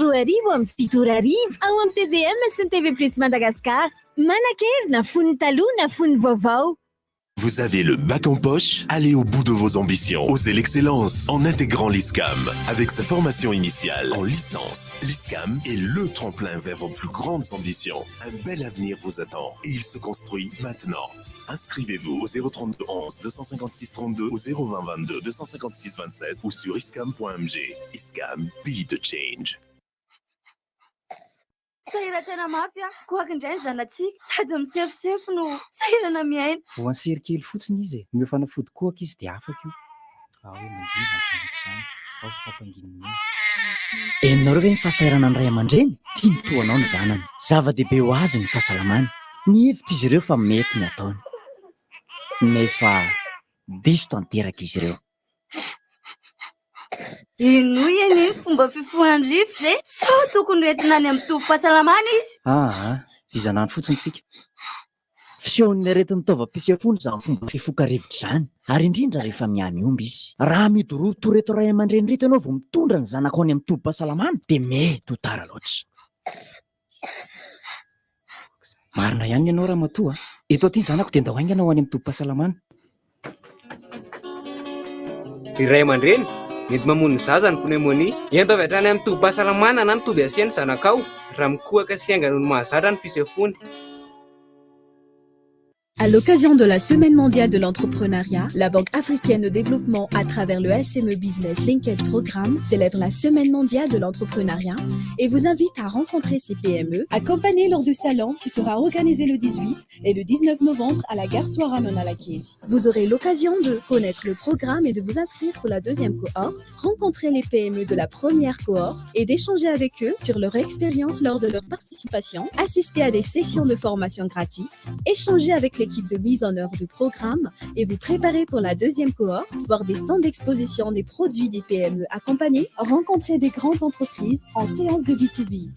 2020 amin'ny 7 ora hariva ao amin'ny tvm sy ny TV Plus Madagascar. Manan-kery na fony taloha na fony vaovao. Vous avez le bac en poche? Allez au bout de vos ambitions. Osez l'excellence en intégrant l'ISCAM. Avec sa formation initiale en licence, l'ISCAM est le tremplin vers vos plus grandes ambitions. Un bel avenir vous attend et il se construit maintenant. Inscrivez-vous au 032 11 256 32 au 020 22 256 27 ou sur iscam.mg. ISCAM, be the change. Sahirantsaina mafy aho, kohaka indray ny zanatsika, sady misefosefo no sahirana miaina. Voan'ny sery kely fotsiny izy e. Omeo fanafody kohaka izy dia afaka io. Ao hoe mangina izany zanako izany. Ao ampangininy eo. Henonareo ve ny fahasahiranan'ny ray aman-dreny? Tiany toa anao ny zanany. Zava-dehibe ho azy ny fahasalamany. Mihevitra izy ireo fa mety ny ataony. Nefa diso tanteraka izy ireo. Henoy anie ny fomba fifohan'ny rivotra e! Sao tokony ho entina any amin'ny tobim-pahasalamana izy? Aa, vizan'andro fotsiny isika. Fisehon'ny aretin'ny taovam-pisefoana izany fomba fifoka rivotra izany, ary indrindra rehefa miha-mihombo izy. Raha midororo ireto ray aman-dreny ireto ianao vao mitondra ny zanakao any amin'ny tobim-pahasalamana dia mety ho tara loatra. Marina ihany ny anao ramatoa a! Eto aty ny zanako dia ndao haingana ho any amin'ny tobim-pahasalamana. Ry ray aman-dreny, mety mamono ny zaza ny pneumonie. Ento avy hatrany amin'ny tobim-pahasalamana na ny toby asia ny zanakao raha mikohaka sy haingana noho ny mahazatra ny fisefoany. À l'occasion de la Semaine mondiale de l'entrepreneuriat, la Banque africaine de développement, à travers le SME Business Linkage Programme, célèbre la Semaine mondiale de l'entrepreneuriat et vous invite à rencontrer ses PME, accompagnées lors du salon qui sera organisé le 18 et le 19 novembre à la gare Soaranona-Lakely. Vous aurez l'occasion de connaître le programme et de vous inscrire pour la deuxième cohorte, rencontrer les PME de la première cohorte et d'échanger avec eux sur leur expérience lors de leur participation, assister à des sessions de formation gratuites, échanger avec l'équipe de mise en œuvre du programme et vous préparer pour la deuxième cohorte, voir des stands d'exposition des produits des PME accompagnés, rencontrer des grandes entreprises en séance de B2B.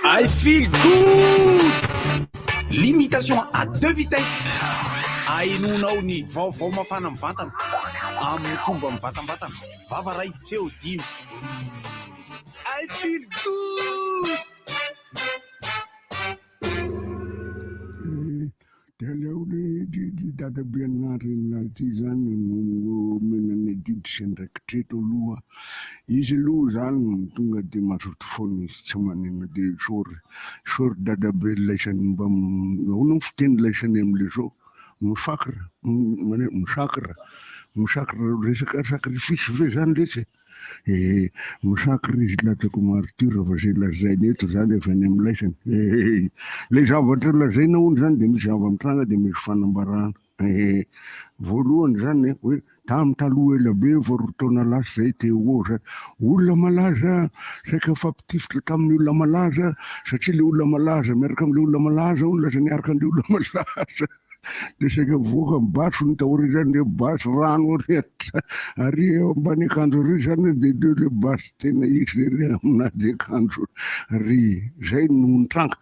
I feel good! Limitation à deux vitesses. Ahenoanao ny vaovao mafana mivantana amin'ny fomba mivantambatana. Vava ray, feo dimy. I feel good! Dia aleo le ry dadabe anarina ty zany no omena ny adidy sy andraikitra eto aloha. Izy aloha zany tonga de mazoto foana izy tsy manino de isaory isaory dadabe laisany mba ahoana ny fiteny laisany amle zao misakra manino misakra misakra resaka sacrifice ve zany letsy e? Ee, misakra izy latsako martyr fa zay lazainy eto zany avy any amin'ny laisany. Ee, le zavatra lazaina hono zany de misy zava-mitranga de misy fanambarana. Ee, voalohany zany hoe tamin'ny taloha ela be efa roa taona lasa zay teo ho eo zany, olona malaza saika nifampitifitra tamin'ny olona malaza satria le olona malaza miaraka am'le olona malaza hono lasa niaraka an'le olona malaza. Dia saika mivoaka ny basy ny taorian'izany le basy rano ary ary ambany akanjo ary zany dia le le basy tena izy ery aminazy akanjo ary zay no nitranga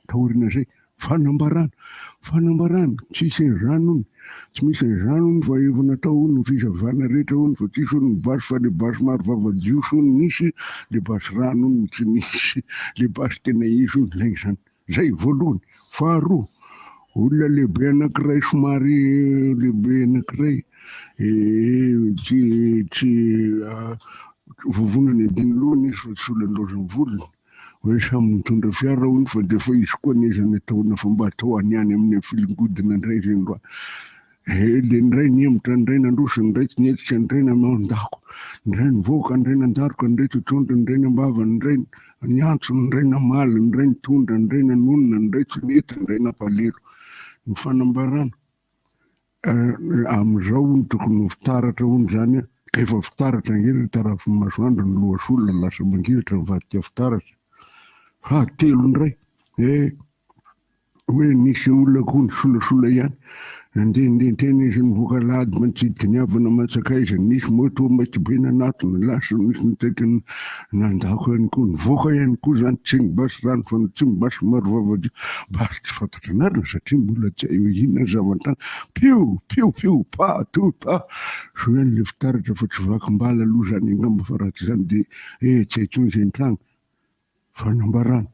taorian'izay fanambarana fanambarana tsisy an'izany hono tsy misy an'izany hono fa efa natao hono ny fisavana rehetra hono fa tsisy hono ny basy fa le basy maro vava jiosy hono nisy le basy rano hono tsy nisy le basy tena izy hono lainga zany Zay voalohany. Faharoa, olona lehibe anankiray somary lehibe anankiray tsy tsy vovonana ediny lohany izy fa tsy olona nilaozan'ny volony, hoe samy nitondra fiara hono fa dia efa izy koa anie zany ataona fa mba atao any ihany amin'ny filingodina indray zay mba He dia ny ray nihemotra, ny ray nandroso, ny ray tsy nihetsika, ny ray nanao an-dako, ny ray nivoaka, ny ray nandaroka, ny ray totohondry, ny ray nambava, ny ray niantso, ny ray namaly, ny ray nitondra, ny ray nanonona, ny ray tsy nety, ny ray nampalelo. Ny fanambarana amin'izao hono tokony ho fitaratra hono izany an, ka efa fitaratra ange ry tarafin'ny masoandro ny lohasolona lasa mangiritra mivadika fitaratra. Fahatelo indray, he. Hoe nisy olona koa nisolasola ihany. Nandehandeha teny izy nivoaka alahady manitsidika ny havana aman-tsakaiza. Nisy moto maika be nanatona, lasa nisy nitaitra nandako ihany koa. Nivoaka ihany koa izany, tsy ny basy rano fa tsy ny basy marovava basy tsy fantatra anarana satria mbola tsy hay hoe inona ny zava-nitranga. Piu! Piu! Piu! Pa! Tu! Pa! Soa ihany ilay fitaratra fa tsy vakim-bala aloha izany angamba fa raha tsy izany dia eh tsy hay intsony izay nitranga. Fanambarana.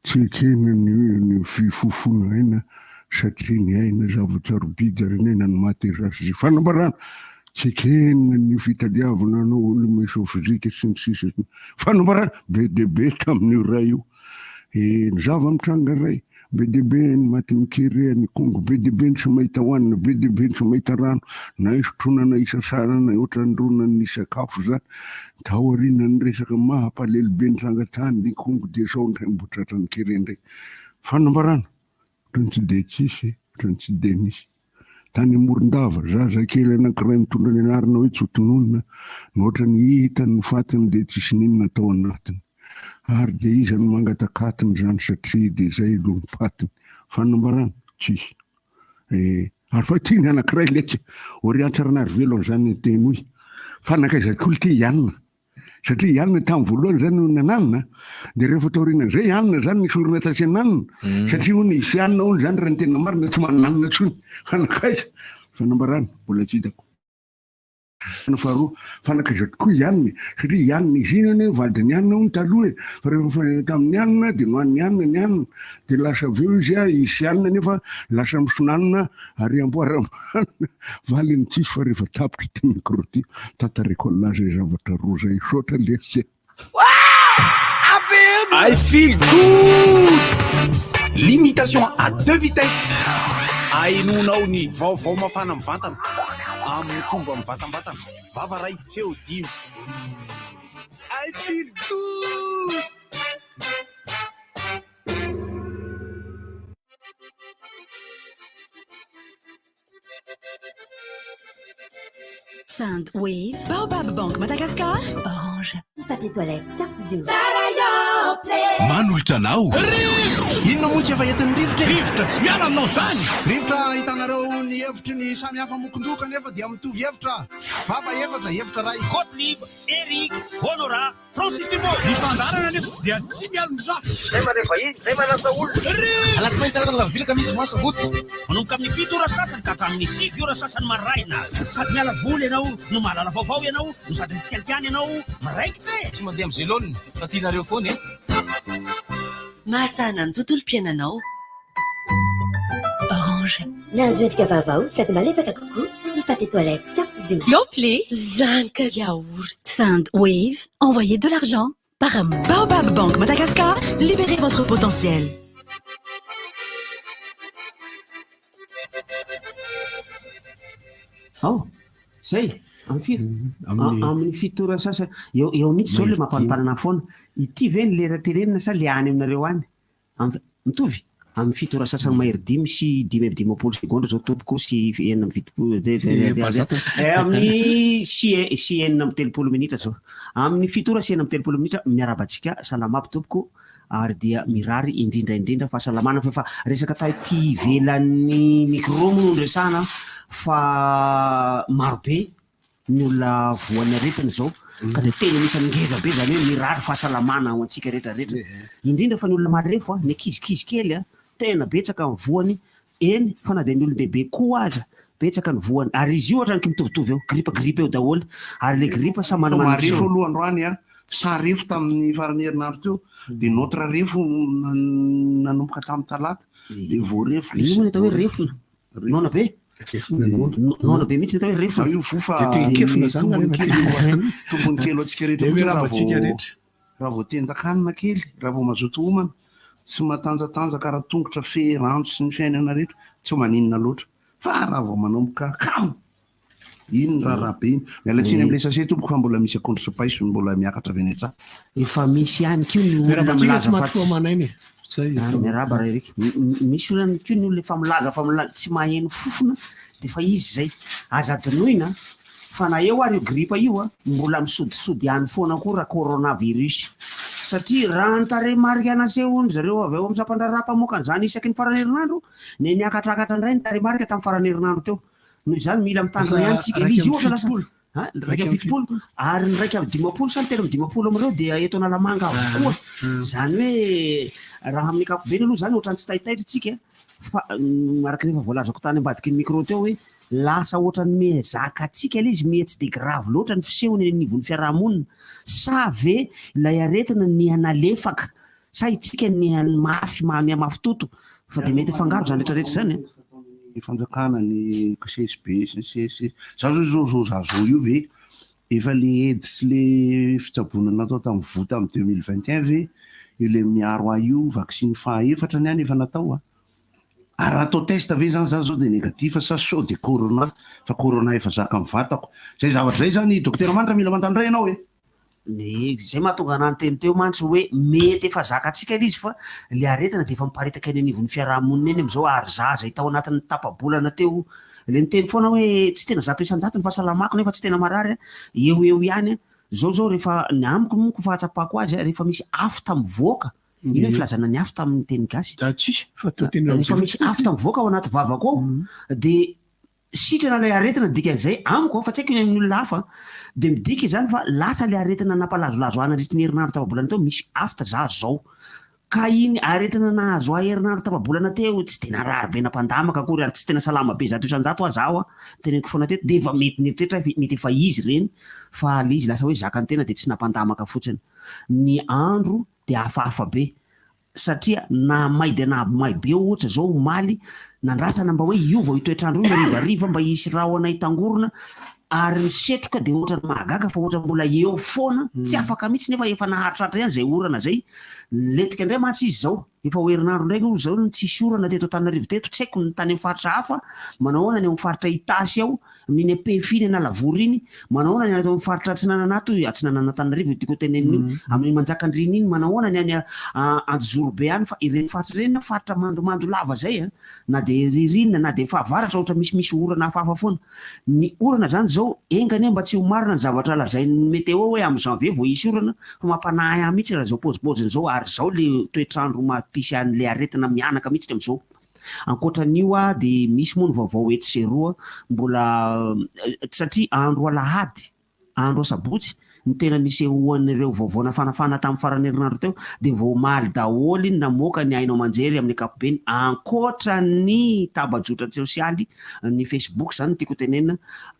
Tsy ekena ny ny fifofoana aina satria ny aina zava-tsarobidy ary ny aina no maha-terasy. Fanambarana! Tsy ekena ny fitadiavana anao olona-mesofizika sy ny sisa sy ny. Fanambarana! Be dia be tamin'io ray io. E, ny zava-mitranga ray, be dia be ny matin'ny kere any Ikongo, be dia be ny tsy mahita hohanina, be dia be ny tsy mahita rano, na hisotroana na hisasana na ohatran'ny ny sakafo izany. Taorian'ny resaka maha-mpalelo be nitranga tany Ikongo dia izao indray mbo tratran'ny kere indray. Fanambarana, ohatran'ny tsy dia tsisy e, ohatran'ny tsy dia nisy. Tany Morondava, zazakely anankiray mitondra ny anarana hoe Tsotononina no ohatran'ny hita ny fatiny dia tsisy n'inona tao anatiny. Ary dia iza no mangataka-atiny izany satria dia izay aloha ny fatiny. Fanambarana, tsisy. Eh, ary fa ity ny anankiray letsy, Orient Tsaranarivelo an'izany ny teny hoy. Fa nankaiza koa ity i Anna? Satria i Anna tamin'ny voalohany izany no nananina, dia rehefa taorianan'izay i Anna izany nesorina tatsy ananina, satria hono i Anna hono izany raha ny tena marina tsy mananina intsony. Fa nankaiza? Fanambarana, mbola tsy hitako. Ny faharoa, fa nankaiza tokoa i Anna e? Satria i Anna izy iny anie vadin'i Anna hono taloha e, fa rehefa nifanena tamin'i Anna dia nohanin'i Anna ny hanina, dia lasa avy eo izy i sy Anna nefa lasa misonanina ary amboara-manina, valiny tsisy fa rehefa tapitra ity micro ity, tantaraiko an'lah zay zavatra roa zay, misaotra lesy e. I feel good! Limitation à deux vitesses. Ahenoanao ny vaovao mafana mivantana amin'ny fomba mivantambatana. Vava ray, feo dimy. I feel good! Sound Wave. Baobab Bank Madagascar. Orange. Papier toilette Soft Doux. Manolotra anao. Rivotra! Inona moa tsy efa entin'ny rivotra e? Rivotra tsy miala aminao izany! Rivotra ahitanareo ny hevitry ny samy hafa mokon-doha kanefa dia mitovy hevitra. Vava efatra, hevitra iray. Gottlieb, Eric, Honorat, Francis Dumont. Ny fandaharana anefa dia tsy mialon-drafy. Zay mandray vahiny, zay manasa olona. Alatsinainy talata alarobia alakamisy zoma sabotsy. Manomboka amin'ny 7 ora sasany ka hatramin'ny 9 ora sasany maraina. Sady miala voly ianao no mahalala vaovao ianao no sady mitsikalikany ianao miraikitra e! Tsy mandeha amin'ny zelone fa tianareo foana e! Mahasahana ny tontolom-piainanao. Orange. Nahazo endrika vaovao sady malefaka kokoa ny papier toilette Soft Doux. Yoplait, zany ka yaourt. Sound Wave, envoyez de l'argent par amour. Baobab Bank Madagascar, libérez votre potentiel. Ao, zay, amin'ny firy? Amin'ny 7 ora sasany. Eo eo mihitsy zao le mampanontany foana. Ity ve ny lera tenenina sa le any aminareo any? Amin'ny, mitovy? Amin'ny 7 ora sasany mahery dimy sy 55 segondra zao tompoko sy 76 amin'ny sy sy 36 minitra zao. Amin'ny 7 ora sy 36 minitra miarahaba antsika salama aby tompoko ary dia mirary indrindra indrindra fahasalamana fa efa resaka taty ivelan'ny micro moa no niresahana fa marobe ny olona voan'ny aretina izao ka dia tena anisan'ny ngeza be izany hoe mirary fahasalamana ho antsika rehetra rehetra indrindra fa ny olona marefo a, ny ankizikizy kely a, tena betsaka ny voany eny fa na dia ny olon-dehibe koa aza betsaka ny voany ary izy io ohatran'ny mitovitovy eo gripa gripa eo daholo ary ilay gripa samy manana ny Marefo aloha androany a, sa refo tamin'ny faran'ny herinandro teo dia notre refo nanomboka tamin'ny talata dia voarefo Io moa ny atao hoe refona Noana be? Noana be mihitsy ny atao hoe refona. Io voa fa Dia te hikefona zany nareo tombony kely tombony kely ho antsika rehetra Dia fotsiny miarahaba raha antsika vao rehetra. raha vao tendan-kanina kely, raha vao mazoto homana sy matanjatanjaka ara-tongotra fe ranjo sy ny fiainana rehetra tsy maninona loatra fa raha vao manomboka kamo Iny ny raharaha be iny. Miala tsiny amin'ilay sachet tompoko fa mbola misy akondro sy paiso mbola miakatra avy any an-tsaha. Efa misy ihany koa ny olona Miarahaba antsika milaza tsy fa maty tsy fo aman'aina e. Zay Ah, efa. miarahaba Ray Eric. Misy olona ihany koa ny olona efa milaza fa mila tsy maheno fofona dia efa izy izay. Aza adinoina fa na eo ary io gripa io a, mbola misodisody ihany foana koa ra coronavirus. Satria raha ny tarehimarika nasehon-dry zareo avy ao amin'ny sampandraharaha mpamoaka an'izany isaky ny faran'ny herinandro, dia niakatrakatra indray ny tarehimarika tamin'ny faran'ny herinandro teo. Noho izany mila mitandrina ihany tsika. Ilay izy io ohatra lasa 71, ary ny 51 sa ny 53 amin'ireo dia eto Analamanga avokoa. Izany hoe raha amin'ny ankapobeny aloha izany ohatran'ny tsy taitaitra isika fa araka ny efa voalazako tany ambadiky ny micro teo hoe lasa ohatran'ny miha zakantsika ilay izy, miha tsy dia grave loatra ny fisehony eny anivon'ny fiarahamonina. Sa ve ilay aretina niha nalefaka sa itsika niha mafy, miha mafy toto fa dia mety hifangaro izany rehetra rehetra izany an? Ny fanjakana, ny CSB sy ny CSC, za zao zao zao za zao io ve efa le aide sy le fitsaboana natao tamin'ny voa tamin'ny 2021 ve io le miaro ahy io vaccin faha efatra ny any efa natao a? Ary raha atao test ve zany za zao de negatif sa sao de corona fa corona efa zaka amin'ny vatako zay zavatra zay zany dokotera Manitra mila manontany indray ianao e! Ny izay mahatonga anah niteny teo mantsy hoe mety efa zakantsika ilay izy fa ilay aretina dia efa miparitaka eny anivon'ny fiaraha-monina eny amin'izao ary za izay tao anatin'ny tapa-bolana teo ilay niteny foana hoe tsy tena 100% ny fahasalamako nefa tsy tena marary aho, eo ho eo ihany aho. Izao izao rehefa ny amiko monko fahatsapako azy rehefa misy afta mivoaka, inona ny filazana ny afta amin'ny teny gasy? Rehefa misy afta mivoaka ao anaty vavako ao dia Sitrana ilay aretina dikan'izay amiko fa tsy haiko ny amin'ny olona hafa dia midika izany fa lasa ilay aretina nampalazolazo ahy nandritry ny herinandro tapa-bolana teo misy afta za zao ka iny aretina nahazo ahy herinandro tapa-bolana teo tsy dia narary be nampandamaka akory ary tsy tena salama be 100% aza aho teneniko foana teto dia efa mety nieritreritra aho mety efa izy ireny fa ilay izy lasa hoe zakan'ny tena dia tsy nampandamaka fotsiny ny andro dia hafahafa be satria na may dia na may be ohatra zao omaly nandrasana mba hoe hiova io toetr'andro io ny harivariva mba hisy rahona hitangorona ary ny setroka dia ohatran'ny mahagaga fa ohatran'ny mbola eo foana tsy afaka mihitsy nefa efa naharitraritra ihany izay orana izay nilentika indray mantsy izy izao efa ho herinandro indray aloha izao no tsisy orana teto Antananarivo teto tsy haiko ny tany amin'ny faritra hafa manao ahoana ny ao amin'ny faritra Itasy ao Amin'iny Ampefy iny Analavory iny, manahoana ny any ato amin'ny faritra Atsinanana ato, Atsinanan'Antananarivo io tiako hotenenina io, amin'iny Manjakandriana iny, manahoana ny any Anjozorobe any, fa ireny faritra ireny an, faritra mandomando lava izay an, na dia ririnina na dia fahavaratra ohatra misimisy orana hafahafa foana. Ny orana izany izao, enga anie mba tsy ho marina ny zavatra lazain'ny météo hoe amin'ny janvier vao hisy orana, fa mampanahy ahy mihitsy raha izao paozipaoziny izao, ary izao ilay toetr'andro mampisy an'ilay aretina mihanaka mihitsy amin'izao. Ankoatra an'io dia misy moa ny vaovao etsy sy eroa mbola satria andro alahady, andro asabotsy no tena nisehoan'ireo vaovao nafanafana tamin'ny faran'ny herinandro teo dia vao omaly daholo ny namoaka ny haino aman-jery amin'ny ankapobeny ankoatra ny tambajotra tsosialy, ny facebook izany no tiako hotenenina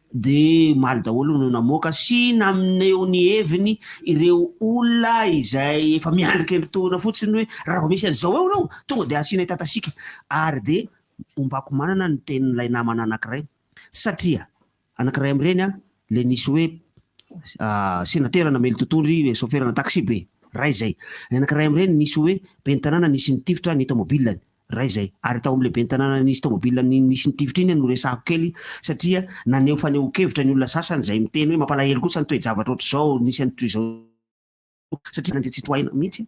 Dia omaly daholo no namoaka sy naneho ny heviny ireo olona izay efa miandry kendritohina fotsiny hoe raha vao misy an'izao eo ireo tonga dia asiana hitatasiaka ary dia ombako manana ny tenin'ilay namana anankiray satria anankiray amin'ireny an ilay nisy hoe senatera namely totohondry saoferana taxi be ray izay, ny anankiray amin'ireny nisy hoe ben'ny tanàna nisy nitifitra ny tomobilany Iray izay. Ary tao amin'ilay ben'ny tanàna nisy tomobile nisy nitifitra iny no resahako kely satria naneho fanehoan-kevitra ny olona sasany izay miteny hoe mampalahelo kosa ny toe-javatra ohatr'izao, nisy an'itoy izao satria Randriantsitohaina mihitsy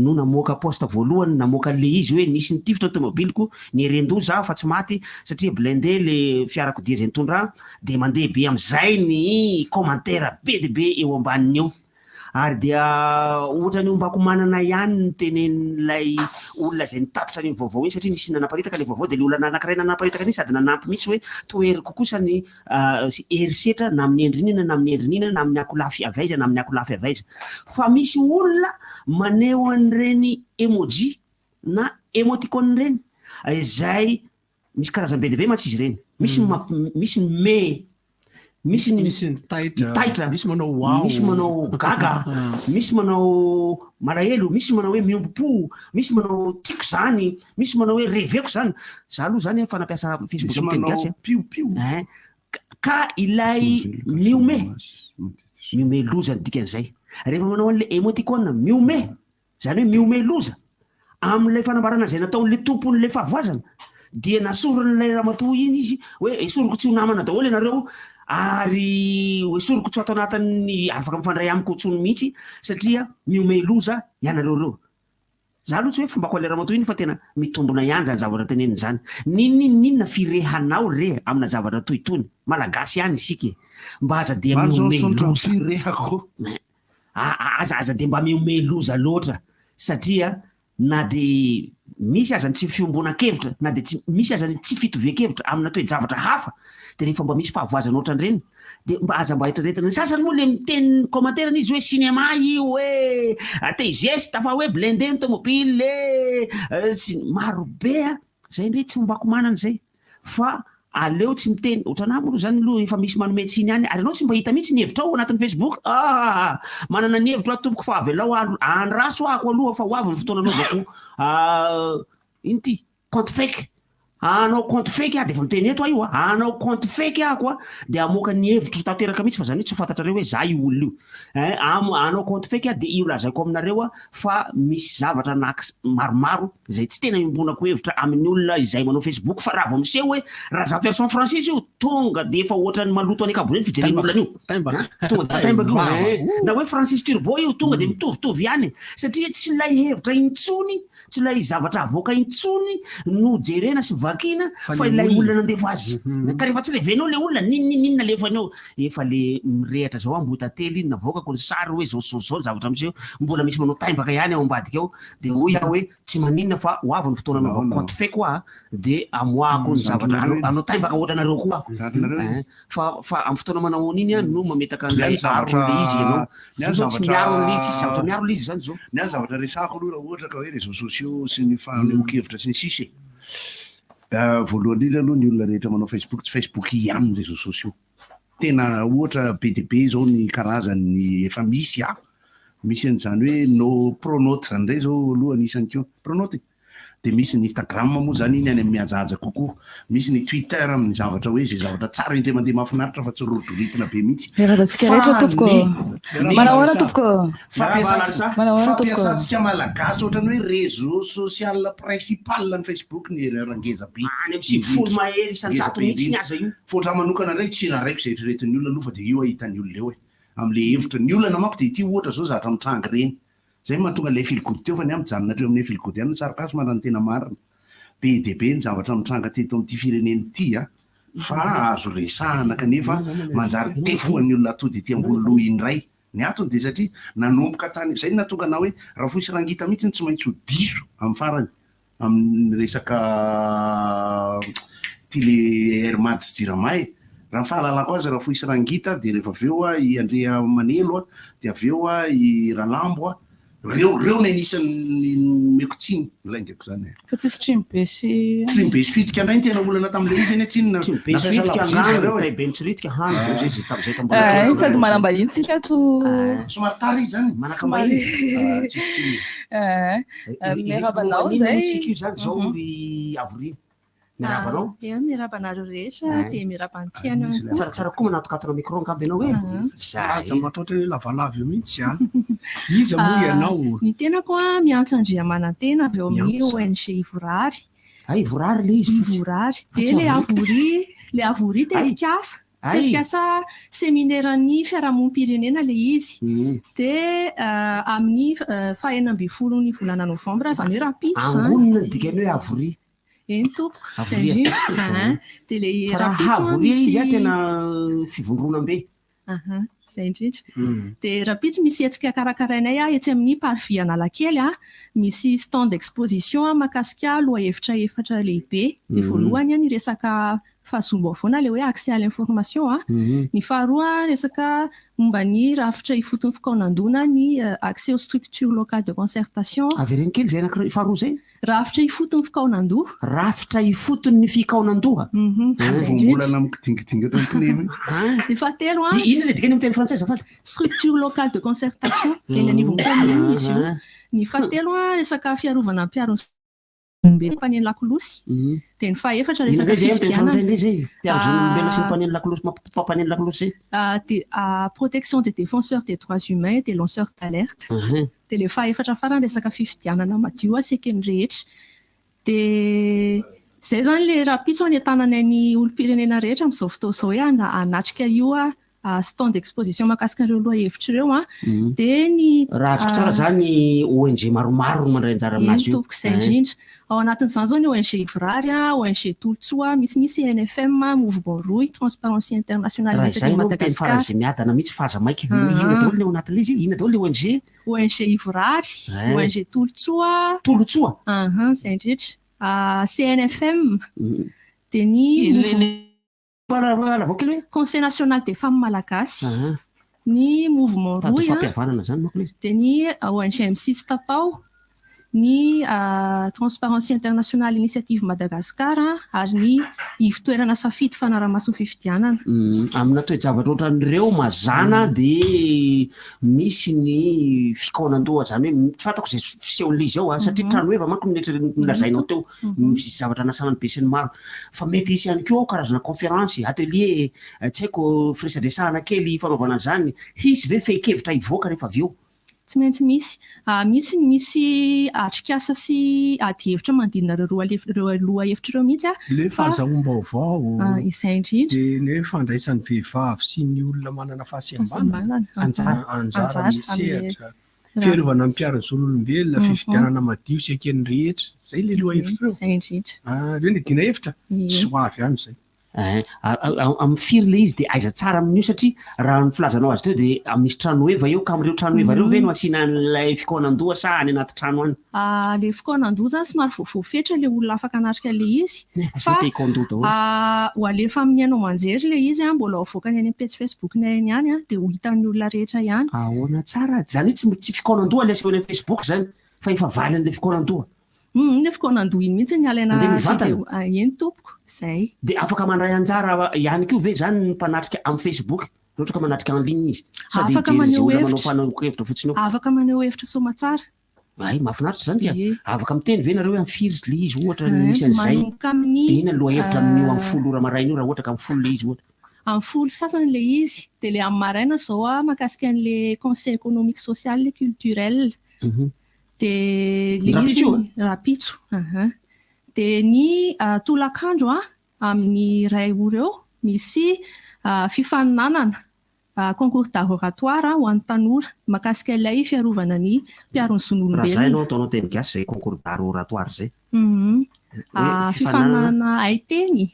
no namoaka post voalohany namoaka an'ilay izy hoe nisy nitifitra ny tomobiliko, nieren-doza aho fa tsy maty satria blindé le fiarakodia izay nitondra ahy dia mandeha be amin'izay ny commentaire be dia be eo ambaniny eo. Ary dia ohatran'ny ombako manana ihany ny tenenin'ilay olona izay nitatitra an'iny vaovao iny satria nisy nanaparitaka ilay vaovao dia ilay olona anankiray nanaparitaka an'iny sady nanampy mihitsy hoe toheriko kosa ny herisetra na amin'ny endriny inona na amin'ny endriny inona na amin'ny ankolafy avy aiza na amin'ny ankolafy avy aiza fa misy olona maneho an'ireny emoji na emoticon ireny izay Misy karazany be dia be mantsy izy ireny. Misy ny mamp- misy ny me, misy ny Misy ny taitra, taitra, misy manao wow. misy manao gaga, misy manao malahelo, misy manao hoe miombom-po, misy manao tiako izany, misy manao hoe reveko izany. Za aloha izany efa nampiasa Facebook Misy amin'ny teny manao gasy a. piopio. Ein. Ka ilay mihomehy, mihomehy loza ny dikan'izay. Rehefa manao an'ilay emoticône mihomehy, Izany hoe mihomehy loza amin'ilay fanambarana izay nataon'ilay tompon'ilay fahavoazana dia nasorin'ilay ramatoa iny izy hoe esoriko tsy ho namana daholo ianareo ary esoriko tsy ho ato anatin'ny afaka mifandray amiko intsony mihitsy satria mihomehy loza ianareo ireo. Za aloha tsy hoe fombako an'ilay ramatoa iny fa tena mitombona ihany izany zavatra teneniny izany. N'inon'inona firehanao re amina zavatra toy itony? Malagasy ihany isika e! Mba aza dia Maro zao mihomehy ny loza. firehako. Aza aza dia mba mihomehy loza loatra satria na dia misy aza ny tsy fiombonan-kevitra na dia tsy misy aza ny tsy fitovian-kevitra amina toe-javatra hafa dia rehefa mba misy fahavoazana ohatran'ireny dia mba aza mba eritreretina. Ny sasany moa le miteny commentaire izy hoe cinéma io hoe te-geste fa hoe blindé ny tomobile e sy maro be a! Zay ndray tsy ombako manana zay fa aleo tsy miteny ohatranah moa zany aloha efa misy manome tsiny ihany ary anao tsy mba hita mihitsy ny hevitrao ao anatin'ny facebook ah! Manana ny hevitro aho tompoko fa avelao aho andraso ahako aloha fa ho avy ny fotoana anaovako ino ty compte fake Hanao compte fake aho dia efa miteny eto aho io a! Hanao compte fake ahako a, dia hamoaka ny hevitro tanteraka mihitsy fa zany hoe tsy ho fantatrareo hoe za io olona io. Ein, hanao compte fake aho dia io lazaiko aminareo a fa misy zavatra anaks maromaro izay tsy tena iombonako hevitra amin'ny olona izay manao facebook fa raha vao miseho hoe Razafiarison Francis io tonga dia efa ohatran'ny maloto any an-kabone ny fijeren'ny olona an'io. Taimbaka. Tonga dia taimbaka io. Ein, na hoe Francis Turbo io tonga dia mitovitovy ihany satria tsy ilay hevitra intsony Tsy ilay zavatra avoaka intsony no jerena sy vakiana fa ilay olona nandefa azy. Ka rehefa tsy revenao ilay olona, n'inona n'inona alefany eo, efa le mirehatra zao Ambohitately iny navoakako ny sary hoe zao sy zao sy zao ny zavatra miseho, mbola misy manao taimbaka ihany ao ambadika ao, dia hoy aho hoe tsy maninona fa ho avy ny fotoana anaovako compte fake hoa dia amoahako ny zavatra, hanao taimbaka ohatranareo koa aho. Fa fa amin'ny fotoana manao ahoana iny no mametaka an'ilay aro an'ilay izy ianao. Ny ahy Zao zao tsy zavatra miaro an'ilay tsisy zavatra miaro ilay izy izany zao. Ny ahy zavatra resahako aloha raha ohatra ka hoe réseaux sociaux sy ny fanehoan-kevitra sy ny sisa e. Voalohany indrindra aloha ny olona rehetra manao Facebook, tsy Facebook ihany ny réseaux sociaux. Tena ohatra be dia be izao ny karazany efa misy a. Misy an'izany hoe no pronote izany indray izao aloha anisany koa. Pronote e. Dia misy ny Instagram moa izany iny any amin'ny mihajahaja kokoa. Misy ny Twitter amin'ny zavatra hoe izay zavatra tsara indray mandeha mahafinaritra fa tsy roridroritina be mihitsy. Miarahaba antsika Fa rehetra tompoko. ny ny Manao ahoana tompoko? fampiasantsika Manao ahoana tompoko? fampiasantsika malagasy ohatran'ny hoe réseau social principal ny Facebook ny erreur ngeza be Any amin'ny 90 indrindra. mahery Ngeza isan-jato be mihitsy ny indrindra. aza io. Fa ohatran'ny manokana indray tsy raraiko izay eritreretin'ny olona aloha fa dia io ahitan'ny olona eo e. Amin'ilay hevitra. Ny olana manko dia ity ohatra izao zavatra mitranga ireny. Zay no mahatonga ilay feel good teo fa ny ahy mijanona hatreo amin'ilay feel good ihany no sarcasme raha ny tena marina. Be dia be ny zavatra mitranga teto amin'ity firenena ity a! Fa azo resahana kanefa manjary defoan'ny olona atody ety ambony loha indray. Ny antony dia satria nanomboka tany, zay no nahatonga anah hoe Rafohy sy Rangita mihitsy no tsy maintsy ho diso amin'ny farany. Amin'ny resaka ity le Air Mad sy Jirama e! Raha ny fahalalako azy Rafohy sy Rangita dia rehefa avy eo i Andriamanelo dia avy eo i Ralambo reo reo ny anisan'ny nomeko tsiny laingako zany e! Fa tsisy trimobe sy. Trimobe sy fitika indray no tena olana tamin'ilay izy anie tsinona Trimobe sy nampiasa fitika labozia angano, zareo e! taibe mitsiritika hany hoy izy tamin'izay tamin'ny mbola Eh, kely sady manambahiny tsika ato. Somary tara izy zany. Manakambahiny. Ah, tsisy tsiny. Eh, Miarahaba miarahaba anao izay. zay. Io zany zao ry Avoria. Miarahaba anao. Ia, miarahaba anareo rehetra dia miarahaba ny mpihaino ihany koa. Tsaratsara koa manatokatona micro angamba ianao e. Zay. Aza matahotra hoe lavalava eo mihitsy a. Iza moa ianao? Ny tenako a, miantso Andriamanantena avy eo amin'ny Miantso. ONG Ivorary. Hay Ivorary ilay izy. Ivorary. Fa Dia tsy ilay Avoria. Avoria, ilay Avoria Hay. tetikasa. Hay! Tetikasa semineran'ny fiarahamonim-pirenena ilay izy. Dia amin'ny faha-16 ny volana novambra, izany hoe rahampitso izany. Angonina ny dikan'ny hoe avoria. Eny tompoko, izay Avoria. indrindra. Aa, dia ilay Fa raha rahampitso an, havoria izy an, misy. tena fivondronam-be. Aha, izay indrindra. Dia rahampitso misy hetsika karakarainay etsy amin'ny Parvis Analakely, misy stand exposition mahakasika lohahevitra efatra lehibe. Dia voalohany ny resaka fahazoam-baovao na ilay hoe accès à l'information a. Ny faharoa resaka momba ny rafitra ifotony fikaonandoha na ny accès aux structures locales de concertation. Avereno kely izay anankiray faharoa izay. Rafitra ifotony fikaonandoha. Rafitra ifotony ny fikaonandoha. Voambolana mikidingidinga ohatran'ny pneu mihitsy. Ny fahatelo a. Inona ilay dikany amin'ny teny frantsay azafady? Structure locale de concertation, eny anivon'ny commune izy io. Ny fahatelo a resaka fiarovana mpiaro ny Olombelona mpaneno lakolosy. Dia ny fahaefatra Inona resaka indray izay amin'ny teny frantsay fifidianana. indray izay? Mpiaro zon'olombelona sy ny mpaneno lakolosy mpampaneno lakolosy izay? Dia protection des défenseurs des droits humains et des lanceurs d'alerte. Dia ilay fahaefatra farany resaka fifidianana madio sy eken'ny rehetra. Dia izay izany ilay rahampitso anentananay ny olom-pirenena rehetra amin'izao fotoana izao hoe hanatrika io. stand d'exposition mahakasika an'ireo lohahevitra ireo an. Dia ny Raha azoko tsara izany ONG maromaro no mandray anjara Eny aminazy io. tompoko, izay indrindra. Ao anatin'izany izao ny ONG Ivorary, ONG Tolotsoa, misy ny CNFM, Mouvement Rohy, Transparency International Raha izay Initiative ianao miteny Madagascar. faran'izay miadana mihitsy fa aza maika. Inona daholo ny ao anatin'ilay izy? Inona daholo ilay ONG? ONG Ivorary, ONG Tolotsoa. Tolotsoa? Aha, izay indrindra. CNFM, dia ny Mouvement. Conseil national des femmes malagasy, ny Mouvement Rohy, dia ny ONG M6 Tatao, ny Transparency International Initiative Madagascar ary ny Ivotoerana Safidy Fanaraha-maso ny Fifidianana. Amina toe-javatra ohatran'ireo mazàna dia misy ny fikaonan-doha, izany hoe tsy fantako izay fisehon'ilay izy ao satria tranoheva manko no nolazainao teo. Misy zavatra anasana ny besinimaro. Fa mety hisy ihany koa ao karazana conférence, atelier, tsy haiko, firesadresahana kely fanaovana an'izany. Hisy ve fehin-kevitra hivoaka rehefa avy eo? Tsy maintsy misy. Misy ny misy atrikasa sy adihevitra manodidina ireo roa ireo lohahevitra ireo mihitsy Le fa fahazahoam-baovao, izay indrindra. dia ny hoe fandraisan'ny vehivavy sy ny olona manana fahasembanana Anjara. anjara amin'ny Anjara sehatra. Fiarovana ny mpiaro ny zon'olombelona, fifidianana madio sy eken'ny rehetra. Izay ilay lohahevitra ireo. Izay indrindra. Ah, ireo ny adina hevitra? Tsy ho avy any izay. Amin'ny firy ilay izy dia aiza tsara amin'io satria raha ny filazanao azy teo dia misy tranoheva eo ka amin'ireo tranoheva ireo ve no asiana an'ilay fikaonandoha sa any anaty trano any? Ilay fikaonandoha izany somary voafetra ilay olona afaka hanatrika ilay izy Nefa fa zao te hikaon-doha daholo. ho alefa amin'ny haino aman-jery ilay izy, mbola ho avoakany any amin'ny pejy Facebook-nay any ihany dia ho hitan'ny olona rehetra ihany. Ahoana tsara? Izany hoe tsy tsy fikaonan-doha ilay aseho eny amin'ny Facebook izany fa efa valin'ilay fikaonan-doha. Humm ilay fikaonan-doha iny mihitsy ny alaina Andeha mivantana? vidéo. Eny tompoko, izay. Dia afaka mandray anjara ihany koa ve izany ny mpanatrika amin'ny Facebook raha ohatra ka manatrika en ligne izy? Sa dia Afaka hijery izay maneho olona manao hevitra. fanehoan-kevitra fotsiny eo? Afaka maneho hevitra soamatsara. Hay, mahafinaritra izany ka. Ie. Afaka miteny ve nareo hoe amin'ny firy ilay izy ohatra no Hein, misy an'izay? manomboka amin'ny, Dia inona ny lohahevitra amin'io amin'ny euh, 10 ora maraina io raha ohatra ka amin'ny 10 ilay izy ohatra? Amin'ny 10 sasany ilay izy. Dia ilay amin'ny maraina izao an, mahakasika an'ilay conseil économique, social et culturel. Dia ilay izy Rahampitso io? Rahampitso, aha. Dia ny tolakandro an, amin'ny iray ora eo, misy fifaninanana Concours d'art oratoire ho an'ny tanora, mahakasika ilay fiarovana ny mpiaro ny Raha zay zon'olombelona. ianao ataonao teny gasy zay concours d'art oratoire zay. Hoe fifaninanana. Fifaninanana haiteny,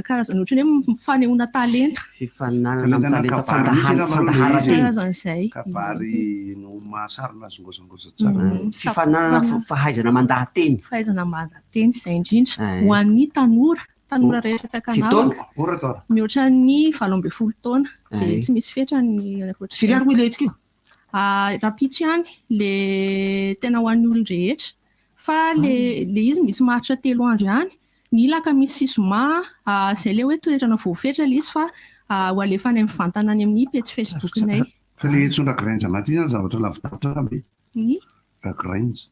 karazana ohatran'ny hoe fanehoana talenta. Fifaninanana amin'ny Talenta talenta kabary mihitsy angamba aloha ilay izy e. Karazan'izay. Kabary no mahasarona azy ngôzangôza tsara. Fifaninanana fahaizana mandaha-teny. Fahaizana mandaha-teny, izay indrindra. Ho an'ny tanora. Tanora rehetra tsy ankanavaka. Mihoatra ny 18 taona. Dia tsy misy fetra ny ankoatr'izay. Firy ary moa ilay hetsika io? Rahampitso ihany ilay tena ho an'ny olon-drehetra. Fa ilay izy misy maharitra 3 andro ihany. Ny alakamisy sy zoma, izay ilay hoe toerana voafetra ilay izy fa ho alefa any mivantana any amin'ny pejy Facebook-nay. Fa ilay hetson-dRagrainja anaty iny izany zavatra lavidavitra angamba e? Ny? Ragrainja.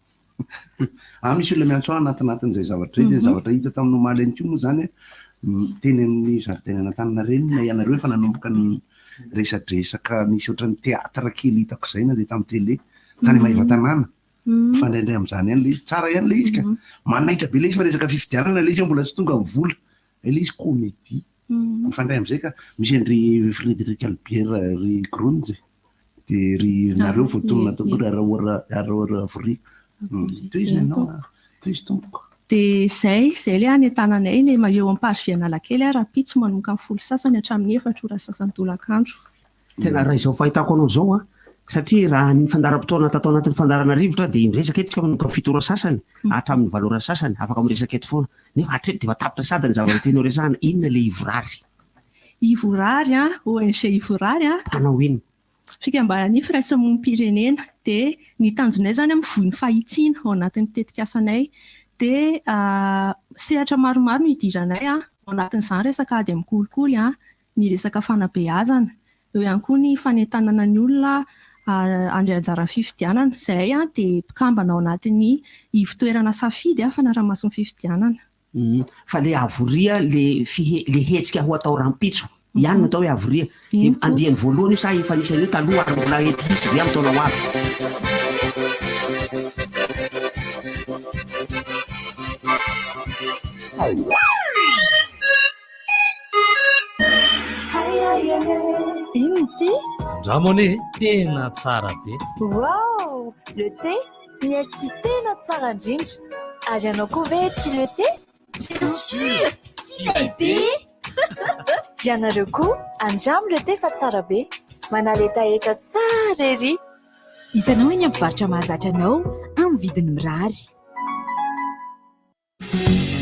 Ah, misy olona miantso ahy anatinatin'izay zavatra izay, dia ny zavatra hita tamin'ny omaly ihany koa moa izany an, teny amin'ny zaridainan'Antaninarenina ianareo efa nanomboka ny resadresaka nisy ohatran'ny théâtre kely hitako izay nandeha tamin'ny télé, tany Maevatanàna. Mifandraindray amin'izany ihany ilay izy, tsara ihany ilay izy ka. Manaitra be ilay izy fa resaka fifidianana ilay izy mbola tsy tonga ny vola. Ilay izy comédie. Mifandray amin'izay ka. Misy an-dry Frédéric Albert, ry Grunz e. Dia ry nareo voatonona tao koa, ry Araora, Araora Voria. Tohizo ianao a. Tohizo tompoko. Dia izay, izay ilay hanentananay ilay eo amin'ny Parvis Analakely a, rahampitso manomboka amin'ny 10 sasany hatramin'ny 4 ora sasany tolakandro. Tena raha izao fahitako anao izao an, satria raha ny fandaharam-potoana tato anatin'ny fandaharana rivotra dia miresaka eto isika manomboka amin'ny 7 ora sasany hatramin'ny 8 ora sasany, afaka miresaka eto foana. Nefa hatreto dia efa tapitra sady ny zavatra tianao resahana. Inona ilay Ivorary? Ivorary an, ONG Ivorary an. Mpanao inona? Fikambanan'ny firaisamonim-pirenena. Dia ny tanjonay izany an, mivoy ny fahitsiana ao anatin'ny tetikasanay. Dia sehatra maromaro no idiranay an, ao anatin'izany resaka ady amin'ny kolikoly an, ny resaka fanabeazana, eo ihany koa ny fanentanana ny olona handray anjara amin'ny fifidianana. Izahay dia mpikambana ao anatin'ny ivon-toerana safidy fanaraha-maso ny fifidianana. Fa le havoria le fihe le hetsika ho atao rahampitso ihany no atao hoe havoria. Andiany voalohany io sa efa nisy an'io taloha ary mbola hety hisy ve amin'ny taona ho avy? ity? Andramo anie e, tena tsara be. Wow! Le thé? Ny ice tea tena tsara indrindra. Ary ianao koa ve tia le thé? Bien sûr! Tianay be! Ianareo koa, andramo le thé fa tsara be. Manala hetaheta tsara ery. Hitanao eny amin'ny mpivarotra mahazatra anao amin'ny vidiny mirary.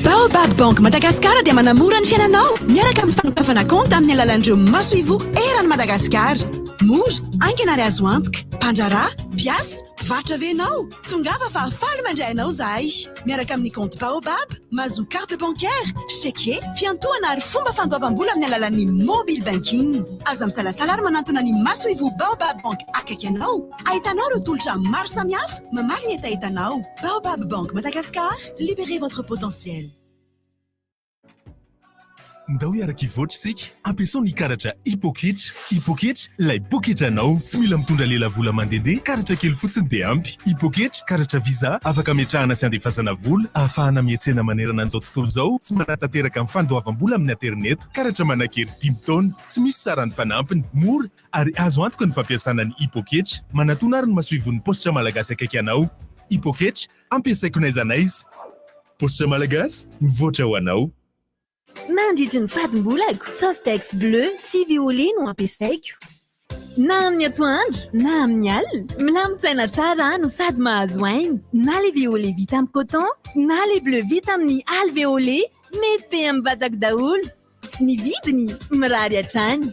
Baobab Bank Madagascar dia manamora ny fiainanao miaraka amin'ny fanokafana kaonty amin'ny alalan'ireo masoivoho eran'i Madagasikara. Mora, haingana ary azo antoka. Mpandraharaha, mpiasa, mpivarotra ve ianao? Tongava fa faly mandray anao izahay. Miaraka amin'ny kaonty Baobab, mahazoa carte bancaire, chéquier, fiantohana ary fomba fandoavam-bola amin'ny alalan'ny mobile banking. Aza misalasala ary manantona ny masoivoho Baobab Bank akaiky anao. Ahitanao ireo tolotra maro samihafa mamaly ny hetahetanao. Baobab Bank Madagascar, libérez votre potentiel. Ndao hiaraka hivoatra isika, ampiasao ny karatra e-poketra. E-poketra, ilay poketranao. Tsy mila mitondra lelavola mandehandeha, karatra kely fotsiny dia ampy. E-poketra, karatra Visa, afaka ametrahana sy andefasana vola, ahafahana miantsena manerana an'izao tontolo izao sy manatanteraka ny fandoavam-bola amin'ny aterineto. Karatra manan-kery dimy taona, tsy misy sarany fanampiny, mora ary azo antoka ny fampiasana ny e-poketra. Manatòna ary ny masoivohon'ny Paositra Malagasy akaiky anao. E-poketra, ampiasaiko n'aiza n'aiza. Paositra Malagasy, mivoatra ho anao. Mandritry ny fadimbolako, Softex bleu sy violet no ampiasaiko. Na amin'ny atoandro na amin'ny alina, milamin-tsaina tsara aho no sady mahazo aina. Na le violet vita amin'ny coton, na le bleu vita amin'ny alvéolé, mety be amin'ny vatako daholo. Ny vidiny, mirary hatrany.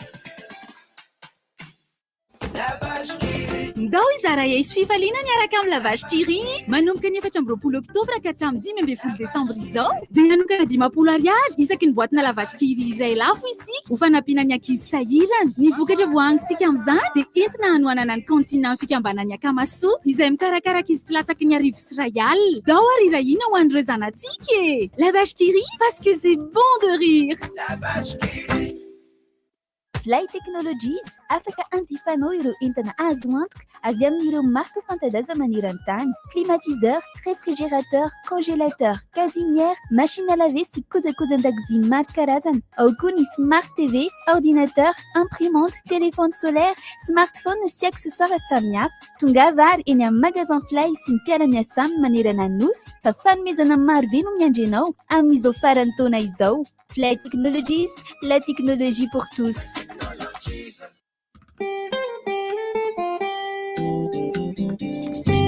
Ndao hizara hehy sy fifaliana miaraka amin'ny La Vache qui rit! Manomboka ny 24 oktobra ka hatramin'ny 15 desambra izao dia hanokana 50 ariary isaky ny boatina La Vache qui rit iray lafo isika ho fanampiana ny ankizy sahirana. Ny vokatra voahangintsika amin'izany dia entina hanohanana ny kaontinan'ny fikambanan'ny Akamasoa izay mikarakara ankizy tsy latsaky ny 1100. Ndao ary hirahina ho an'ireo zanatsika e! La Vache qui rit parce que c'est bon de rire! La Vache qui rit! Fly Technologies, afaka hanjifanao ireo entana azo antoka avy amin'ireo marika fanta-daza maneran-tany, climatiseur, réfrigérateur, congélateur, gazinière, machine à laver sy kojakojan-dakozia maro karazana. Ao koa ny smart TV, ordinateur, imprimante, téléphone solaire, smartphone sy accessoires samihafa. Tongava ary eny amin'ny magasin Fly sy ny mpiara-miasa aminy manerana ny Nosy fa fanomezana marobe no miandry anao amin'izao faran'ny taona izao. Fly Technologies, la technologie pour tous.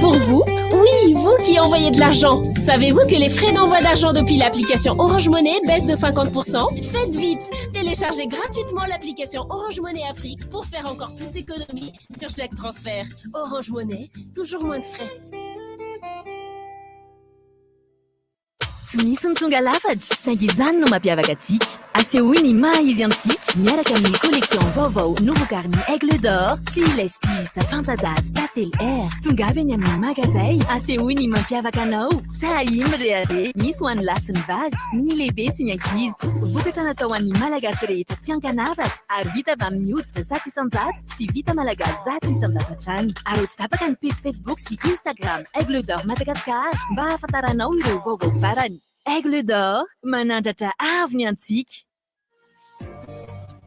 Pour vous, oui, vous qui envoyez de l'argent. Savez-vous que les frais d'envoi d'argent depuis l'application Orange Money baissent de 50% Faites vite. Téléchargez gratuitement l'application Orange Money Afrique pour faire encore plus d'économies sur chaque transfert. Orange Money, toujours moins de frais. Tsy misy ny tonga lafatra, saingy izany no mampiavaka antsika. Asehoy ny maha izy antsika miaraka amin'ny collection vaovao novokarin'ny Aigle d'Or sy ilay styliste fanta-daza Tantely R. Tongava eny amin'ny magazay, asehoy ny mampiavaka anao. Sahia mirehareha, misy ho an'ny lahy sy ny vavy, ny lehibe sy ny ankizy. Vokatra natao ho an'ny Malagasy rehetra tsy ankanavaka ary vita avy amin'ny hoditra 100% sy vita malagasy 100% hatrany. Araho tsy tapaka ny pejy Facebook sy Instagram Aigle d'Or Madagascar mba hahafantaranao ireo vaovao farany. Aigle d'Or, manandratra avo ny antsika.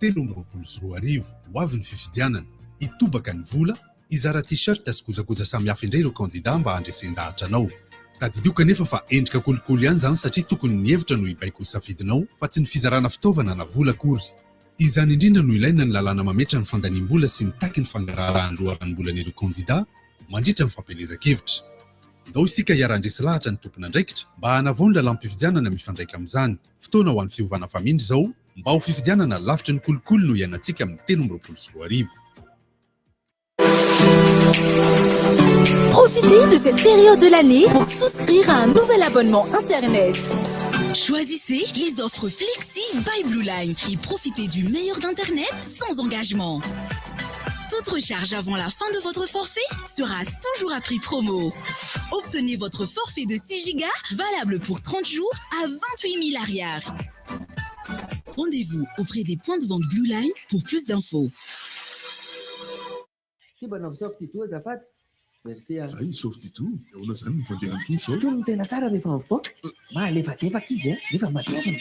2023, ho avy ny fifidianana, hitobaka ny vola, hizara t-shirt sy kojakoja samihafa indray ireo kandida mba handresen-dahatra anao. Tadidio kanefa fa endrika kolikoly ihany izany satria tokony ny hevitra no hibaiko ny safidinao fa tsy ny fizarana fitaovana na vola akory. Izany indrindra no ilaina ny lalàna mametra ny fandaniam-bola sy mitaky ny fangaraharahan'ny loharanom-bolan'ireo kandida mandritra ny fampielezan-kevitra. Ndao isika hiara-handresy lahatra ny tompon'andraikitra mba hanavao ny lalàm-pifidianana mifandraika amin'izany. Fotoana ho an'ny fiovana famindra izao mba ho fifidianana lavitry ny kolikoly no iainantsika amin'ny 2023. Profitez de cette période de l'année pour souscrire à un nouvel abonnement Internet. Choisissez les offres Flexi by Blue Line et profitez du meilleur d'Internet sans engagement. Toute recharge avant la fin de votre forfait sera toujours à prix promo. Obtenez votre forfait de 6 gigas valable pour 30 jours à 28 000 ariary. Rendez-vous auprès des points de vente Blue Line pour plus d'infos. Ty mba anaovy sauf-dito azafady. Merci a. Hay sauf-dito, ahoana izany ny fandehan'itony izao? Itony no tena tsara rehefa mivoaka. Malefadefaka izy a, nefa matevina.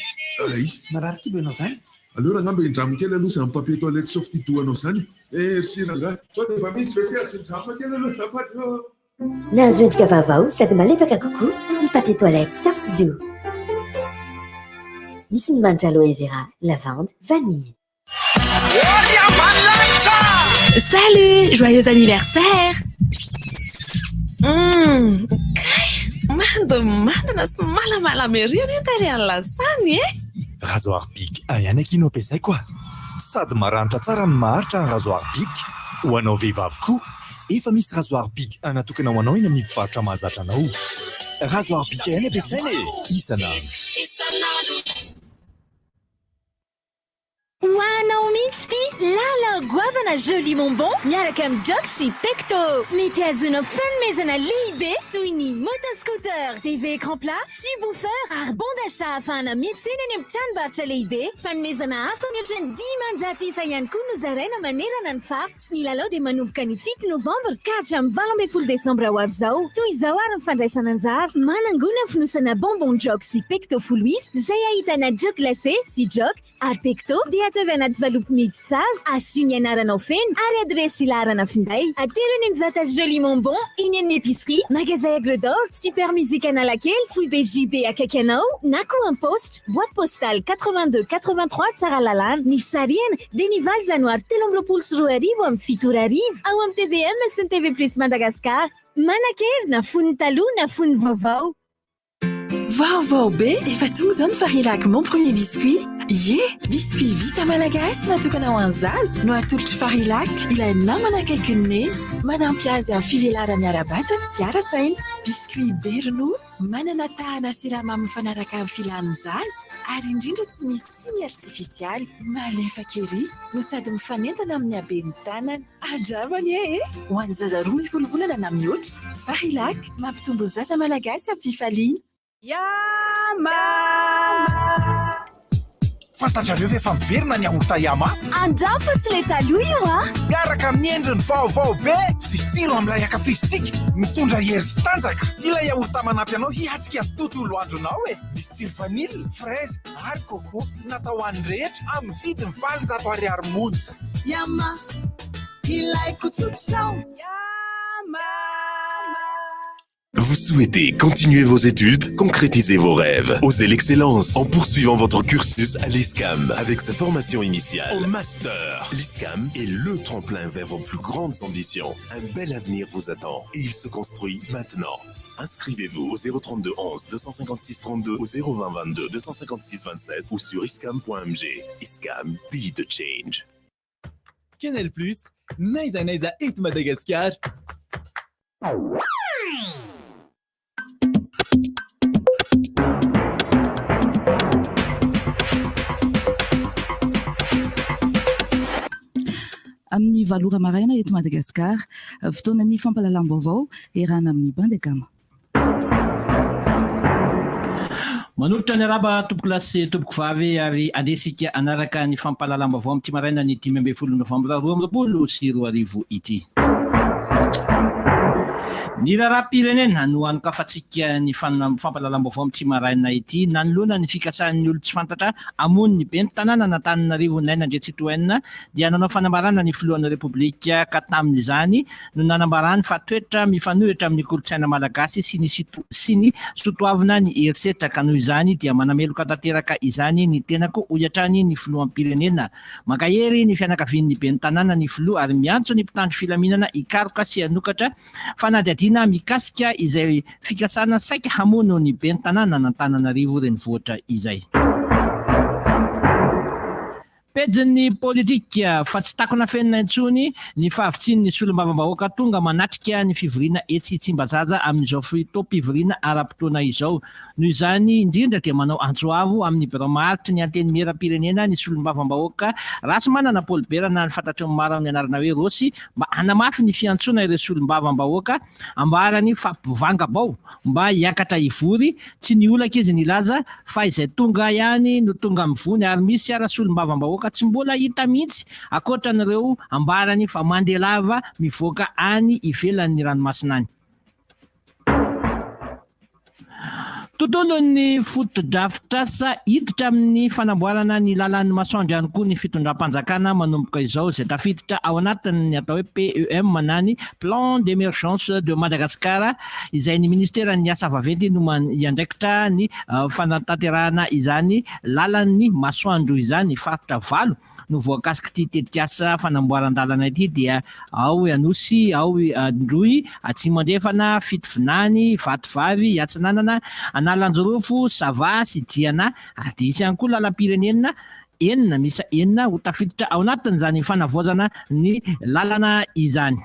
Hay. Marary kibo ianao izany? Aleo rangah mba hindramo kely aloha izany papier toilette softido anao izany e! Merci rangah! Sao dia mba misy WC azo hindramina kely aloha azafady ô! Nahazo endrika vaovao sady malefaka kokoa ny papier toilette Softido. Misy ny manitra aloe vera, lavande, vanille. Salut! Joyeux anniversaire! Hum, kay! Mandimandina sy malamalama ery anie ny tarehin'i Lasany e! Rasoir Bic ihany akia no ampiasaiko a! Sady maranitra tsara no maharitra ny rasoir Bic. Ho anao vehivavy koa, efa misy rasoir Bic natokana ho anao eny amin'ny mpivarotra mahazatra anao. Rasoir Bic ihany ampiasaina e! Isan'andro. Ho anao mihitsy ity lalao goavana Joli Mon Bon miaraka amin'ny Jok sy Pecto. Mety hahazoanao fanomezana lehibe toy ny moto scooter, TV écran plat, subwoofer ary bon d'achat ahafahana miantsena eny amin'ny tranombarotra lehibe. Fanomezana hafa mihoatra ny 500 isa ihany koa no zaraina manerana ny faritra. Ny lalao dia manomboka ny fito novambra ka hatramin'ny 18 desambra ho avy izao. Toy izao ary ny fandraisana anjara. Manangona fonosana bonbon Jok sy Pecto folo isa izay ahitana Jok glacé sy Jok Ary pecto dia ataovy anaty valopy mihidy tsara, asio ny anaranao feno ary adiresy sy laharana finday. Atero eny amin'ny vata Joli Mon Bon, eny amin'ny épicerie, magasin Aigle d'Or, Super Music Analakely, foibe JB akaiky anao, na koa am-paositra, boîte postale 82 83 Tsaralalàna. Ny fisarihana dia ny valo janoary 2023 amin'ny fito ora hariva ao amin'ny tvm sy ny TV Plus Madagascar. Manan-kery na fon'ny taloha na fon'ny vaovao. Vaovao be! Efa tonga izao ny Farilac Mon Premier Biscuit. Ie! Biscuit vita malagasy natokana ho an'ny zaza no atolotr'i Farilac, ilay namana akaikin'i Neny. Manampy azy amin'ny fivelarany ara-batana sy ara-tsaina. Biscuit be ronono, manana tahana siramamy mifanaraka amin'ny filan'ny zaza ary indrindra tsy misy tsiny artifisialy. Malefaka ery no sady mifanentana amin'ny haben'ny tanana. Andramo anie e! Ho an'ny zaza 12 volana na mihoatra, Farilac, mampitombo ny zaza malagasy am-pifaliana. Yama! Fantatrareo ve fa miverina ny yaourt Yama? Andramo fa tsy ilay taloha io a! Miaraka amin'ny endriny vaovao be sy tsiro amin'ilay ankafizintsika, mitondra hery sy tanjaka. Ilay yaourt manampy anao hiatrika ny tontolo andronao e! Misy tsiro vanille, fraise ary coco. Natao ho an'ny rehetra amin'ny vidiny 800 ariary monja. Yama, ilaiko tsotr'izao. Yama. Vous souhaitez continuer vos études, concrétiser vos rêves, osez l'excellence en poursuivant votre cursus à l'ISCAM avec sa formation initiale au master. L'ISCAM est le tremplin vers vos plus grandes ambitions. Un bel avenir vous attend et il se construit maintenant. Inscrivez-vous au 032 11 256 32 au 020 22 256 27 ou sur iscam.mg. ISCAM, be the change. Canal Plus, n'aiza n'aiza eto Madagasikara. Amin'ny valo ora maraina eto Madagasikara, fotoanan'ny fampahalalam-baovao iarahana amin'ny Bandy Akama. Manolotra ny arahaba tompokolahy sy tompokovavy ary andeha isika hanaraka ny fampahalalam-baovao amin'ity maraina ny 15 novambra 2022 ity. Ny raharaham-pirenena no hanokafantsika ny fampahalalam-baovao amin'ity maraina ity nanoloana ny fikasan'ny olon-tsy fantatra hamono ny ben'ny tanànan'Antananarivo Naina Andriantsitohaina dia nanao fanambarana ny filohan'ny Repoblika ka tamin'izany no nanambarany fa toetra mifanohitra amin'ny kolontsaina malagasy sy ny sy ny sotoavina ny herisetra ka noho izany dia manameloka tanteraka izany ny tenako hoy hatrany ny filoham-pirenena. Mankahery ny fianakavian'ny ben'ny tanàna ny filoha ary miantso ny mpitandro filaminana hikaroka sy hanokatra fanadihadiana mikasika izay fikasana saika hamono ny ben'ny tanànan'Antananarivo renivohitra izay. Pejin'ny politika, fa tsy takona afenina intsony ny fahavitsian'ny solombavambahoaka tonga manatrika ny fivoriana etsy Tsimbazaza amin'izao fotoam-pivoriana ara-potoana izao. Noho izany indrindra dia manao antso avo amin'ny birao maharitry ny Antenimierampirenena ny solombavambahoaka Rahasimanana Paul Bert na ny fantatry ny maro amin'ny anarana hoe Rossy mba hanamafy ny fiantsoana ireo solombavambahoaka ambarany fa mpivangabao mba hiakatra hivory, tsy niolaka izy nilaza fa izay tonga ihany no tonga mivony ary misy ara solombavambahoaka tsy mbola hita mihitsy ankoatran'ireo ambarany fa mandeha lava mivoaka any ivelan'ny ranomasina any. Tontolon'ny fotodrafitrasa hiditra amin'ny fanamboarana ny lalan'ny masoandro ihany koa ny fitondram-panjakana manomboka izao izay tafiditra ao anatin'ny atao hoe PEM na ny Plan d'Emergence de Madagascar izay ny ministeran'ny asa vaventy no miandraikitra ny fanatanterahana izany lalan'ny masoandro izany. Faritra valo no voakasik'ity tetikasa fanamboaran-dalana ity dia ao Anosy, ao Androy, Atsimo Andrefana, Fitovinany, Vatovavy, Atsinanana, Analanjirofo, Sava sy Diana ary dia hisy ihany koa lalam-pirenena enina miisa enina ho tafiditra ao anatin'izany fanavaozana ny lalana izany.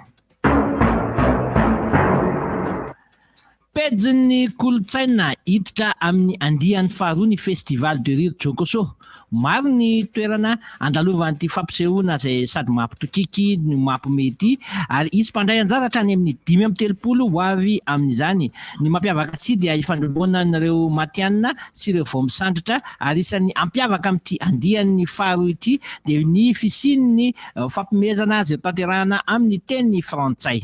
Pejin'ny kolontsaina, hiditra amin'ny andiany faharoa ny Festival de Rire Jokoso. Maro ny toerana andalovan'ity fampisehoana izay sady mampitokiky no mampiomehy ity ary hisy mpandray anjara hatrany amin'ny 35 ho avy amin'izany. Ny mampiavaka azy dia ifandrombonan'ireo matihanina sy ireo vao misandratra ary isan'ny hampiavaka amin'ity andiany faharoa ity dia ny fisian'ny fampimehezana izay hotanterahana amin'ny teny frantsay.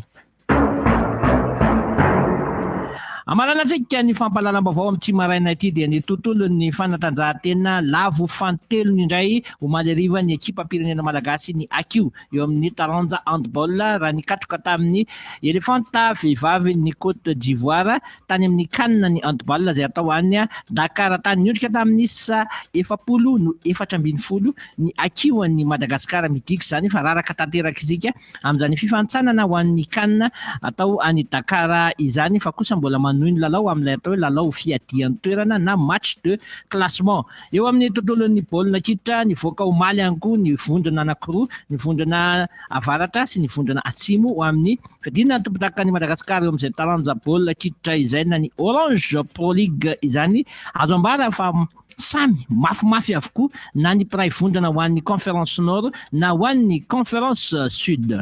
Amaranantsika ny fampahalalam-baovao amin'ity maraina ity dia ny tontolon'ny fanatanjahantena lavo fanintelony indray omaly hariva ny ekipam-pirenena malagasy ny Akio eo amin'ny taranja handball raha nikatroka tamin'ny Elefanta vehivavy ny Côte d'Ivoire tany amin'ny Can ny handball izay atao any Dakar tany. Niondrika tamin'ny isa 40 no 14 ny Akio an'i Madagasikara midika izany fa raraka tanteraka isika Amin'izany fifanintsanana ho an'ny Can atao any Dakar izany fa kosa mbola manohy ny lalao amin'ilay atao hoe lalao fiadian-toerana na match de classement. Eo amin'ny tontolon'ny baolina kitra, nivoaka omaly ihany koa ny vondrona anankiroa, ny vondrona avaratra sy ny vondrona atsimo ho amin'ny fiadiana ny tompondakan'i Madagasikara eo amin'izay taranja baolina kitra izay na ny Orange Pro League izany. Azo ambara fa Samy mafimafy avokoa na ny mpiray vondrona ho an'ny Conference Nord na ho an'ny Conference Sud.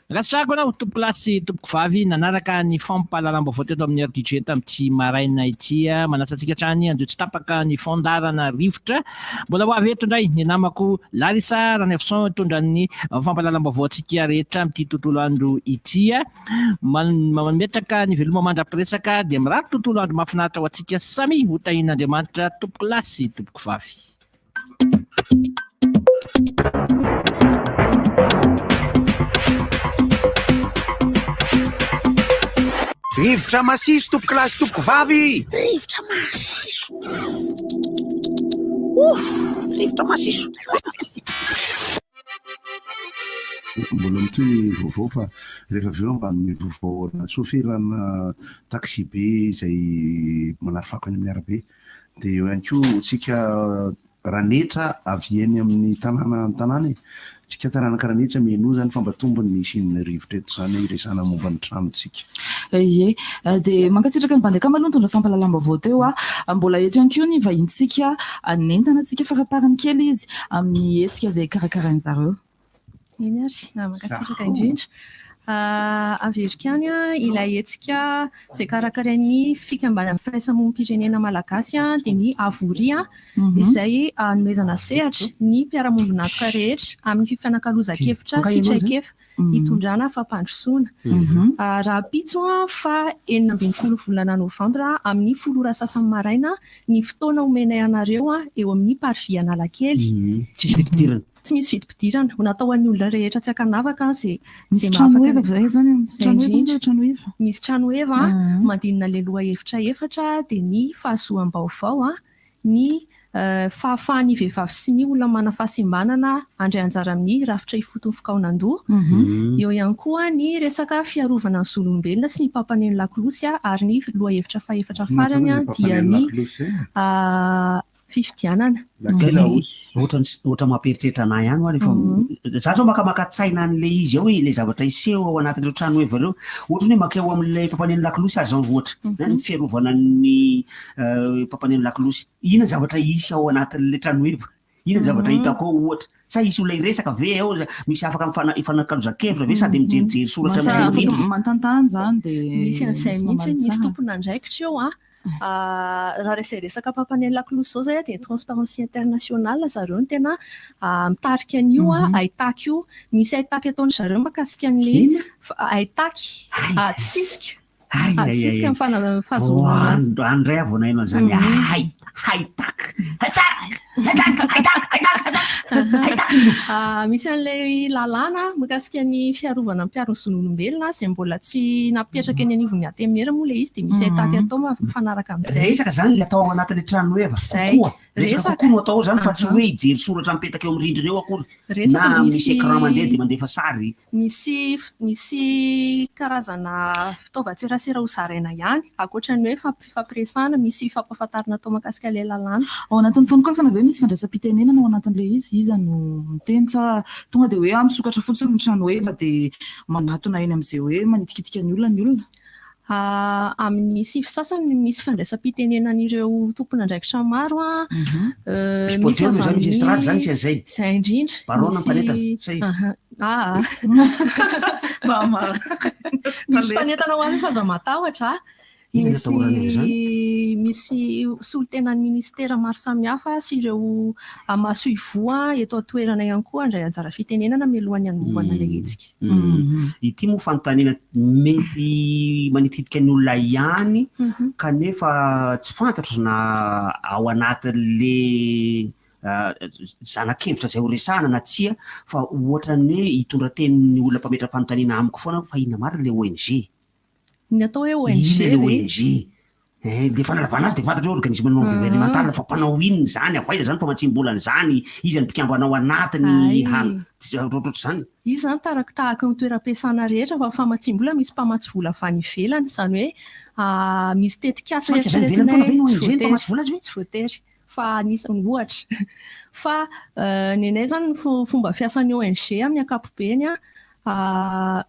Ankasitrahako anao tompokolahy sy tompokovavy nanaraka ny fampahalalam-baovao teto amin'ny RDJ tamin'ity maraina ity. Manasa antsika hatrany hanjohy tsy tapaka ny fandaharana rivotra. Mbola ho avy eto indray ny namako Larissa Ranaivoson hitondra ny fampahalalam-baovao antsika rehetra amin'ity tontolo andro ity. Mametraka ny veloma mandra-piresaka dia mirary tontolo andro mahafinaritra ho antsika samy ho tahian'Andriamanitra tompoko lahy sy tompoko vavy. Rivotra masiso tompoko lahy sy tompoko vavy. Rivotra masiso. Ouf, rivotra masiso. Mbola mitohy ny vaovao fa rehefa avy eo mba hanome vaovao ana soferana taxi-be izay manary fako eny amin'ny arabe. Dia eo ihany koa tsika Ranetsa avy eny amin'ny tanàna an-tanàna e. Tsika taranaka Ranetsa mihainoa izany fa mba tombony ny hisian'ny rivotra eto izany hiresahana momba ny tranontsika. Ie. Dia mankasitraka an'i Bandekama aloha nitondra fampahalalam-baovao teo a. Mbola eto ihany koa ny vahintsika hanentana antsika faraparany kely izy amin'ny hetsika izay karakarain-dry zareo. Eny ary, mankasitraka indrindra. Averiko ihany ilay hetsika izay karakarain'ny fikambanan'ny firaisamonim-pirenena malagasy dia ny Avoria izay hanomezana sehatra ny mpiara-mombon'antoka rehetra amin'ny fifanakalozan-kevitra sy traikefa hitondrana fampandrosoana. Rahampitso faha 16 volana novambra amin'ny folo ora sasany maraina ny fotoana omenay anareo eo amin'ny Parvis Analakely. Tsisy vidim-pidirana. Tsy misy vidim-pidirana. Ho natao ho an'ny olona rehetra tsy ankanavaka izay Misy trano heva ve izany? Izay Trano heva indrindra. moa trano heva? Misy trano heva mandinina ilay lohahevitra efatra dia ny fahazoam-baovao, ny fahafahan'ny vehivavy sy ny olona manana fahasembanana handray anjara amin'ny rafitra ifotony fikaonandoha. Eo ihany koa ny resaka fiarovana ny zon'olombelona sy ny mpampaneno lakolosy ary ny lohahevitra fahefatra farany dia ny fifidianana. Ohatra mampieritreritra anah ihany hoa rehefa za zao makamaka tsaina an'le izy ao hoe le zavatra hiseho ao anatin'ireo trano heva ireo. Ohatra ny hoe makeo amin'ilay mpampaneno lakolosy aza zao ohatra, ny fiarovana ny mpampaneno lakolosy. Inona ny zavatra hisy ao anatin'ilay trano heva? Inona ny zavatra hitako ao ohatra? Sa hisy olona hiresaka ve ao? Misy afaka mifanakalozan-kevitra ve sa dia mijerijery soratra Sa afaka mijery manontany izany dia Misy an'izay misy mihitsy, mamaly misy tsara. tompon'andraikitra eo an. Raha resay resaka mpampaneno lakolosy izao izay dia Transparency International zareo no tena mitarika an'io haitaky io. Misy haitaky ataon-dry zareo mahakasika an'ilay haitaky, sisika. Asisika ny fahazoana azy. Vao andro indray aho vao naheno an'izany. Hay, hay-tac, hay-tac, hay-tac, hay-tac, hay-tac, hay-tac, hay-tac. Misy an'ilay lalàna mikasika ny fiarovana ny mpiaro ny zon'olombelona izay mbola tsy napetraka eny anivon'ny ATMR moa ilay izy dia misy hay-tac atao mifanaraka amin'izay. Resaka izany ilay atao ao anatin'ilay trano heva kokoa. Resaka kokoa no atao ao izany fa tsy hoe hijery soratra mipetaka eo amin'ny rindrina eo akory. Resaka Na misy misy écran mandeha dia mandefa sary. Misy misy karazana fitaovan-tserasera ho zaraina ihany, ankoatra ny hoe fifampiresahana, misy fampahafantarana atao mahakasika ilay lalàna. Ao anatin'ny fanokafana ve misy fandraisam-pitenenana ao anatin'ilay izy? Iza no miteny sa tonga dia hoe ah misokatra fotsiny ny tranoheva dia manatona eny amin'izay hoe manitikitika ny olona ny olona? Amin'ny sivy sasany misy fandraisam-pitenenan'ireo tompon'andraikitra maro. Misy podium izany, misy estrade izany, misy an'izay. Izay indrindra. Barona mpanentana, sa iza? Aa. Misy mpanentana ho avy fa aza matahotra. Inona no atahorana amin'izany? Misy solontenan'ny minisitera maro samihafa sy ireo masoivoho eto an-toerana ihany koa handray anjara fitenenana mialohan'ny hanombohana ilay hetsika. Ity moa fanontaniana mety manitikitika ny olona ihany kanefa tsy fantatro na ao anatin'le zana-kevitra izay ho resahana na tsia fa ohatran'ny hoe hitondra tenin'ny olona mpametra fanontaniana amiko foana aho fa inona marina ilay ONG? Ny atao hoe ONG Inona ve? ilay ONG? Eh, le fanalavana azy dia fantatra hoe organisme non gouvernemental fa mpanao inona izany, avy aiza izany famatsiam-bola an'izany, iza ny mpikambana ao anatiny, Hay. han, tsy ohatrohatry izany. Izy izany taraka tahaka ny toeram-piasana rehetra fa ny famatsiam-bola misy mpamatsy vola avy any ivelany, izany hoe misy tetikasa Tsy maintsy avy any ivelany foana ve ny eritreretinay, ONG ny mpamatsy vola azy ve? Tsy voatery fa anisan'ny ohatra. Fa ny anay izany ny fomba fiasan'ny ONG amin'ny ankapobeny an,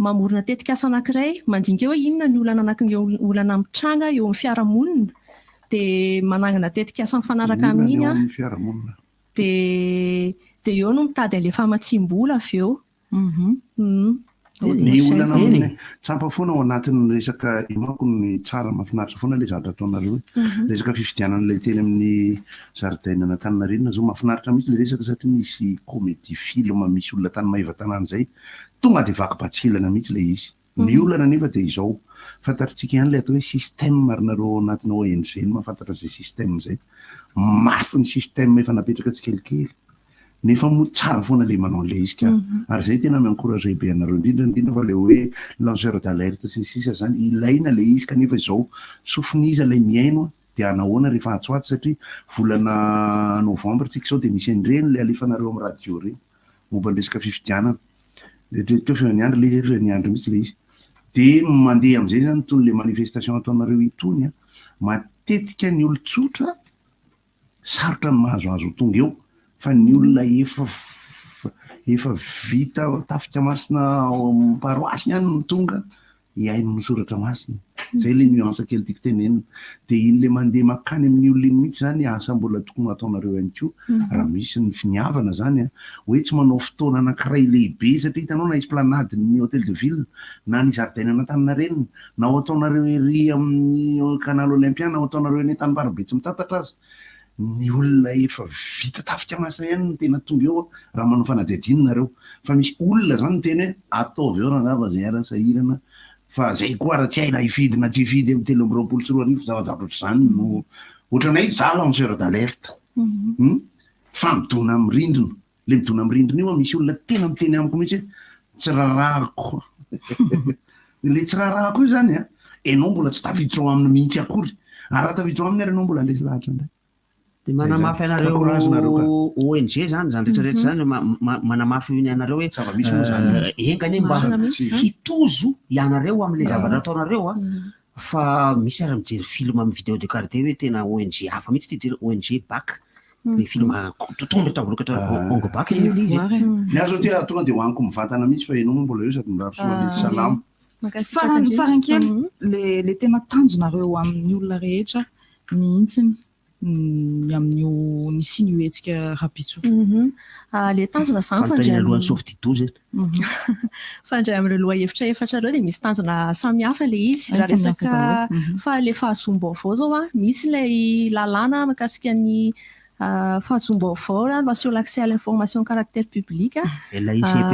Mamorona tetikasa anankiray, mandinika hoe inona ny olana anaky olana mitranga eo amin'ny fiarahamonina, dia manangana tetikasa mifanaraka Olana amin'iny eo an, amin'ny fiarahamonina. dia dia eo no mitady an'ilay famatsiam-bola avy eo. Ny olana amin'ny tsapa foana ao anatin'ny resaka io manko ny tsara mahafinaritra foana ilay zavatra ataonareo e. Resaka fifidianana ilay teny amin'ny zaridainan'Antaninarenina zao mahafinaritra mihitsy ilay resaka satria nisy comédie film misy olona tany Maevatanàna izay tonga dia vaky batsilana mihitsy ilay izy. Ny olana anefa dia izao, fantatritsika ihany ilay atao hoe système ary nareo ao anatina ONG no mahafantatra izay système izay. Mafy ny système efa napetraka tsikelikely nefa moa tsara foana ilay manao an'ilay izy ka. Ary izay tena mi-encourager be anareo indrindra indrindra fa ilay hoe lanceur d'alerte sy ny sisa izany ilaina ilay izy kanefa izao sofin'iza ilay mihaino an. Dia hanahoana rehefa atsy ho atsy satria volana novembre tsika izao dia misy an'ireny ilay alefanareo amin'ny radio ireny momba ny resaka fifidianana. Eritrereto teo fa efa niandry ilay izy, efa niandry mihitsy ilay izy. Dia mandeha amin'izay izany itony ilay manifestation ataonareo itony an, matetika ny olon-tsotra sarotra ny mahazo azy ho tonga eo fa ny olona efa efa vita tafika masina ao amin'ny paroasy ihany no tonga hihaino ny soratra masina. Zay le nuance kely tiako tenenina. De iny le mandeha makany amin'ny olona iny mihitsy zany asa mbola tokony ho ataonareo ihany koa raha misy ny finiavana zany an, hoe tsy manao fotoana anankiray lehibe satria hitanao na esplanade ny hotel de ville na ny zaridainan'Antaninarenina na ho ataonareo ery amin'ny canal olympia na ho ataonareo eny Antanimbarobe Betsimitatatra aza Ny olona efa vita tafika masina ihany no tena tonga eo raha manao fanadihadiana nareo. Fa misy olona zany miteny hoe ataovy eo rangaha fa zay ara sahirana fa zay koa ara tsy hay na hifidy na tsy hifidy amin'ny 2023 zavajavatra ohatr'izany no ohatranay za lanceur d'alerte hum fa midona amin'ny rindrina. Le midona amin'ny rindrina io misy olona tena miteny amiko mihitsy hoe tsy raharahako. Le tsy raharahako io zany an, enao mbola tsy tafiditra ao aminy mihitsy akory. Ary raha tafiditra ao aminy ary enao mbola handresy lahatra indray. Dia manamafy anareo ONG zany, izany rehetra rehetra izany, manamafy ny anareo hoe Zava-misy moa zany. enga anie mba hitozo ianareo amin'ilay zavatra ataonareo an, Fa misy ary mijery film amin'ny vidéo de qualité hoe tena ONG hafa mihitsy ity jery ONG bac le film tontolo tavolokatra Ong Bak iny ilay izy. Ny ahy zao ty tonga dia hohaniko mivantana mihitsy fa ianao moa mbola eo sady mirary soa mihitsy salama. Farany farany kely le le tena tanjonareo amin'ny olona rehetra mihitsiny. ny amin'io nisian'io hetsika rahampitso io. Le tanjona izany Fanontaniana alohan'ny softidoza eto. Fandray amin'ireo lohahevitra efatra ireo dia misy tanjona samihafa ilay izy. Raha resaka fa ilay fahazoam-baovao izao an, misy ilay lalàna mikasika ny fahazoam-baovao, loi sur l'accès à l'information à caractère public. LAICP.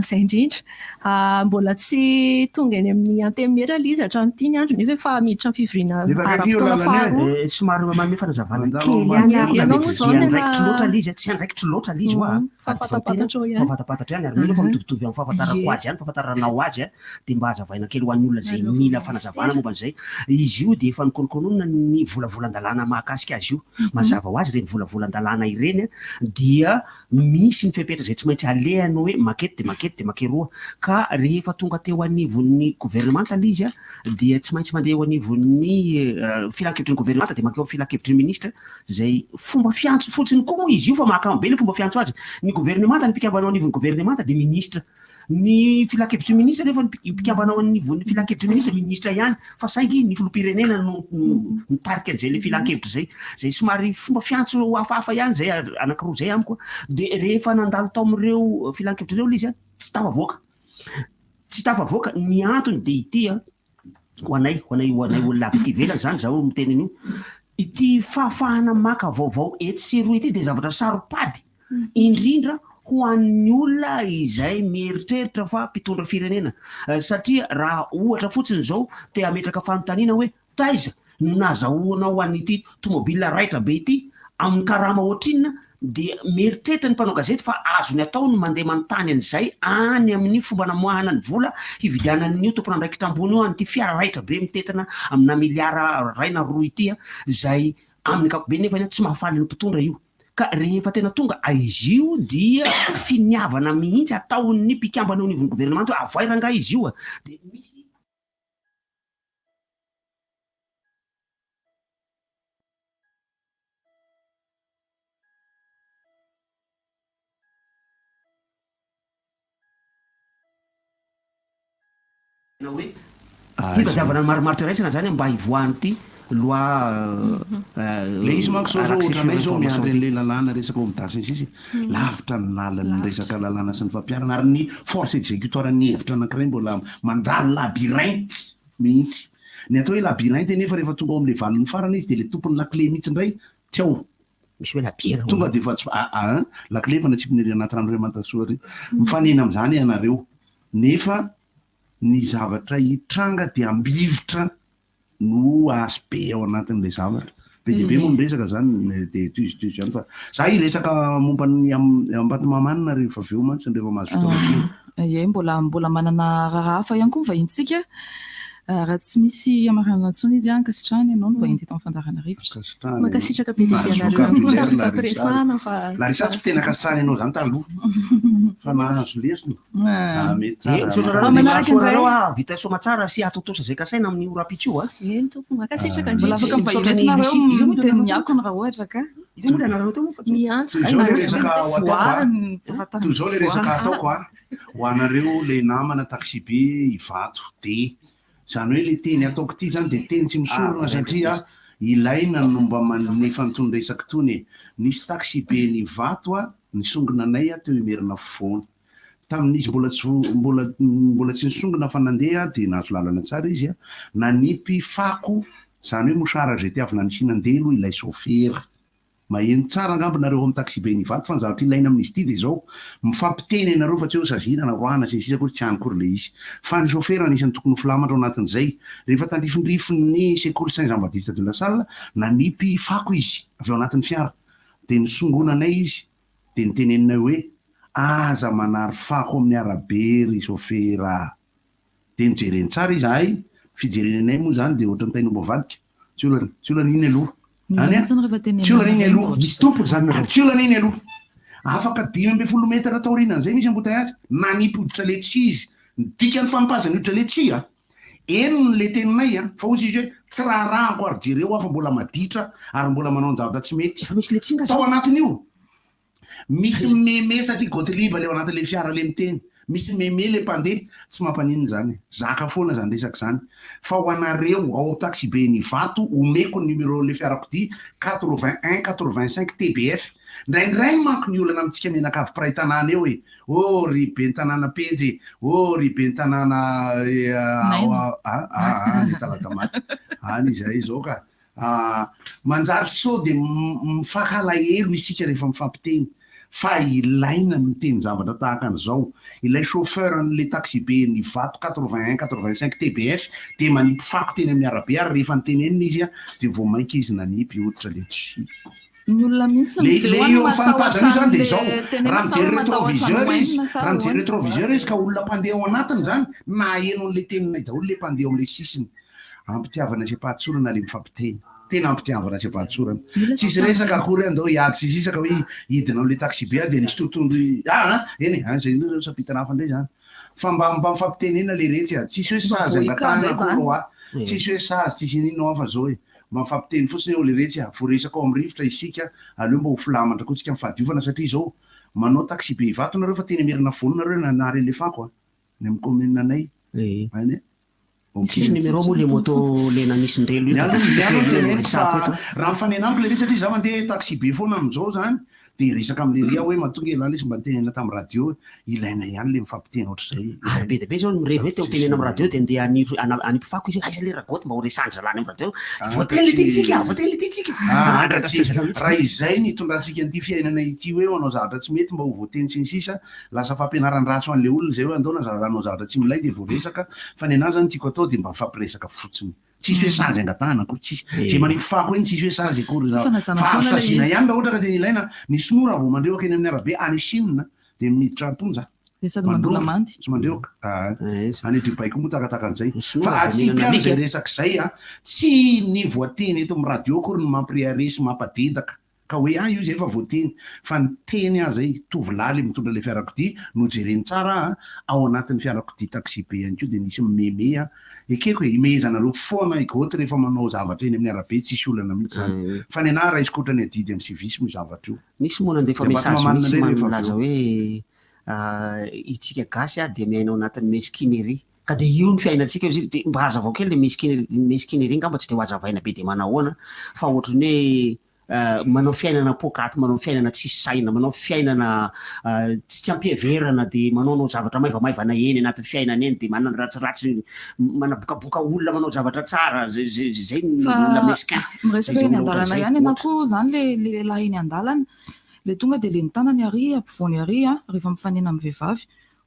Izay indrindra. Mbola tsy tonga eny amin'ny Antenimiera ilay izy hatramin'ity ny andro nefa efa miditra amin'ny fivoriana ara-potoana faharoa. Somary manome fanazavana kely ihany aho na dia tsy dia andraikitro loatra ilay izy, tsy andraikitro loatra ilay izy hoa. Fa fantapantatrao ihany. Fa fantapantatro ihany ary mino aho fa mitovitovy amin'ny fahafantarako azy ihany, fahafantaranao azy dia mba hazavaina kely ho an'ny olona izay mila fanazavana momba an'izay. Izy io dia efa nokononkononina ny volavolan-dalàna mahakasika azy io. Mazava ho azy ireny volavolan-dalàna ireny dia misy ny fepetra izay tsy maintsy alehany hoe maketo dia maketo dia makeroa. Ka rehefa tonga teo anivon'ny governemanta ilay izy dia tsy maintsy mandeha eo anivon'ny filankevitry ny governemanta dia mankeo amin'ny filankevitry ny minisitra izay fomba fiantso fotsiny koa moa izy io fa mahakamo be ilay fomba fiantso azy. Ny governemanta, ny mpikambana ao anivon'ny governemanta dia minisitra. Ny filankevitry ny minisitra nefa ny mpikambana ao anivon'ny filankevitry ny minisitra, minisitra ihany fa saingy ny filoham-pirenena no mitarika an'izay ilay filankevitra izay. Izay somary fomba fiantso hafahafa ihany izay anankiroa izay amiko. Dia rehefa nandalo tao amin'ireo filankevitra ireo ilay izy, tsy tafavoaka. Tsy tafavoaka, ny antony dia ity an, ho anay, ho anay, ho anay olona avy aty ivelany izany izaho miteny an'io, ity fahafahana maka vaovao etsy sy eroa ity dia zavatra saro-pady indrindra ho an'ny olona izay mieritreritra fa mpitondra firenena satria raha ohatra fotsiny izao te hametraka fanontaniana hoe Taiza no nahazahoanao an'ity tomobile raitra be ity amin'ny karama ohatrinona dia mieritreritra ny mpanao gazety fa azony atao ny mandeha manontany an'izay any amin'ny fomba namoahana ny vola hividianan'io tompon'andraikitra ambony io an'ity fiara raitra be mitentina amina miliara iray na roa ity izay amin'ny ankapobeny nefa tsy mahafaly ny mpitondra io ka rehefa tena tonga izy io dia finiavana mihitsy ataon'ny mpikambana eo anivon'ny governemanta hoe avoay rangahy izy io dia misy hoe hitadiavana ny marimaritra iraisana zany mba hivoahan'ity loi Le izy manko zao zao accès sur ohatranay zao l'information miandry ity. an'le lalàna resaka OMDA sy ny sisa e, lavitra ny lalan'ny resaka lalàna sy ny fampiharana ary ny force exécutoire ny hevitra anankiray mbola mandalo labyrinthe mihitsy. Ny atao hoe labyrinthe anefa rehefa tonga ao amin'le valiny farany izy dia le tompon'ny lakile mihitsy indray tsy ao. Misy hoe labiera hono. Tonga dia efa tsy a a lakile efa natsipiny ery anaty rano Andriamantasoa ery. Mifanena amin'izany ianareo nefa ny zavatra hitranga dia ambivitra no azo be ao anatin'ilay zavatra. Be dia be moa ny resaka zany dia tohizo tohizo ihany fa za hiresaka momba ny Ambatomahamanina rehefa avy eo mantsy rehefa mahazo fotoana kely. Ie, mbola mbola manana raharaha hafa ihany koa ny vahintsika. Raha tsy misy hamaranana intsony izy, ankasitrahana ianao ny vahiny teto amin'ny fandaharana rivotra. Ankasitrahana. Mankasitraka be dia be anareo ihany koa tamin'ny fifampiresahana fa. Larissa tsy tena ankasitrahana ianao zany taloha fa nahazo lesona. Ah, mety tsara. Misaotra anareo dia mirary soa anareo hahavita soamatsara sy hahatontosa izay kasaina amin'io rahampitso io a. Eny tompoko, mankasitraka Mbola indrindra. afaka Misaotra mivahiny an'i eto nareo Lucie. Iza moa miteny ilay ny akony raha ohatra ka. Iza moa ilay anaranao teo moa fa tsy. Miantso. Toy izao ilay resaka ho ataoko a. Voary ny Toy izao ilay resaka ataoko a. Ho anareo ilay namana taxibe Ivato dia izany hoe ilay teny ataoko ity izany dia teny tsy misorona satria ilaina no mba manefa an'itony resaka itony e. Nisy taxibe an'Ivato a nisongona anay teo Imerinafovoany. Tamin'izy mbola tsy mbola mbola tsy nisongona fa nandeha dia nahazo lalana tsara izy, nanipy fako izany hoe mouchard jeté avy nanisiana andelo ilay sôfera. Maheno tsara angamba nareo ao amin'ny taxibe eny Ivato fa ny zavatra ilaina amin'izy ity dia izao, mifampiteny ianareo fa tsy hoe saziana na roahana sy ny sisa akory tsy any akory ilay izy. Fa ny sôfera anisan'ny tokony ho filamatra ao anatin'izay. Rehefa tandrifindrifin'ny sekoly Saint Jean Baptiste de la Salle, nanipy fako izy avy ao anatin'ny fiara. Dia nisongonanay izy Dia noteneninay hoe, Aza manary fako amin'ny arabe ry sôfera a! Dia nojereny tsara izahay, ny fijereny anay moa izany dia ohatran'ny tain'omby avadika, tsy olana, tsy olana iny aloha, any an! Tsy olana iny aloha, Misy tompony izany nareo. Tsy olana iny aloha. Afaka 15 metatra taorianan'izay misy embouteillage, nanipy hoditra letchis izy. Ny dikan'ny fanipazany hoditra letchis a! Henony le teninay a! Fa hozy izy hoe, tsy raharahako ary jereo aho fa mbola maditra ary mbola manao ny zavatra tsy mety. Efa misy letchi nga Tao zao? anatin'io, misy mimeme satria Gottlieb le ao anatin'le fiara le miteny, misy mimeme le mpandeha, tsy mampaninona izany e! Zaka foana izany resaka izany. Fa ho anareo ao amin'ny taxibe eny Ivato, omeko ny numéro-n'le fiarakodia, 81 85 TBF. Indraindray manko ny olana amintsika mianakavy mpiray tanàna eo e! Oh ry ben'ny tanàna Penjy e! Oh ry ben'ny tanàna Naina. any Talatamaty. Any izahay izao ka. Manjary sao dia mifankalahelo isika rehefa mifampiteny fa ilaina ny miteny zavatra tahaka an'izao. Ilay chauffeur an'ilay taxibe Ivato 81 85 TBF dia manipy fako teny amin'ny arabe ary rehefa notenenina izy dia vao mainka izy nanipy hoditra le tsy Ny olona mihitsy Le no le voa io no amin'ny fanipazana io matahotra zany dia izao, an'le raha tenenina sa mijery hoe matahotra rétroviseur an'i izy, Wayne sa raha mijery ahoana? rétroviseur izy ka olona mpandeha ao anatiny zany, naheno an'le teninay daholo le mpandeha ao amin'le sisiny. Ampitiavana sy am-pahatsorana le mifampiteny. Tena ampitiavana sy am-pahatsorana. Mila Tsisy resaka akory andao hiady sy sisa ka hoe hidina amin'le taxibe aho dia nisy totohondry ah ah, eny e, ah zay indray zao chapitre hafa indray zany. Fa mba mba mifampitenena le retsy a, tsisy hoe Mba sazy boycott angatahana indray akory zany. hoa, tsisy hoe sazy, tsisy ininona hoa fa zao e. Mba mifampiteny fotsiny eo le retsy a, voaresaka ao amin'ny rivotra isika, aleo mba ho filamatra koa tsika amin'ny fahadiovana satria izao manao taxibe Ivato nareo fa teny Imerinavony nareo nanary an'le fako a, any amin'ny commune anay any e. Tsisy numéro moa le moto le nanisindrelo io Ny ka aloha tsy ny hitako aloha hoe teneniko fa resahako eto. raha mifanena amiko le retsy satria za mandeha taxibe foana amin'izao zany de hiresaka am lery aho hoe matoa nge lany izy mba nitenena tam radio hoe ilaina ihany le mifampiteny ohatr'izay Ary be dia be zao ny mirevy hoe te ho tenena am radio de ndeha haniry hanipy fako izy hoe aiza le ragoty mba ho resahan-dry zalahy any am radio voateny le tiantsika voateny le tiantsika Ah, Andra tsy tsy zalahy mihitsy. raha izay ny itondrantsika an'ity fiainana ity hoe manao zavatra tsy mety mba ho voateny sy ny sisa lasa fampianaran-dratsy ho an'le olona izay hoe andao na zalahy hanao zavatra tsy milay de voaresaka fa ny anah zany tiako atao de mba mifampiresaka fotsiny Tsisy hoe sazy angatahana akory, tsisy. Izay manipy fako eny tsisy hoe sazy akory raha Fanajana fa azo foana ilay saziana izy. ihany raha ohatra ka tena ilaina. Ny sinoa raha vao mandrehoka eny amin'ny arabe any Chine dia miditra am-ponja. Dia sady mandoa Mandroaka lamandy. sy mandrehoka. Aa. Any Dubaï koa moa takataka an'izay. Ny sinoa Fa raha vao atsipy mihinana ihany izay alika. resaka izay a. Tsy ny voateny eto amin'ny radio akory no mampirehareha sy mampadedaka. Ka hoe ah io izay efa voateny fa ny teny aza i tovolahy le mitondra le fiarakodia no jereny tsara a, ao anatin'ny fiarakodia taxi be ihany koa dia nisy mimeme a, ekeko e, imehezanareo foana i Goty rehefa manao zavatra eny amin'ny arabe tsisy olana mihitsy zany, fa ny anah raisiko ohatran'ny adidy amin'ny civisme io zavatra io. Nisy moa nandefa Dia message Ambatomamana mihitsy indray rehefa avy milaza eo. hoe itsika gasy dia miaina ao anatin'ny mesquinerie. Ka dia io ny fiainantsika io izy dia mba hazavao kely le mesquinerie, mesquinerie angamba tsy dia ho hazavaina be dia manahoana fa ohatran'ny hoe manao fiainana poakaty, manao fiainana tsisy saina, manao fiainana tsy tsy am-piheverana dia manaonao zavatra maivamaivana eny anatin'ny fiainana eny dia manaratsiratsy, manabokaboka olona manao zavatra tsara, zay zay zay ny Fa olona mesquin, zay miresaka zay eny olona an-dalana ohatran'izay ihany ianao ohatra. koa izany le le lehilahy eny an-dalana, le tonga dia le ny tanany ary ampovoany ary rehefa mifanena amin'ny vehivavy,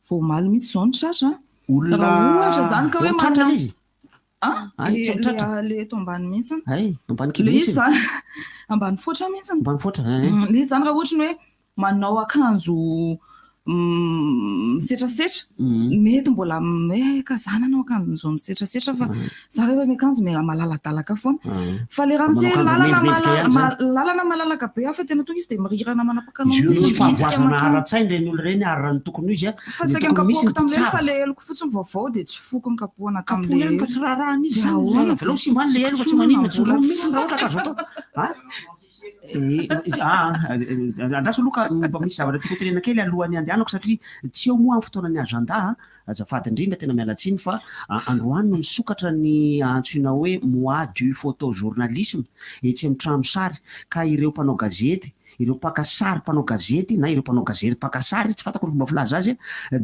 vao omaly mihitsy izao no tratra an! Olona Raha ohatra izany ka hoe Vao tratra manana ilay izy? An? Ay, Le, tratra. le, le eto ambany mihitsy. Ay, ambany kibo Le izy mihitsy. zany, ambany foatra mihitsy. Ambany foatra, eh. Le izy zany raha ohatra ny hoe manao akanjo misetrasetra, mety mbola hoe ka za nanao akanjo misetrasetra fa za rehefa miakanjo malaladalaka foana. Fa le ramose Manao akanjo lalana mendrimendrika ihany zany. lalana malalaka be hafa tena tonga izy dia mirirana manapaka anao Izy io mihitsy misy izy mikitika fahavoazana mankany. ara-tsaina ireny olona ireny ary raha ny tokony ho izy a, Fa ny saika tokony misy nikapohako ny tamin'ireny fa mpitsabo. le heloko fotsiny vaovao dia tsy foko nikapohana Kapohina tamin'le ihany fa tsy raharahana izy Dia zany, ahoana avelao dia simba any le helo fa tsy tsy maninona, tsy mbola ronono tsy mihitsy raha ohatra ka azo atao. A? Eh, ah, andraso aloha ka mba misy zavatra tiako hotenenina kely alohan'ny handehanako satria tsy eo moa amin'ny fotoanan'ny agenda a. Azafady indrindra, tena miala tsiny fa androany no nisokatra ny antsoina hoe mois du photojournalisme etsy amin'ny trano sary ka ireo mpanao gazety, ireo mpaka sary mpanao gazety na ireo mpanao gazety mpaka sary, tsy fantako ny fomba filaza azy,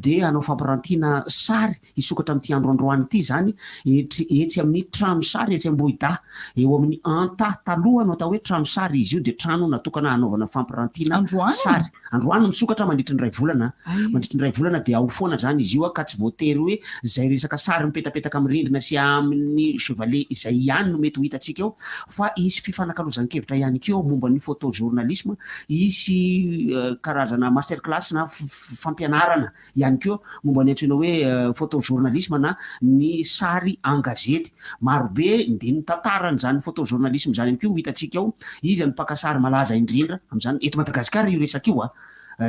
dia hanao fampirantiana sary hisokatra amin'ity andro androany ity izany etsy amin'ny trano sary etsy Ambohidahy, eo amin'ny Anta taloha no atao hoe trano sary izy io dia trano natokana hanaovana fampirantiana sary. Androany no misokatra mandritry ny iray volana. Mandritry ny iray volana dia ao foana izany izy io ka tsy voatery hoe izay resaka sary mipetapetaka amin'ny rindrina sy amin'ny chevalet izay ihany no mety ho hitantsika ao fa hisy fifanakalozan-kevitra ihany koa ao momba ny photojournalisme, hisy karazana master class na fampianarana ihany koa momba ny antsoina hoe photojournalisme na ny sary an-gazety. Marobe dia ny tantaran'izany photojournalisme izany ihany koa ho hitantsika ao. Iza no mpaka sary malaza indrindra amin'izany? Eto Madagasikara io resaka io a!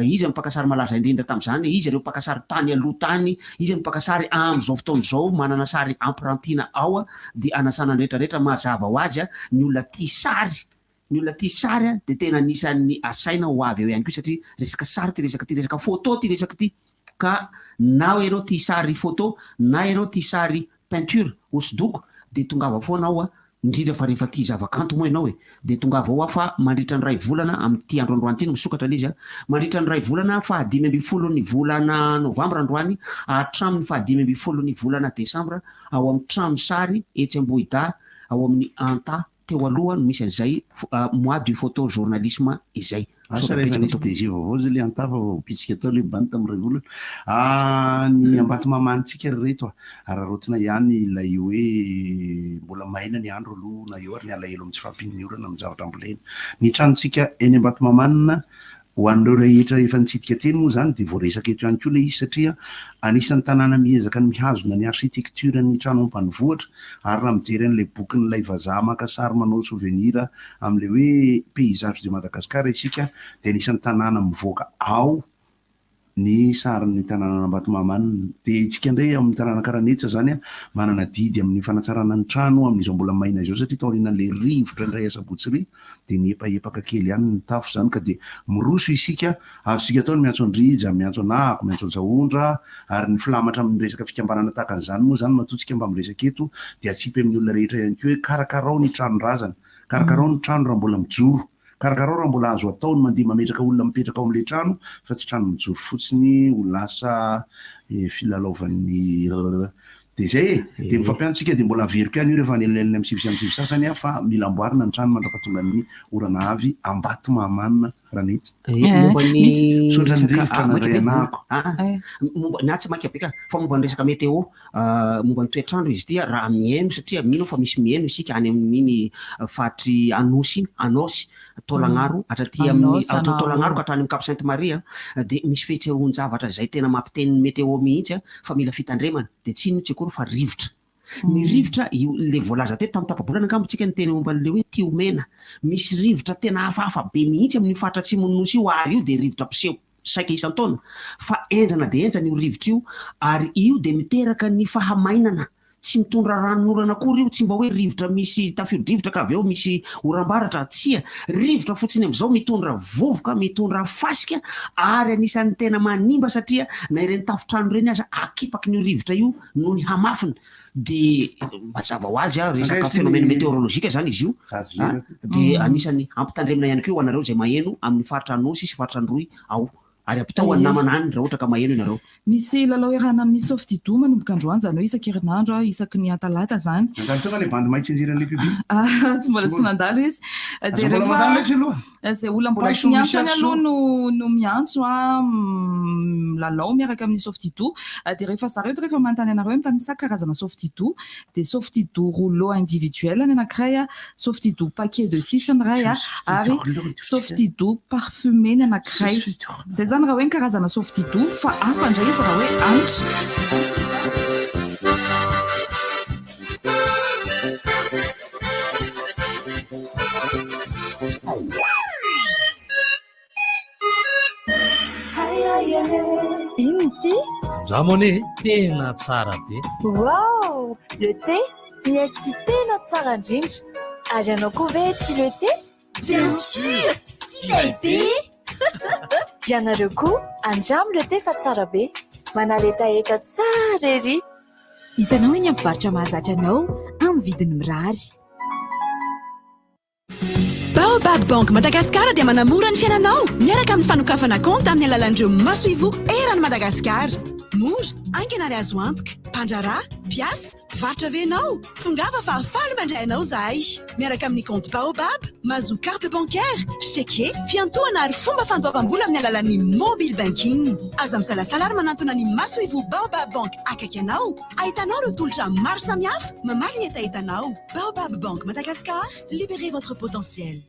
Iza no mpaka sary malaza indrindra tamin'izany? Iza ireo mpaka sary tany aloha tany? Iza no mpaka sary amin'izao fotoana izao manana sary ampirantiana ao? Dia anasana ny rehetra rehetra mazava ho azy ny olona tia sary Ny olona tia sary dia tena anisan'ny asaina ho avy eo ihany koa satria resaka sary ity resaka ity, resaka photo ity resaka ity ka na ianao tia sary photo na ianao tia sary peinture, hosodoko dia tongava foana ao indrindra fa rehefa tia zavakanto moa ianao e dia tongava ao fa mandritra ny iray volana amin'ity andro androany ity no misokatra ilay izy mandritra ny iray volana fahadimy ambin'ny folon'ny volana novambra androany hatramin'ny fahadimy ambin'ny folon'ny volana desambra ao amin'ny trano sary etsy Ambohidahy ao amin'ny Anta. teo aloha no misy an'izay mois du photo journalisme izay. Asa raha efa nisy DG vaovao zay le antafa vao bitsika tao le bandy tamin'ny iray volana. Ah, ny Ambatomamantsika ry reto a, araraotina ihany ilay hoe mbola maina ny andro aloha na eo ary ny alahelo amin'ny tsy fahampian'ny orana amin'ny zavatra ambolena. Ny tranontsika eny Ambatomamanina Ho an'ireo rehetra efa nitsidika teny moa izany dia voaresaka eto ihany koa ilay izy satria anisan'ny tanàna miezaka ny mihazona ny architecture-n'ny trano ambanivohitra ary raha mijery an'ilay bokin'ilay vazaha maka sary manao souvenir amin'ilay hoe paysage de Madagascar isika dia anisan'ny tanàna mivoaka ao ny sarin'ny tanànan'Ambatomahamanina. Dia isika indray ao amin'ny tanàna Karanetsa izany manana adidy amin'ny fanatsarana ny trano amin'izao mbola maina izao satria taorianan'ilay rivotra indray asabotsy iry dia mihepahepaka kely ihany ny tafo izany ka dia miroso isika, azontsika atao ny miantso an-dRija, miantso an'Ahako, miantso an-Jahondra ary ny filamatra amin'ny resaka fikambanana tahaka an'izany moa izany matoa tsika mba miresaka eto dia atsipy amin'ny olona rehetra ihany koa hoe karakarao ny tranon-drazana, karakarao ny trano raha mbola mijoro, karakarao raha mbola azo atao ny mandeha mametraka olona mipetraka ao amin'ilay trano fa tsy trano mijoro fotsiny ho lasa filalaovan'ny Dia izay e! Dia mifampiantso isika dia mbola averiko ihany io rehefa anelanelan'ny amin'ny 9 sy sasany aho fa mila amboarina ny trano mandra-pahatongan'ny orana avy Ambatomahamanina Ranetsy. Eh, momba ny Misaotra ny resaka rivotra ah, maika nandray be anahako. ah, ah. Momba na tsy maika be ka fa momba ny resaka météo ah, momba ny toetr'andro izy ity ah, raha mihaino satria mino aho fa misy mihaino isika any amin'iny faritry Anosy iny, Anôsy, Taolagnaro hatraty amin'ny Anôsy, hatrao Taolagnaro Anahona. ka hatrany amin'ny Cap Sainte Marie ah, dia misy fihetsehon-javatra izay tena mampiteny ny météo mihitsy ah, fa mila fitandremana dia tsy inona tsy akory fa rivotra. Ny rivotra, io le voalaza teto tamin'ny tapa-bolana angamba tsika niteny momba an'le hoe tiomena. Misy rivotra tena hafahafa be mihitsy amin'io faritra atsimon'ny nosy io ary io dia rivotra mpiseho saika isan-taona fa henjana dia henjana io rivotra io ary io dia miteraka ny fahamainana. Tsy mitondra ranonorana akory io, tsy mba hoe rivotra misy tafio-drivotra ka avy eo misy oram-baratra, tsia, rivotra fotsiny amin'izao mitondra vovoka, mitondra fasika ary anisan'ny tena manimba satria na ireny tafontrano ireny aza akipakin'io rivotra io noho ny hamafiny dia mazava ho azy resaka phénomène météorologique izany izy io dia anisan'ny ampitandremina ihany koa ho anareo izay maheno amin'ny faritra Anosy sy faritra Androy ao ary ampitao ho an'ny namana any raha ohatra ka maheno ianareo. Misy lalao iarahana amin'ny Sofdido manomboka androany, izany hoe isan-kerinandro, isaky ny talata izany. Nandalo teo nga le bandy maitso enjeran'le pub iny? Tsy mbola tsy nandalo izy. Aza mbola mandalo letsy aloha. Izay olona mbola tsy niantso any aloha no no miantso milalao miaraka amin'ny Sofdido. Dia rehefa zareo eto rehefa manontany anareo hoe mitanisa karazana Sofdido dia Sofdido rouleau individuel ny anankiray, Softido paquet de six ny iray ary Softido parfumé ny anankiray. Izay izany raha hoe ny karazana Softido fa hafa indray izy raha hoe hanitra. Inona ity? Andramo anie e, tena tsara be. Wow! Le thé? Yes, ty tena tsara indrindra. Ary ianao koa ve tia le thé? Bien sûr! Tianay be! Ianareo koa, andramo le thé fa tsara be. Manala hetaheta tsara ery. Hitanao eny amin'ny mpivarotra mahazatra anao amin'ny vidiny mirary. Baobab Bank Madagascar dia manamora ny fiainanao miaraka amin'ny fanokafana kaonty amin'ny alalan'ireo masoivoho eran'i Madagasikara. Mora, haingana ary azo antoka. Mpandraharaha, mpiasa, mpivarotra ve ianao? Tongava fa faly mandray anao izahay. Miaraka amin'ny kaonty Baobab, mahazoa carte bancaire, chèque, fiantohana ary fomba fandoavam-bola amin'ny alalan'ny mobile banking. Aza misalasala ary manantona ny masoivoho Baobab Bank akaiky anao, ahitanao ireo tolotra maro samihafa mamaly ny hetahetanao. Baobab Bank Madagascar, libérez votre potentiel.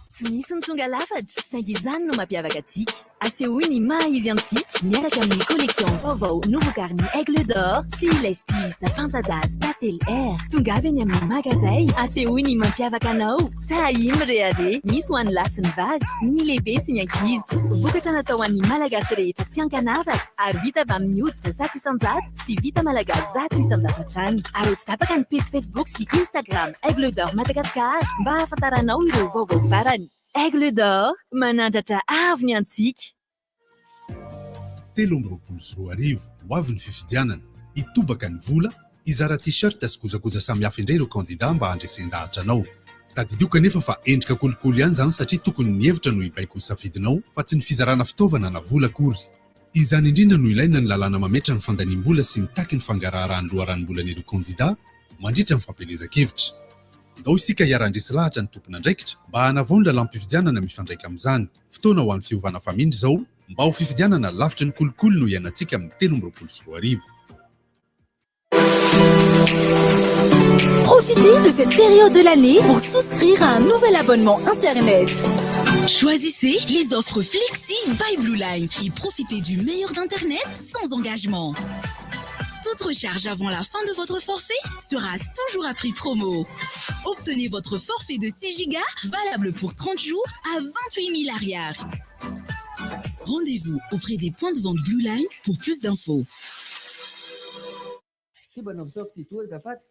Tsy misy ny tonga lafatra, saingy izany no mampiavaka antsika. Asehoy ny maha izy antsika miaraka amin'ny collection vaovao novokarin'ny Aigle d'Or sy ilay styliste fanta-daza Tantely R. Tongava eny amin'ny magazay, asehoy ny mampiavaka anao. Sahia mirehareha, misy ho an'ny lahy sy ny vavy, ny lehibe sy ny ankizy. Vokatra natao ho an'ny Malagasy rehetra tsy ankanavaka ary vita avy amin'ny hoditra 100% sy vita malagasy 100% hatrany. Araho tsy tapaka ny pejy Facebook sy Instagram Aigle d'Or Madagascar mba hahafantaranao ireo vaovao farany. Aigle d'Or, manandratra avo ny antsika. 2023, ho avy ny fifidianana, hitobaka ny vola, hizara t-shirt sy kojakoja samihafa indray ireo kandida mba handresen-dahatra anao. Tadidio kanefa fa endrika kolikoly ihany izany satria tokony ny hevitra no hibaiko ny safidinao fa tsy ny fizarana fitaovana na vola akory. Izany indrindra no ilaina ny lalàna mametra ny fandaniam-bola sy mitaky ny fangaraharahan'ny loharanom-bolan'ireo kandida mandritra ny fampielezan-kevitra. Ndao isika hiara-handresy lahatra ny tompon'andraikitra mba hanavao ny lalàm-pifidianana mifandraika amin'izany. Fotoana ho an'ny fiovana famindra izao mba ho fifidianana lavitry ny kolikoly no iainantsika amin'ny 2023. Profitez de cette période de l'année pour souscrire à un nouvel abonnement Internet. Choisissez les offres Flexi by Blue Line et profitez du meilleur d'Internet sans engagement. Toute recharge avant la fin de votre forfait sera toujours à prix promo. Obtenez votre forfait de 6 gigas valable pour 30 jours à 28 000 arrières. Rendez-vous auprès des points de vente Blue Line pour plus d'infos. Ty mba anaovy Softido azafady.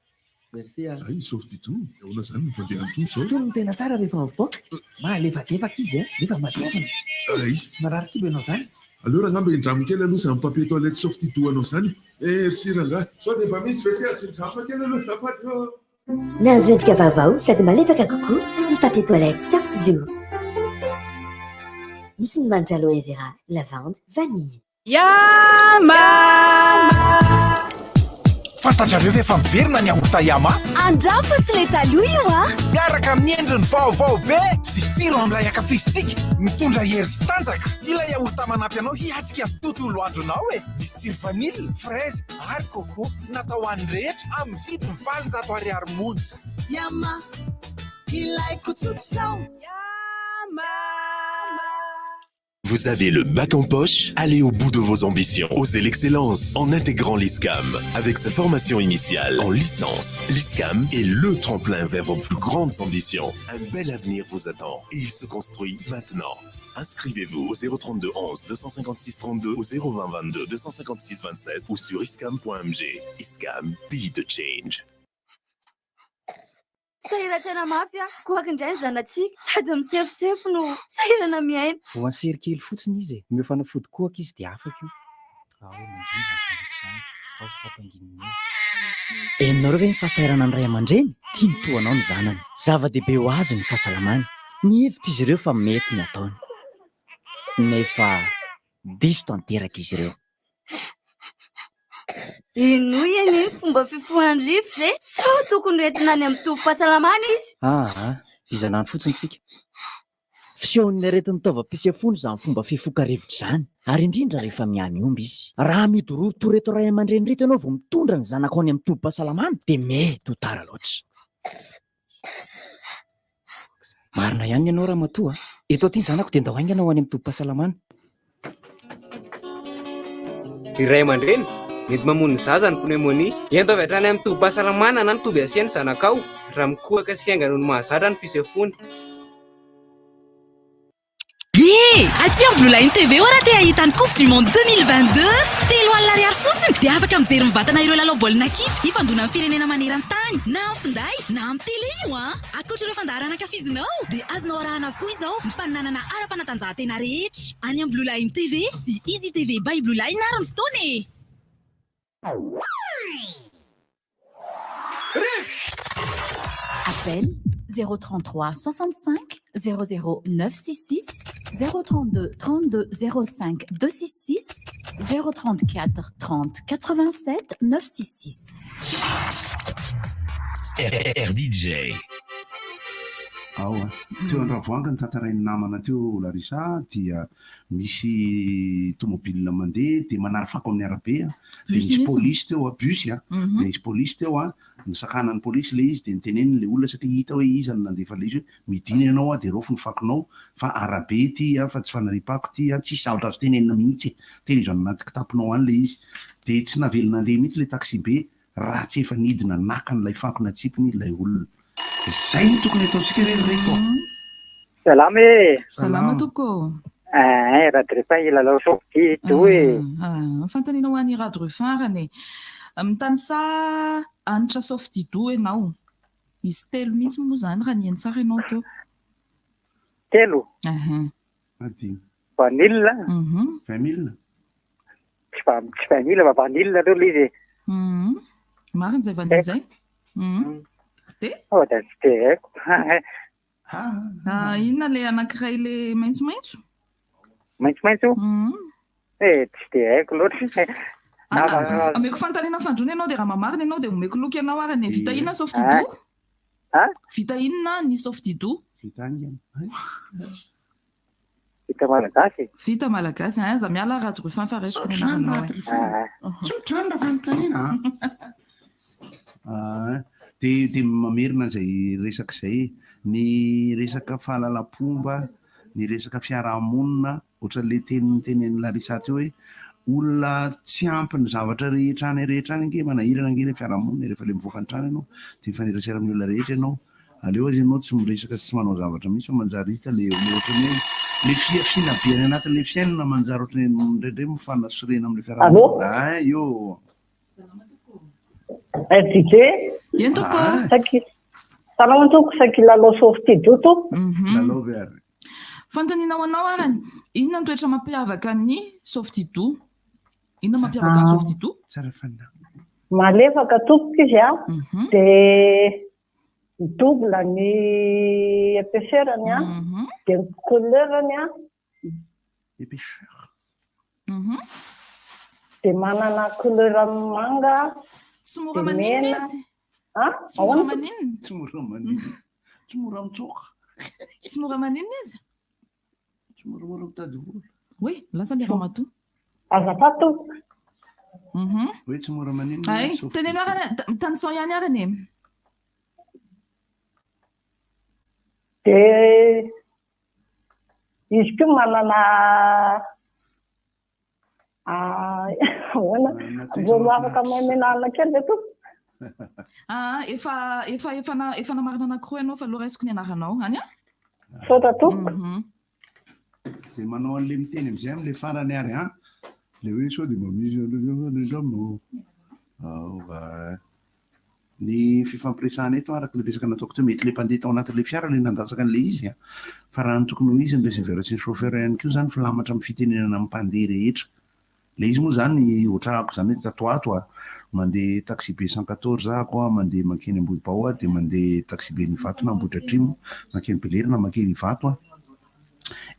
Merci a. Hay Softido, ahoana izany ny fandehan'ny toa izao? Itony no tena tsara rehefa mivoaka. Mahalefadefaka izy a, nefa matevina. Hay. Marary kibo ianao izany? Aleo rangamba indramo kely aloha izany papier toilette Softido anao izany e. Merci rangahy. Sao dia mba misy WC azo indramina kely aloha azafady ô. Nahazo endrika vaovao sady malefaka kokoa ny papier toilette Softido. Misy ny manitra aloe vera, lavande, vanille. Yama! Fantatrareo ve fa miverina ny yaourt Yama? Andramo fa tsy le taloha io a! Miaraka amin'ny endriny vaovao be sy tsiro amin'ilay ankafizintsika, mitondra hery sy tanjaka. Ilay yaourt manampy anao hiatrika ny tontolo andronao e! Misy tsiro vanille, fraise ary coco. Natao ho an'ny rehetra amin'ny vidiny 800 ariary monja. Yama, ilaiko tsotr'izao. Yama! Vous avez le bac en poche? Allez au bout de vos ambitions. Osez l'excellence en intégrant l'ISCAM. Avec sa formation initiale en licence, l'ISCAM est le tremplin vers vos plus grandes ambitions. Un bel avenir vous attend et il se construit maintenant. Inscrivez-vous au 032 11 256 32 au 020 22 256 27 ou sur iscam.mg. ISCAM, be the change. Sahiran-tsaina mafy aho, kohaka indray ny zanatsika, sady misefosefo no sahirana miaina. Voan'ny sery kely fotsiny izy e! Omeo fanafody kohaka izy dia afaka io. Ao, mangina izany zanako izany. Ao, ampanginina eo. Henonareo ve ny fahasahiranan'ny ray aman-dreny? Tiany toa anao ny zanany. Zava-dehibe ho azy ny fahasalamany. Mihevitra izy ireo fa mety ny ataony. Nefa diso tanteraka izy ireo. Henoy anie ny fomba fifohan'ny rivotra e! Sao tokony ho entina any amin'ny tobim-pahasalamana izy? Aa, vizana any fotsiny isika. Fisehon'ny aretin'ny taovam-pisefoana izany fomba fifoka rivotra izany, ary indrindra rehefa miha-mihombo izy. Raha midororotoro ireto ray aman-dreny ireto ianao vao mitondra ny zanakao any amin'ny tobim-pahasalamana dia mety ho tara loatra. Marina ihany ny anao ramatoa a! Eto aty ny zanako dia ndao haingana ho any amin'ny tobim-pahasalamana. Ry ray aman-dreny, mety mamono ny zaza ny pneumonie. Ento avy hatrany amin'ny tobim-pahasalamana na ny toby asiana ny zanakao raha mikohaka sy haingana noho ny mahazatra ny fisefoany. Ye! Aty amin'ny Blue Line TV raha te hahita ny Coupe du Monde 2022! 30 ariary fotsiny dia afaka mijery mivantana ireo lalao baolina kitra ifandonan'ny firenena maneran-tany na amin'ny finday na amin'ny télé io an! Ankoatra ireo fandaharana ankafizinao dia azonao arahana avokoa izao ny faninanana ara-panatanjahantena rehetra any amin'ny Blue Line TV sy Easy TV by Blue Line ary ny fotoana e! Appel 033 65 00 966 032 32 05 266 034 30 87 966. RDJ. Ao a. Teo Andravoahangy ny tantarain'ny namana teo Larissa dia misy tomobile mandeha dia manary fako amin'ny arabe a, dia nisy polisy teo a, bus a, dia nisy polisy teo a, nosakanan'ny polisy ilay izy dia noteneniny ilay olona satria hita hoe iza no nandefa ilay izy hoe midina ianao a dia raofy ny fakonao fa arabe ity a, fa tsy fanariam-pako ity a, tsisy zavatra azo tenenina mihitsy e, tehirizo any anaty kitaponao any ilay izy, dia tsy navela nandeha mihitsy ilay taxi-be raha tsy efa nidina naka an'ilay fako natsipiny ilay olona. Izay no tokony hataontsika re ry reto a! Salama e! Salama tompoko ô! Eeh, Radrefin hilalao sortie do e! Fanontaniana ho an'i Radrefin arany e! Mitanisà hanitra softido ianao. Misy telo mihitsy moa izany raha nihaino tsara ianao teo. Telo? Ehe. Adino. Vanille? Mhm. 20 mille? Tsy va- tsy vanille fa vanille aloha ilay izy e. Mhm. Marina izay vanille izay. Mhm. Dia? Oh, dia tsy dia haiko. Ah, inona ilay anankiray ilay maitsomaitso? Maitsomaitso? Mhm. Eh, tsy dia haiko loatra. Ah, ameko fanontaniana fandroana ianao dia raha mamarina ianao dia omeko loka ianao ary ny vita inona sauf Didou? Vita inona ny Softido? Vita haingana. Vita malagasy. Vita malagasy, hein, aza miala Rado Ruffin fa raisiko ny anaranao e. Tsotra ny raha fanontaniana an. Ah, dia dia mamerina izay resaka izay, ny resaka fahalalam-pomba, ny resaka fiarahamonina, ohatran'ilay teny notenenin'i Larissa teo hoe olona tsy ampy ny zavatra rehetra any rehetra any ange manahirana ange ilay fiarahamonina e, rehefa ilay mivoaka ny trano ianao dia mifanerasera amin'ny olona rehetra ianao, aleo aza ianao tsy miresaka sy tsy manao zavatra mihitsy fa manjary hita ilay ohatran'ny hoe ilay fihafiana be any anatin'ilay fiainana manjary ohatran'ny hoe indraindray mifanasorena amin'ilay fiarahamonina. Ay io. FDJ. Eny tompoko. Saky salama tompoko, saky lalao sortie d'eau tompoko. Lalao ve ary? Fanontaniana ho anao arany, inona ny toetra mampiavaka ny Softido? Inona mampiavaka ny Softido? Tsara fanahy. Malefaka tompoko izy a, dia double ny épaisseur-ny a, dia ny couleur-ny a. Épaisseur. Dia manana couleur manga, Tsy mora dia maninona mena. izy? Ah, Tsy mora ahoana? maninona? Tsy mora maninona. Tsy mora mitsoaka. Tsy mora maninona izy? Tsy moramora mitady vola. Oy, lasa le ramatoa. Azafady tompoko. Hoe tsy mora maninona Ay, sauf teneno arany, tanisao ihany arany e. Dia izy koa manana ahoana? Mbola afaka mamelanana kely ve tompoko? Ah, efa efa efa na efa namarina anankiroa ianao fa aleo raisiko ny anaranao. Any an? Misaotra tompoko. Dia manao an'ilay miteny amin'izay amin'ilay farany ary an. Ilay hoe sao dia mba misy Aoka. Ny fifampiresahana eto araka ilay resaka nataoko teo, mety ilay mpandeha tao anatin'ilay fiara ilay nandatsaka an'ilay izy an! Fa raha ny tokony ho izy ny receveur sy ny chauffeur ihany koa izany filamatra amin'ny fitenenana amin'ny mpandeha rehetra. Ilay izy moa izany ohatr'ahako izany hoe tato ho ato an, mandeha taxi-be 114 ahako an, mandeha mankeny Ambohibao aho dia mandeha taxi-be ny Ivato na Ambohidratrimo, mankeny Belerina, mankeny Ivato aho.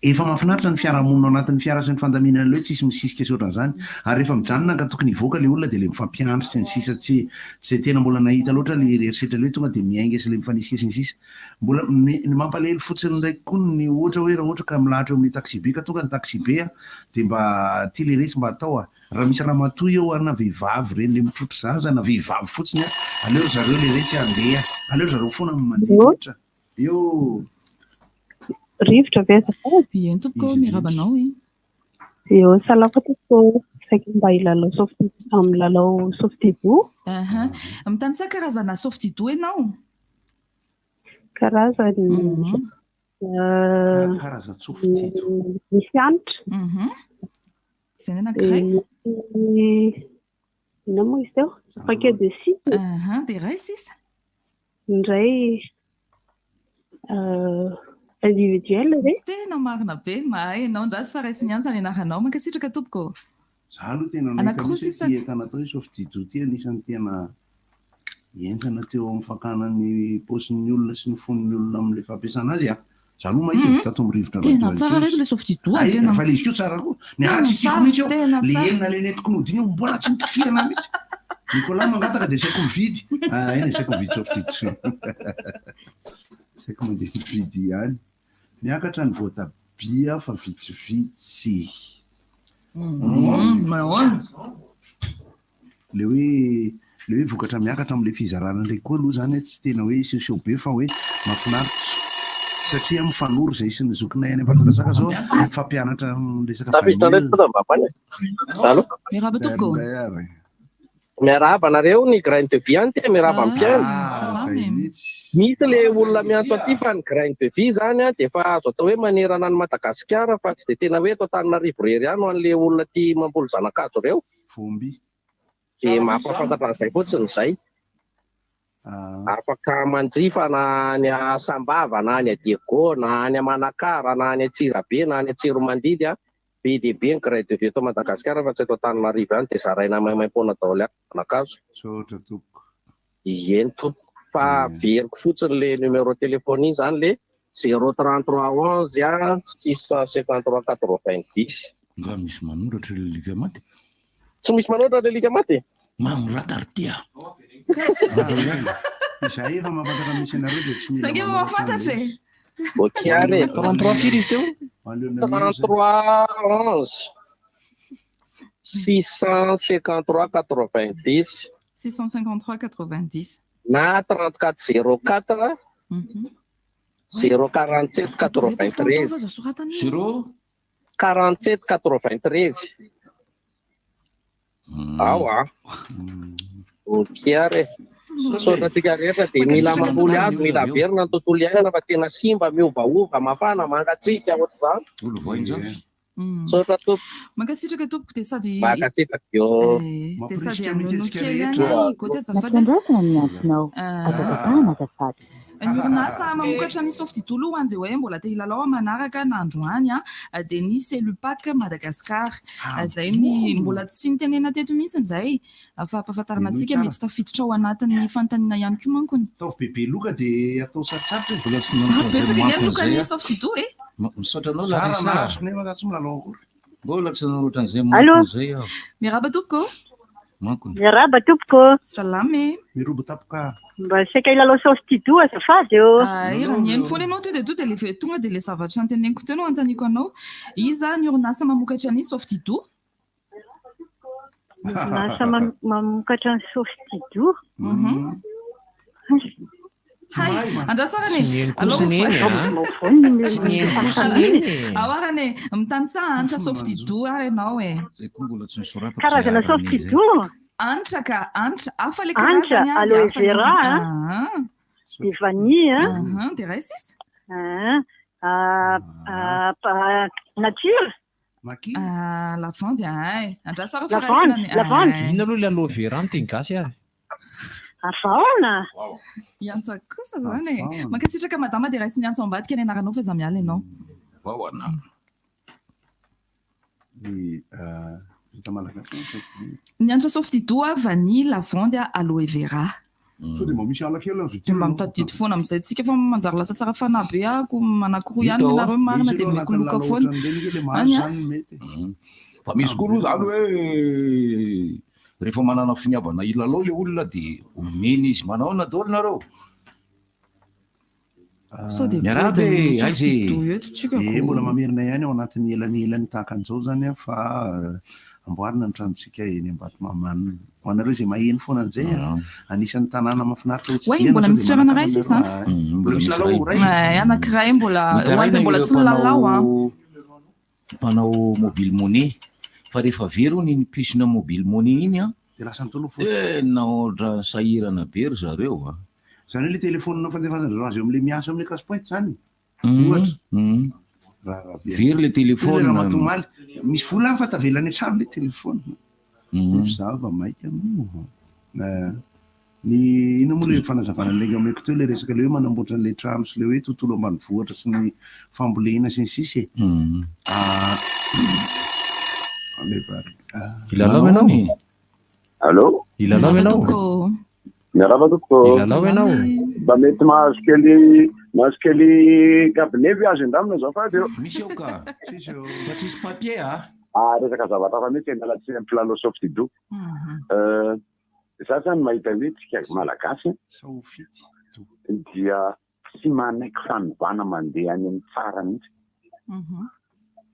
Efa mahafinaritra ny fiarahamonina ao anatin'ny fiara sy ny fandaminana ilay hoe tsisy misisika sy ohatran'izany. Ary rehefa mijanona ka tokony hivoaka ilay olona dia ilay mifampiandry sy ny sisa tsy tsy dia tena mbola nahita loatra ilay herisetra ilay hoe tonga dia miainga sy ilay mifanisika sy ny sisa. Mbola ny mampalahelo fotsiny indray koa ny ohatra hoe raha ohatra ka milahatra eo amin'ny taxibe ka tonga ny taxibe dia mba ty le resy mba atao a. Raha misy ramatoa eo ary na vehivavy ireny le mitrotro zaza na vehivavy fotsiny a, aleo ry zareo le retsy handeha, aleo ry zareo foana no mandeha miditra. Eo. Rivotra ve azafady? Eny tompoko, miarahaba anao e. Eo, salama tompoko. Saika mba hilalao softy amin'ny lalao softido. Aha. Mitanisa karazana softido ianao? Karazany. Karazan-tsoftido. Misy hanitra. Izay ny anankiray. Misy inona moa izy teo? Paquet de six. Aha, dia iray sisa. Indray individuel ve? Tena marina be, mahay ianao ndraso fa raisiny antsa ny anaranao. Mankasitraka tompoko ô. Za aloha tena nahita Anankiroa mihitsy hoe sisa. ity entana atao hoe Softido ity anisan'ny tena henjana teo amin'ny fakana ny paosin'ny olona sy ny fon'ny olona amin'ilay fampiasana azy a. Za aloha mahita e, tato amin'ny rivotra Tena radio tsara ihany reto koa le Softido a, Ay, tena. fa le izy koa tsara koa. Ny ahy Tena tsy tiako tsara, mihitsy io. tena Le tsara. enina le nentiko nody iny io mbola tsy nitafihana mihitsy. Nicolas mangataka dia saiko mividy. Ah, eny e, saiko mividy Softido. Saiko mandeha mividy ihany. Miakatra ny voatabia fa vitsivitsy. Nahoana? Le hoe le hoe vokatra miakatra amin'ilay fizarana indray koa aloha izany tsy tena hoe sehoseho be fa hoe mahafinaritra satria mifanoro izay sy ny zokinay any Ambatondrazaka zao mifampianatra resaka Tafiditra indray vanille. tompoko mba any. Allô? Miarahaba tompoko. Indray ary. Miarahaba anareo ny grain de vie any ty miarahaba ny mpihaino. Ah, zay mihitsy. Misy le olona miantso aty fa ny grain de vie zany dia efa azo atao hoe manerana an'i Madagasikara fa tsy dia tena hoe eto Antananarivo irery ihany ho an'le olona tia mamboly zana-kazo ireo. Voamby. Dia mampahafantatra an'izay fotsiny izay. Afaka manjifa na any Sambava na any Diego na any Manakara na any Antsirabe na any Antsiromandidy a. Be dia be ny grain de vie eto Madagasikara fa tsy eto Antananarivo ihany dia zaraina maimaimpoana daholo ihany zana-kazo. Misaotra tompoko. Ieny tompoko. Fa averiko fotsiny le numéro téléphone iny zany le 0 33 11 653 90. Nga misy manoratra ilay alika maty? Tsy misy manoratra ilay alika maty? Manorata ry ty a! Izahay efa mahafantatra misy anareo dia tsy mila Saingy efa mahafantatra e. Ok ary e. 33 firy izy teo? 33 11 653 90 653 90. na 34 04 047 93. Zéro 47 93. Ao ah. Ok ary e. Misaotra antsika rehetra dia mila mamboly hazo, mila averina ny tontolo iainana fa tena simba, miovaova, mafana, mangatsiaka ohatr'izany. Olovainjafy. Misaotra tompoko. Mankasitraka tompoko dia sady Mankasitraka eo. Eh, dia sady Mampirisika mihitsy anono antsika kely rehetra. ihany Goty azafady. Nampiandrasana ny antsonao. Aza tapahana azafady. Ny orinasa mamokatra ny Softidolo ho an'izay hoe mbola te hilalao amin'ny manaraka na androany dia ny Cellupac Madagascar. Izay ny mbola tsy nitenenana teto mihitsy izay fa ampahafantarina antsika mety tafiditra ao anatin'ny fanontaniana ihany koa manko ny. Ataovy bebe loka dia atao sarotsarotra e. Mbola tsy nanoratra an'izay Betsaka manko ny loka an'izay ny aho. Softido e. Misaotra anao Zara Larissa. nahazo nefa za tsy milalao akory. Mbola tsy nanoratra an'izay Allô? manko an'izay aho. Miarahaba tompoko. Mankony. Miarahaba tompoko. Salama e. Mirobo tapoka. Mba saika hilalao Softido azafady ô. Ay, raha nihaino foana ianao teo dia to dia le tonga dia le zavatra noteneniko teo no anontaniako anao. Iza ny orinasa mamokatra ny Softido? Ny orinasa mamokatra ny Softido. Hay, andraso arany Tsy e. nihaino Alao kosa neny a. Tsy nihaino kosa neny e. Ao arany e. Mitanisa antra Softido ary ianao e. Zay koa mbola tsy nosoratako Karazana izay arany izay. Softido. Antra ka, antra. Hafa le Antra, karazany a, dia aloe hafa le vera a. Ah. Dia vanille a. Ah, dia iray sisa. Ah, ah, ah, ah, nature. Ah, lavande ay. Andraso ary fa Lavande, raisina ny lavande. ay. Inona aloha ilay aloe vera ny teny gasy ary? Avaona. Hiantso kosa zany e. Mankasitraka madama dia raisiny antso ambadika ny anaranao fa iza miala ianao. Vaoana. Ny vita malagasy ny Softido. Ny antra Softido a, vanille, lavande, aloe vera. Sao dia mba misy ala kely azo Dia mba mitadidy foana amin'izay tsika fa manjary lasa tsara fanahy be ako manankiroa ihany Hita ao. ianareo marina Misy dia aloha omeko anatin'ny loka lalao foana. ohatran'ireny nge le mahazo Any a. zany mety. Fa misy koa aloha zany hoe rehefa manana finiavana hilalao le olona dia omena izy manahoana daholo nareo. Sao dia Miarahaba be e, dia aiza e. Softido eto tsika Eh, ko. mbola mamerina ihany ao anatin'ny elanelany tahaka an'izao zany a fa amboarina ny tranontsika eny Ambatomahamanina. Ho anareo izay maheno foana an'izay a, anisan'ny tanàna mahafinaritra ho Oay, tsidihana mbola sao misy dia toerana iray manakana sisa anareo. an. Ah, Mbola misy lalao iray. Ay, anankiray mbola ho Mitaraina an'izay mbola ireo tsy nilalao an. mpanao mpanao mobile money fa rehefa very hono iny puce-na mobile money iny an, Dia lasa ny tolofo. tena ohatran'ny sahirana be ry zareo a. Izany hoe ilay telefaonina fandefasana azy eo amin'ilay miasa eo amin'ilay cash point izany. Ohatra. Raharaha be. Very ilay telefaonina. Ramatoa omaly, misy vola any fa tavela any an-trano ilay telefaonina. Nefa izaho vao maika moa. Ny inona moa ilay fanazavana nilainga omeko teo ilay resaka ilay hoe manamboatra an'ilay trano sy ilay hoe tontolo ambanivohitra sy ny fambolena sy ny sisa e. Ah, Hilalao ianao? Allô? Hilalao ianao? Miarahaba tompoko. Hilalao ianao? Mba mety mahazo kely mahazo kely cabinet ve azo indramina azafady eo? Misy eo ka. Fa tsisy papier ah. Ah, resaka zavatra hafa mihitsy miala tsiny amin'ny mpilalao Softido. Euh, za zany mahita hoe tsika Malagasy dia tsy manaiky fanovana mandeha any amin'ny tsara mihitsy.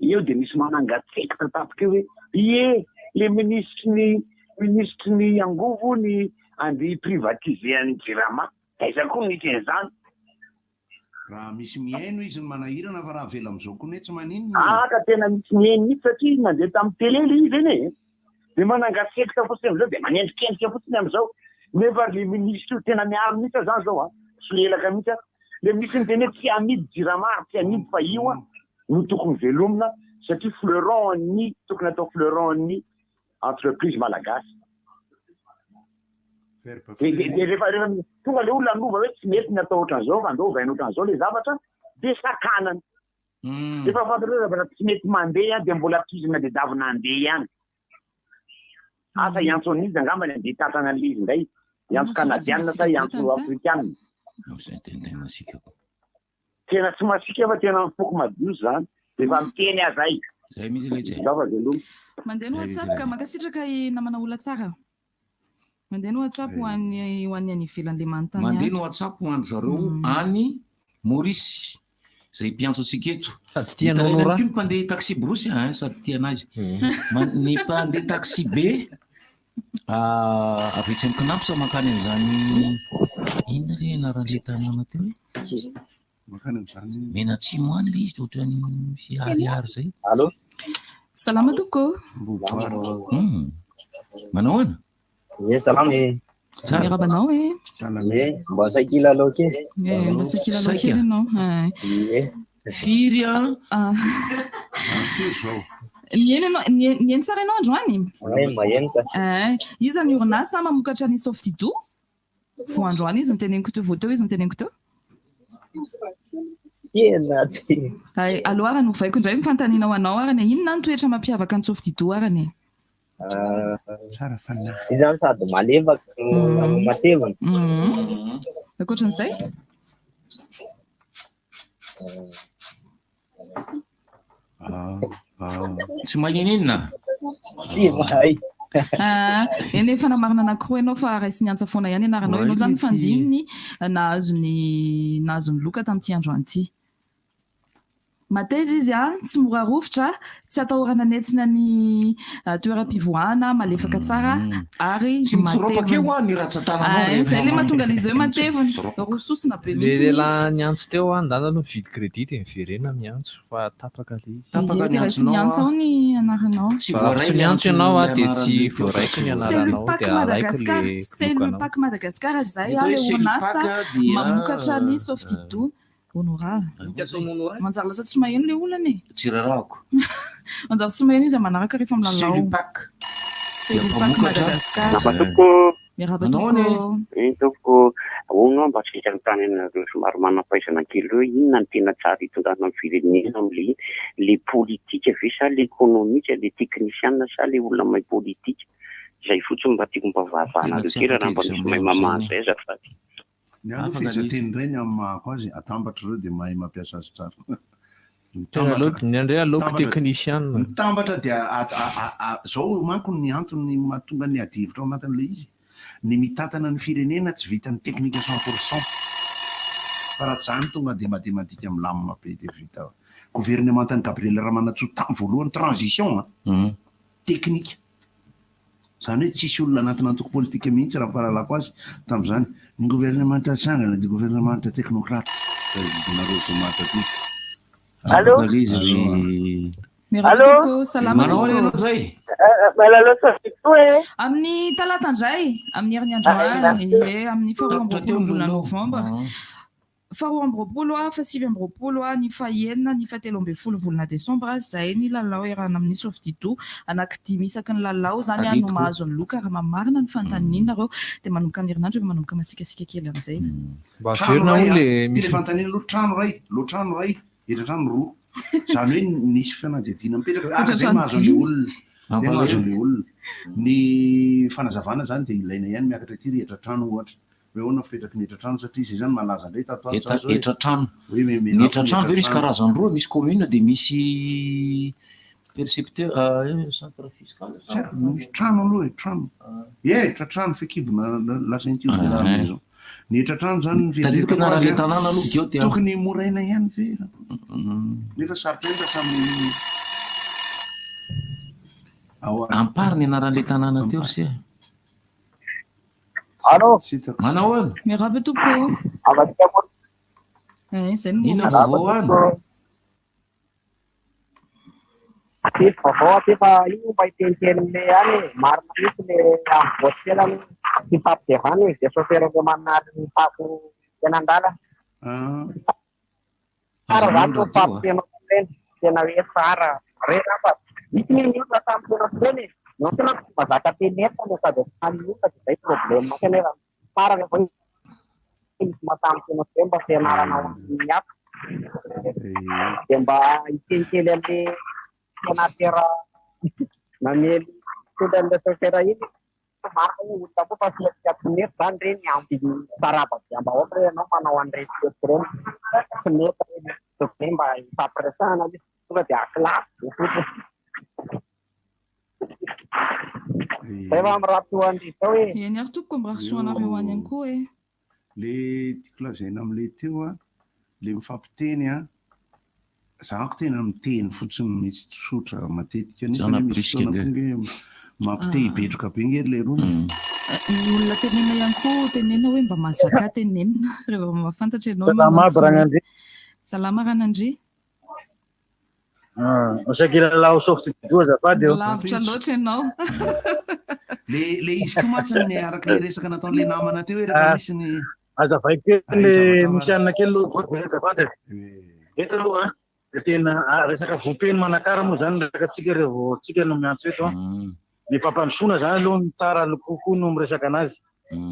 Eo dia misy manangatsiaka tampoka eo hoe ie, le minisitry ny minisitry ny angovo ny andeha hi-privatiser an'ny Jirama. Aiza koa no nisy an'izany? Raha misy mihaino izy no manahirana fa raha avela amin'izao koa ne tsy maninona e. Ah ka tena misy mihaino mihitsy satria nandeha tamin'ny télé le izy anie e. Dia manangatsiaka fotsiny amin'izao dia manendrikendrika fotsiny amin'izao. Nefa le minisitra io tena miaro mihitsy aho zany zao an. Solelaka mihitsy aho. Le minisitra niteny hoe tsy amidy Jirama ary tsy amidy fa io an no tokony velomina satria fleuron ny tokony atao fleuron ny entreprise malagasy. Dia dia rehefa rehefa tonga le olona hanova hoe tsy mety ny atao ohatran'izao fa andao ovaina ohatran'izao le zavatra dia sakanana. Efa fantatrao zavatra tsy mety mandeha dia mbola tohizana tadiavina handeha ihany. Asa hiantso an'iza angamba ny handeha hitantana an'ilay izy indray. Hiantso kanadianina sa hiantso afrikanina. Tena tsy masiaka fa tena mifoko madio zany. Dia efa miteny aza ay. Zay mihitsy letsy e. Zava veloma. Mandeha ny WhatsApp ka mankasitraka i namana olona tsara. Mandeha ny WhatsApp ho an'ny ho an'ny any ivelany le manontany Mandeha ny ato. WhatsApp ho an-dry zareo any Maurice izay mpiantso antsika eto. Sady tia an'i Mitaraina Honorat. koa ny mpandeha taxi brousse hein, sady tia an'azy. Man- Ny mpandeha taxi be ah, avy etsy amin'ny Cnaps mankany amin'izany inona re anaran'ilay tanàna teo e? Mankany amin'izany. Menatsimo any ilay izy ohatran'ny misy ariary izay. Allô? Salama tompoko. Manao ahoana? Ie, salama e. Miarahaba anao e. Ie, mba saiky hilalao kely. Eh, mba saiky hilalao kely ianao. Eh. Ie. Firy a? Ah. Firy zao? Nihaino ianao, nihaino tsara ianao androany? Ay, maheno ka. Eh, iza ny orinasa mamokatra ny Softido? Vao androany izy niteneniko teo, vao teo izy niteneniko teo. Tena tsy. Ay, aleo ary novaiko indray ny fanontaniana ho anao ary e. Inona ny toetra mampiavaka ny Softido ary e? Tsara fanahy. Izy zany sady malefaka no matevina. Ankoatran'izay? Tsy mahay n'inona? Tsy mahay. Ah, eny efa namarina anankiroa ianao fa raisin'ny antsa foana ihany anaranao. Ianao izany fandininy nahazo ny nahazo ny loka tamin'ity androany ity. Mateza izy a, tsy mora rovitra, tsy atahorana hanetsina ny toeram-pivoahana, malefaka tsara ary Tsy mitsoropaka eo matevina. ah ny ratsan-tananao Ah, rehefa izay ilay mahatonga an'izy hoe Mitso- matevina. mitsoropaka. Roa sosona be Le mihitsy lehilahy izy. niantso teo a, ndana aloha mividy crédit dia miverena miantso fa tapaka le izy. Tapaka Ie, ny dia raisiny antsonao antsa ah. ao ny anaranao. Tsy Raha voaray tsy ny miantso antso ianao a dia anaran'ilay tsy teo. voaraiko ny anaranao dia alaiko Madagascar, le Cellupac Madagascar izay Ny atao a, hoe ilay orinasa Cellupac dia mamokatra ny Softido. Honorat. Manjary lasa tsy maheno ilay olana e. Tsy rarahako. Manjary tsy maheno izy manaraka rehefa milalao. Cellupac. Cellupac Mpamokatra. Madagascar. Tompoko. Miarahaba Manao ahoana e? tompoko. Eny tompoko, hono aho mba tsy hanontany anareo somary manam-pahaizana kely hoe inona no tena tsara hitondrana ny firenena amin'ilay le politika ve sa le ekonomika, le teknisiana sa le olona mahay politika? Izay fotsiny mba tiako mba Tena vahavahanareo tsy kely afaka raha mba misy examen mahay amin'izany mamaha e. an'izay azafady. Ny ahy aloha Afaka le izy. fehezanteny indray ny amin'ny mahako azy, atambatra ireo dia mahay mampiasa azy tsara. Tena aleoko, ny andray aleoko Mitambatra- teknisianina. Mitambatra dia zao manko ny antony mahatonga ny adihevitra ao anatin'ilay izy. Ny mitantana ny firenena tsy vitan'ny teknika 100%. Fa raha tsy izany tonga dia matematika milamina be dia vita. Governemantan'i Gabriel Ramanantsoa tamin'ny voalohany transition an. Teknika. Izany hoe tsisy olona anatina antoko politika mihitsy raha ny fahalalako azy tamin'izany. Ny governemanta atsangana dia governemanta teknokrata. Nareo zoma taty. Allô? Afaka le izy ry. Miarahaba Allô? tompoko, salama Manao ahoana tompoko. ianao zay? Malalao Sofito e. Amin'ny talata indray, amin'ny herin'ny androany, ie, amin'ny faharoa amby Tapitra teo roapolo ny volana lalao. novambra. Faharoa amby roapolo a, faha-29 a, ny fahenina, ny faha-13 volana desambra, izay ny lalao iarahana amin'ny Softido. Anankidimy isaky ny lalao izany a no Tadidiko. mahazo ny loka raha mamarina ny fanontaniana nareo. Dia manomboka amin'ny herinandro efa manomboka masiakasiaka kely amin'izay. Mba Trano averina ray hono a, le ty le misy fanontaniana aloha trano ray, lotrano ray, etratrano roa. Izany hoe nisy fanadihadiana mipetraka, ah zay mahazo an'le olona. Zay mahazo an'le olona. Ny fanazavana zany dia ilaina ihany miakatra aty ry etratrano ohatra. Hoe ahoana fipetraky ny etratrano satria izay zany malaza indray tato ato zany zao hoe- Etratrano. Hoe me- me- Ny etratrano ve misy etratrano. karazany roa, misy commune dia misy percepteur centre fiscal. Tsy haiko, misy trano aloha e, trano. Ie, etratrano fekibona lasa inty Ah, olona zao. Ny etratrano zany ny Tadidiko fieritreretako anaran'ilay azy a, tanàna aloha Geo dia. Tokony moraina ihany ve? Nefa sarotra ihany raha samy ao Ampary ny anaran'ilay tanàna teo ry se. Allô? Manao ahoana? Miarahaba tompoko. Eh, izay no Inona mora. vaovao any? Tsisy vaovao aty fa io mba hiteniten'le any e. Marina mihitsy le amin'ny voatsy tsy fampiderana izy dia chauffeur le manary ny fako tena an-dalana. Tsara zany no fampitenao ireny, tena hoe tsara. Reny fa misy ny olona samy tena foana e. No tena tsy mazaka teny entana sady samy olona dia zay problème kanefa tsara rehefa hoe misy mahatamy tena foana mba fianarana ho an'ny hafa. Dia mba hitenikely amin'le sénateur namely mitondra an'ilay chauffeur iny. Marina hoe olona koa fa fihetsika tsy mety zany reny ampy saraba be am-bahoaka hoe ianao manao an'ireny fihetsika ireny. Tsy mety reny. Tokony mba hifampiresahana aloha tonga dia akilasy dia fotsiny. Zay fa mirary soa an'i zao e. Eny ary tompoko mirary soa anareo any ihany koa e. Le tiako lazaina amle teo an, le mifampiteny an, za ko tena miteny fotsiny mihitsy tsotra matetika nefa Zana anie misy brisque fotoana ange. koa nge mampite hibetroka be nge ry leroa. Ny olona tenenina ihany koa tenenina hoe mba mahazaka tenenina rehefa mahafantatra ianao Salama manao aby tsy mety. Ragnandria. Salama Ranandria. Ah, Saika hilalao soft-doha azafady ô. Lavitra loatra ianao. Le le izy koa mantsy ny araka le resaka nataon'le namana teo hoe rehefa Ah, misy ny Azavaiko kely Ay, le zavatra misy anona kely aloha azafady e. Eto aloha an, dia tena ah, resaka vompeny Manakara moa zany resaka antsika reo vao tsika no miantso eto an. Ny fampandrosoana zany aloha ny tsara kokoa no miresaka anazy.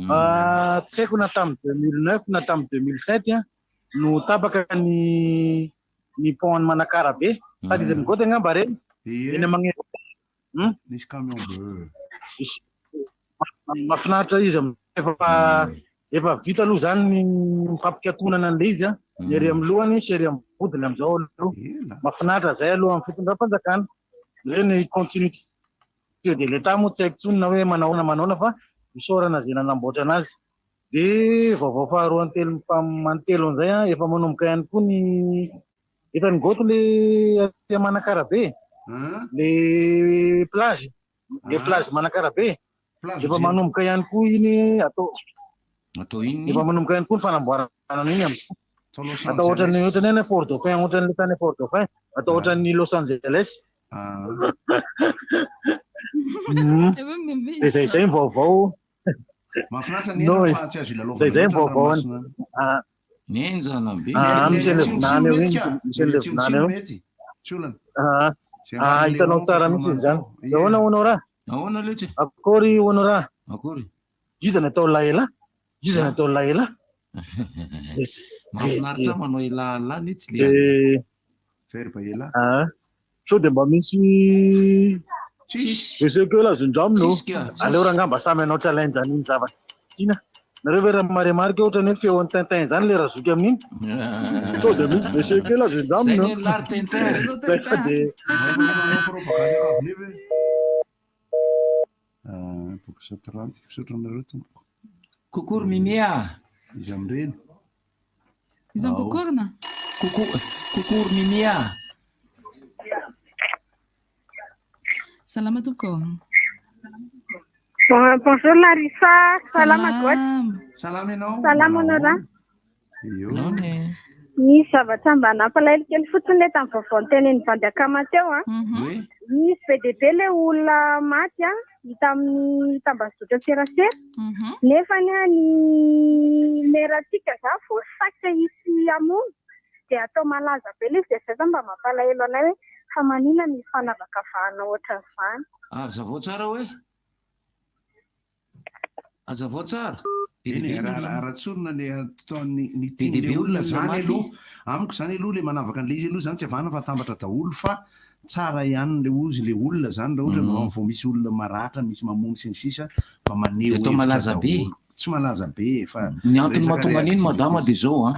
Ah, tsy haiko na tamin'ny 2009 na tamin'ny 2007 an, no tapaka ny ny pont an'i Manakara be. Tadidin'i Goty angamba reny. Eny Magneva. Nisy camion bleu. Mahafinaritra izy am- efa efa vita aloha zany ny fampikatonana an'ilay izy an. Ny ery amin'ny lohany sy ery amin'ny vodiny amin'izao aloha. Mahafinaritra zay aloha amin'ny fitondram-panjakana. Ireny continuité de l'État moa tsy haiko intsony na hoe manahoana manahoana fa isaorana izay nanamboatra anazy. Dia vaovao faharoa antelo mantelo an'izay an, efa manomboka ihany koa ny hitan'i Goty le aty Manakara be, le plage, le plage Manakara be. Efa manomboka ihany koa iny atao Atao inona efa iny? manomboka ihany koa ny fanamboarana an'iny amin'izao. Atao Los Atao ohatran'ny Angeles. ohatran'ny any Fort Dauphin, ohatran'ny tany Fort Dauphin, atao ohatran'ny Los Angeles. Dia izay izay ny vaovao. Mahafinaritra ny No hena e. fa tsy azo ilalaovana Izay izay ny loatra ny vaovao any. ranomasina. Ah. Nenjana be. Ah, misy an'ilay Atsimo vinany eo mety iny, ka. misy an'ilay Atsimo vinany eo. mety. Tsy olana. Ah, Izay ah, marina hitanao Léon tsara fa mihitsy izy izany. manao. Dia ahoana Honora? Ahoana letsy? Akory Honora? Akory. Iza no atao lahy-lahy? Iza no atao lahy-lahy? Mahafinaritra manao elahy letsy le. Dia Verbe elahy. Ah. Sao dia mba misy Tsisy. Reseo kely azo indramina ô. Tsisy ka, tsisy. Aleo rangahy mba samy hanao challenge an'iny zavatra tiana. Nareo ve raha marimarika ohatran'ny hoe feon'i Tintin izany le razoky amin'iny? Sao dia misy reseo kely azo indramina Zay ny lary Tintin. Zay fa dia Manao propagande kabone ve? Ah, box 30. Misaotra anareo tompoko. Coucou Mimi ah. Iza amin'ireny? Iza Ao. kokorina? Coucou, coucou Mimi ah. Salama tompoko. Bon, bonjour Larissa, salama Goty. Salama ianao. Salama Honora. Io. Nisy zavatra mba nampalahelo kely fotsiny le tamin'ny vaovao notenenin'i Bandy Akama teo an. Nisy be dia be le olona maty an, hita amin'ny tambazotra serasera. Nefa ny an, ny merantsika za voasaika hisy hamono dia atao malaza be le izy dia zay zany mba mampalahelo anay hoe fa maninona misy fanavakavahana ohatran'izany. Azavao tsara hoe. Azavao tsara. Be dia Eny be e, ny raha olona. raha tsorina le ataon'ny ny Be dia tian'le be olona olona zany maty. aloha, amiko zany aloha le manavaka an'le izy aloha zany tsy avahana fa atambatra daholo fa tsara ihany le ozy le olona zany raha ohatra mba vao misy olona maratra, misy mamono sy ny sisa mba maneho Dia atao hevitra malaza be. daholo. Tsy malaza be fa Ny antony resaka mahatonga an'iny madama dia zao an.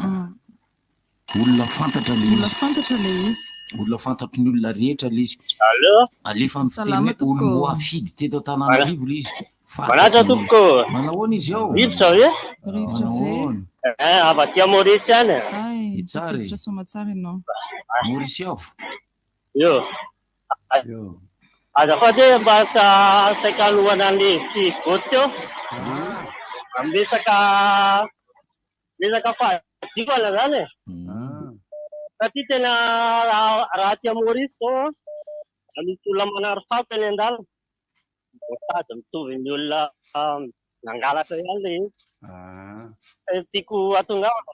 Olona fantatra le Olona izy. fantatra le izy. Olona fantatry ny olona rehetra le izy. Allo. Alefa miteny Salama hoe tompoko. olom-boafidy teto Antananarivo le izy. Manatra Fantatry ny olona. tompoko. Manahoana izy ao? Rivotra ve? Rivotra ve? Manahoana? Eh, avy aty Maurice ihany. Ay, Tsara e. tafiditra soamatsara ianao. Maurice avo. Io. Azafady hoe mba saika halohana an'le hevitry Goty teo. Amin'ny resaka resaka fahadiovana zany e. Satria tena raha raha aty Maurice zao an, misy olona manary fako eny an-dalana. Voasady mitovy ny olona ah, nangalatra ihany le izy. Eh, Tiako hatongavana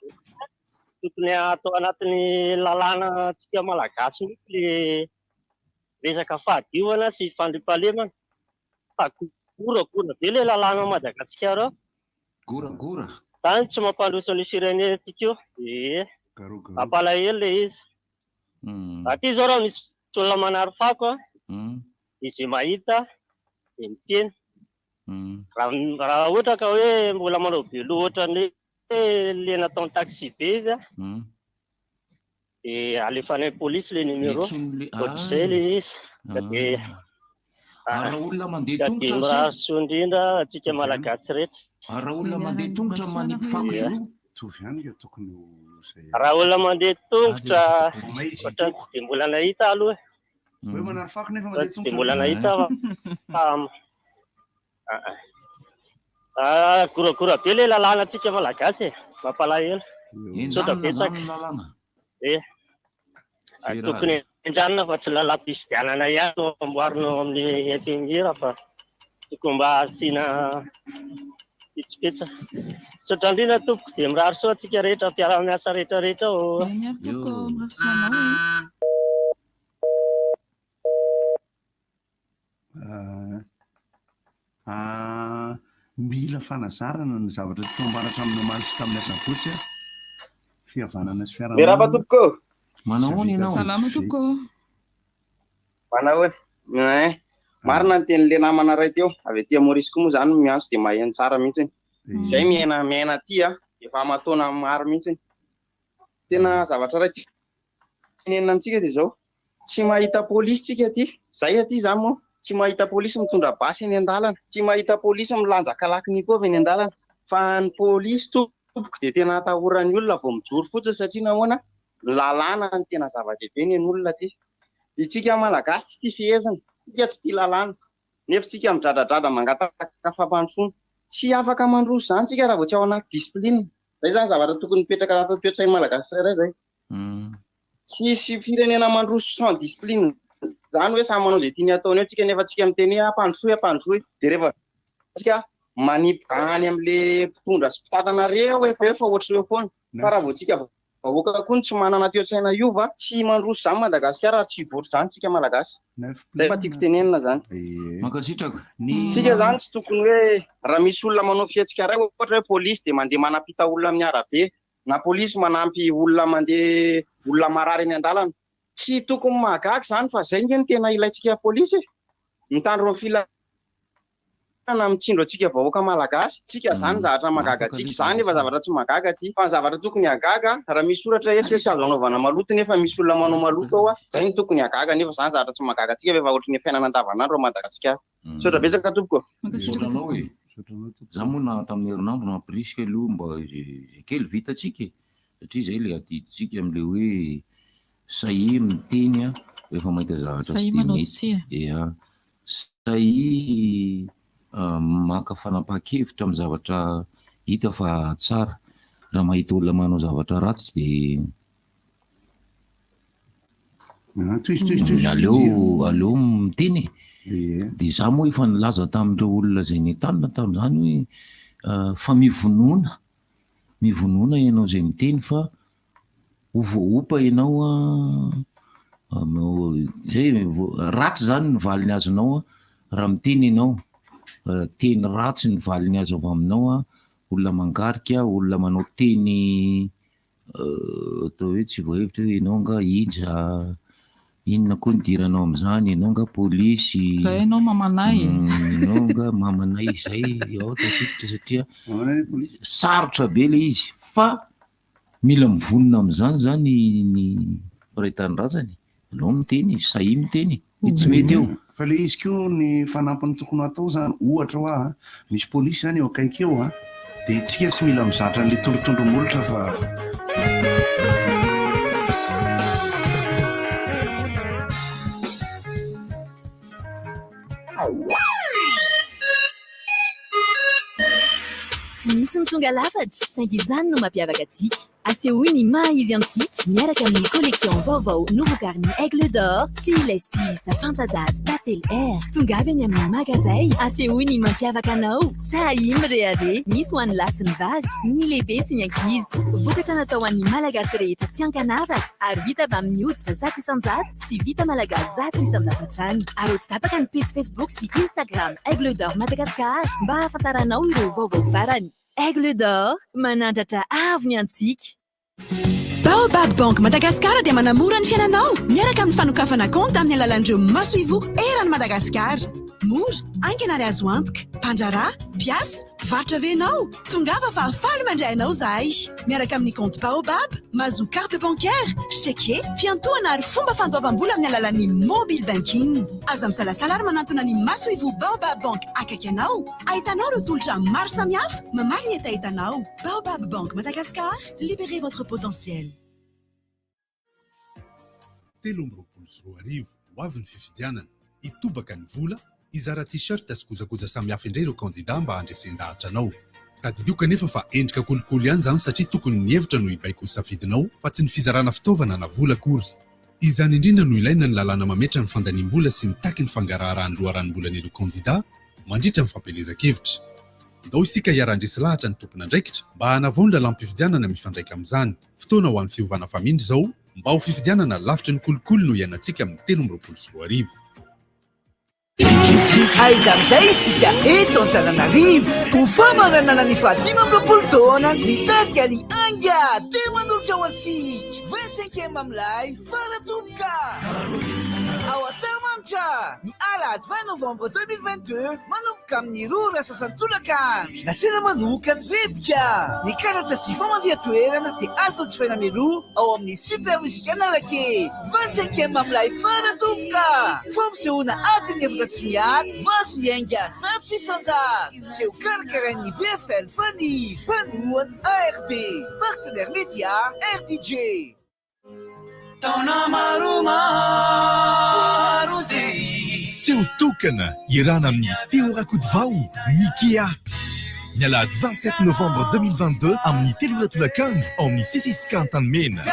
tokony atao anatin'ny lalàna antsika malagasy mihitsy le resaka fahadiovana sy fandriampahalemana. Fa goragora be le lalàna ao Madagasikara ao. Goragora. Zany tsy mampandroso ny firenentsika io. Ee. Mampalahelo le izy. Aty zao raha misy olona manary fako an, izay mahita dia miteny. Raha raha ohatra ka hoe mbola manao be loha ohatran'ny hoe le nataon'ny taxi be izy an, dia alefa any amin'ny polisy le numéro. Antsoin'le- Ohatr'izay le izy. Ka dia Ary raha olona mandeha Ka tongotra dia ry mirary sera? soa indrindra antsika Malagasy rehetra. Ary raha olona mandeha tongotra manipy fako Ia. io? Mitovy ihany ka tokony ho izay. Raha olona mandeha tongotra Vao may izy ohatran'ny tsy dia mbola nahita aloha. Hoe manary fako nefa Ohatran'ny mandeha tsy dia tongotra. mbola nahita fa fa ah, goragora be ilay lalàna antsika Malagasy e. Mampalahelo. Misaotra Henjanina betsaka. zany ny lalàna. Eh. Ah, Ferrari. Tokony henjanina fa tsy lalam-pifidianana ihany no amboarina ao amin'ny antenimiera fa tokony mba asiana pitsopitsa. Misaotra indrindra tompoko dia mirary soa antsika rehetra mpiara-miasa rehetra rehetra ô. Eny ary tompoko, mirary soa anao e. Ah, mila fanazarana ny zavatra tsy ambara hatramin'ny omaly sy tamin'ny asabotsy a. Fihavanana sy fiarahamonina. Miarahaba tompoko. Manao ahoana ianao? Salama tompoko. Manao ahoana? Ein. Marina ny tenin'ilay namana iray teo, avy aty Maurice koa moa izany no miantso dia maheno tsara mihitsy. Izay miaina miaina aty a, efa aman-taona maro mihitsy. Tena zavatra iray tenenina amintsika dia izao, tsy mahita polisy tsika aty, zay aty izany moa, tsy mahita polisy mitondra basy eny an-dalana, tsy mahita polisy milanja kalachnikov eny an-dalana, fa ny polisy tompoko dia tena atahoran'ny olona vao mijoro fotsiny satria nahoana, ny lalàna no tena zava-dehibe ny an'olona aty. Itsika malagasy tsy tia fehezina, tsika tsy tia lalàna, nefa tsika midradradradra mangataka fampandrosoana. Tsy afaka mandroso izany tsika raha vao tsy ao anaty discipline. Zay zany zavatra tokony mipetraka anatin'ny toe-tsain'ny malagasy tsirairay zay. Tsisy firenena mandroso sans discipline zany hoe samy manao izay tiany ataony eo tsika nefa tsika miteny hoe ampandrosoy ampandrosoy de rehefa tsika manipy any amle mpitondra sy mpitantana reo efa eo fa ohatr'ireo foana fa raha vao tsika vahoaka koa no tsy manana toe-tsaina hiova tsy mandroso zany Madagasikara ary tsy hivoatra zany tsika malagasy zay mba tiako tenenina zany. Mankasitraka. Tsika zany tsy tokony hoe raha misy olona manao fihetsika iray ohatra hoe polisy de mandeha manampita olona amin'ny arabe na polisy manampy olona mandeha olona marary eny an-dalana. Tsy tokony mahagaga izany fa izay nge no tena ilaintsika polisy e! Mitandro ny filaminana, mitsindro antsika vahoaka malagasy. Tsika izany ny zavatra mahagaga antsika. Izany efa zavatra tsy mahagaga aty. Fa ny zavatra tokony hahagaga, raha misy soratra eto hoe tsy azo anaovana maloto nefa misy olona manao maloto ao, izay no tokony hahagaga nefa izany zavatra tsy mahagaga antsika fa efa ohatry ny fiainana andavanandro ao Madagasikara. Misaotra betsaka tompoko. Misaotra anao e. Za moa na tamin'ny herinandro nampirisika aloha mba izay kely vitantsika e. Satria izay ilay adidintsika amin'ilay hoe sahia miteny rehefa mahita zavatra tsy Sahia dia manao mety. tsia. Ia. Sahia maka fanapahan-kevitra amin'ny zavatra hita fa tsara. Raha mahita olona manao zavatra ratsy dia Aleo aleo miteny e. Dia za moa efa nilaza tamin'ireo olona izay nentanina tamin'izany hoe fa mivonona, mivonona ianao izay miteny fa ho voaompa ianao an, zay ratsy izany ny valiny azonao an raha miteny ianao, teny ratsy ny valiny azo avy aminao an, olona mangarika, olona manao teny Atao hoe tsy voahevitra hoe ianao angaha iza, inona koa ny idiranao amin'izany, ianao angaha polisy, Zay ianao mamanay e. Ianao angaha mamanay, izay ao tafiditra satria sarotra be ilay izy fa mila mivonona amin'izany izany ny mpiray tanindrazana e, aleo miteny, sahia miteny e, tsy mety eo. Fa le izy koa ny fanampiny tokony hatao zany ohatra hoa a, misy polisy zany eo akaiky eo a, de tsika tsy mila mizatra an'le torotondro molotra fa. Tsy misy ny tonga lafatra, saingy izany no mampiavaka antsika. Asehoy ny maha izy antsika miaraka amin'ny collection vaovao novokarin'ny Aigle d'Or sy ilay styliste fanta-daza Tantely R. Tongava eny amin'ny magazay, asehoy ny mampiavaka anao. Sahia mirehareha, misy ho an'ny lahy sy ny vavy, ny lehibe sy ny ankizy. Vokatra natao ho an'ny Malagasy rehetra tsy ankanavaka ary vita avy amin'ny hoditra 100% sy vita malagasy 100% hatrany. Araho tsy tapaka ny pejy Facebook sy Instagram Aigle d'Or Madagascar mba hahafantaranao ireo vaovao farany. Aigle d'or, manandratra avo ny antsika. Baobab Bank Madagascar dia manamora ny fiainanao miaraka amin'ny fanokafana kaonty amin'ny alalan'ireo masoivoho eran'i Madagasikara. Mora, haingana ary azo antoka. Mpandraharaha, mpiasa, mpivarotra ve ianao? Tongava fa faly mandray anao izahay. Miaraka amin'ny kaonty Baobab, mahazoa carte bancaire, chèque, fiantohana ary fomba fandoavam-bola amin'ny alalan'ny mobile banking. Aza misalasala ary manantona ny masoivoho Baobab Bank akaiky anao, ahitanao ireo tolotra maro samihafa mamaly ny hetahetanao. Baobab Bank Madagascar, libérez votre potentiel. 2023, ho avy ny fifidianana, hitobaka ny vola, hizara t-shirt sy kojakoja samihafa indray ireo kandida mba handresen-dahatra anao. Tadidio kanefa fa endrika kolikoly ihany izany satria tokony ny hevitra no hibaiko ny safidinao fa tsy ny fizarana fitaovana na vola akory. Izany indrindra no ilaina ny lalàna mametra ny fandaniam-bola sy mitaky ny fangaraharahan'ny loharanom-bolan'ireo kandida mandritra ny fampielezan-kevitra. Ndao isika hiara-handresy lahatra ny tompon'andraikitra mba hanavao ny lalàm-pifidianana mifandraika amin'izany. Fotoana ho an'ny fiovana famindra izao mba ho fifidianana lavitry ny kolikoly no iainantsika amin'ny 2023. Aiza amin'izay isika eto Antananarivo? Ho famaranana ny faha-25 taona ny tarika ny Ainga dia manolotra ho antsika 25 ème milay fara-tompoka ao Antsahamanitra ny alahady 20 novembre 2022 manomboka amin'ny roa ora sasany tolakandro. Nasiana manokana rebika ny karatra sy famandrihan-toerana dia azonao jifaina mialoha ao amin'ny Super Music Analakely. 25 ème milay fara-tompoka! Fampisehoana adiny efatra tsy miato, vazo ny ainga 100%. Seho karakarain'ny VFL Fanilo, mpanohana ARB, partenaire média RDJ. Taona maromaro zay. Seho tokana iarahana amin'i Théo Rakotovao, Mikea. Ny alahady 27 novembre 2022 amin'ny telo ora tolakandro ao amin'ny CCSK Antanimena.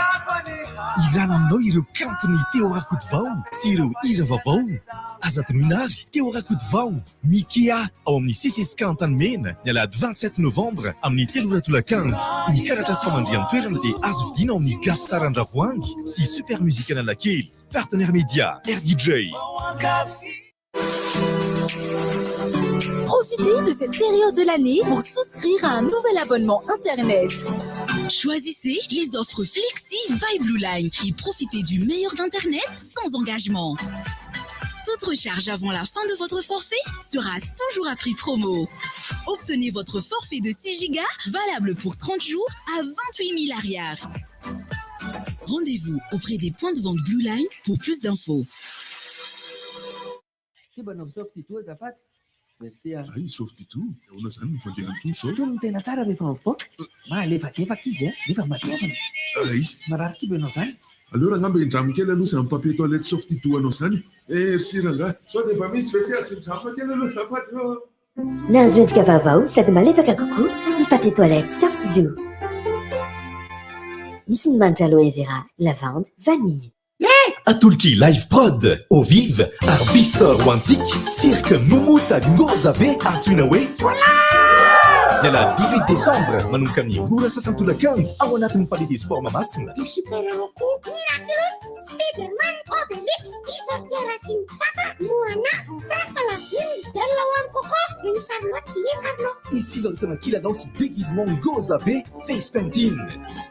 Hilala aminao ireo kanton'i Théo Rakotovao sy ireo hira vaovao. Aza adinoina ary Théo Rakotovao, Mikea ao amin'ny CCSK Antanimena ny alahady 27 novembre amin'ny telo ora tolakandro. Ny karatra sy famandrihan-toerana dia azo vidiana ao amin'ny Gasy Tsara Andravoahangy sy Super Music Analakely. Partenaire Média, RDJ. Profitez de cette période de l'année pour souscrire à un nouvel abonnement Internet. Choisissez les offres Flexi by Blue Line et profitez du meilleur d'Internet sans engagement. Toute recharge avant la fin de votre forfait sera toujours à prix promo. Obtenez votre forfait de 6 Go valable pour 30 jours à 28 000 arrières. Rendez-vous auprès des points de vente Blue Line pour plus d'infos. Ty mba anaovy softy-doux azafady. Merci ah. Hay softy-doux, ahoana zany ny fandehan'ny toa sao? Itony no tena tsara rehefa mivoaka. Mahalefadefaka izy an, nefa matevina. Hay. Marary kibo ianao zany. Aleo rangah mba hindramo kely aloha izany papier toilette softy-doux anao zany e. Merci rangah. Sao dia mba misy WC azo hindramina kely aloha azafady ô. Nahazo endrika vaovao sady malefaka kokoa ny papier toilette Softy-Doux. Misy ny manitra aloe vera, lavande, vanille. Atolotr'i Live Prod, Eau Vive ary Bistor ho antsika, Cirque Momota ngoza be antsoina hoe Voilà! Ny alahady 18 décembre manomboka amin'ny roa ora sasany tolakandro ao anatin'ny Palais des Sports Mahamasina. Des super héros koa! Miraculous, Spiderman, Obelix, i sorcière sy ny Fafa, Moana, Tafa, la vie, Miguel ho an'i Coco, dia i Charlot sy i Charlot. Hisy fivarotana kilalao sy déguisement ngoza be Face painting.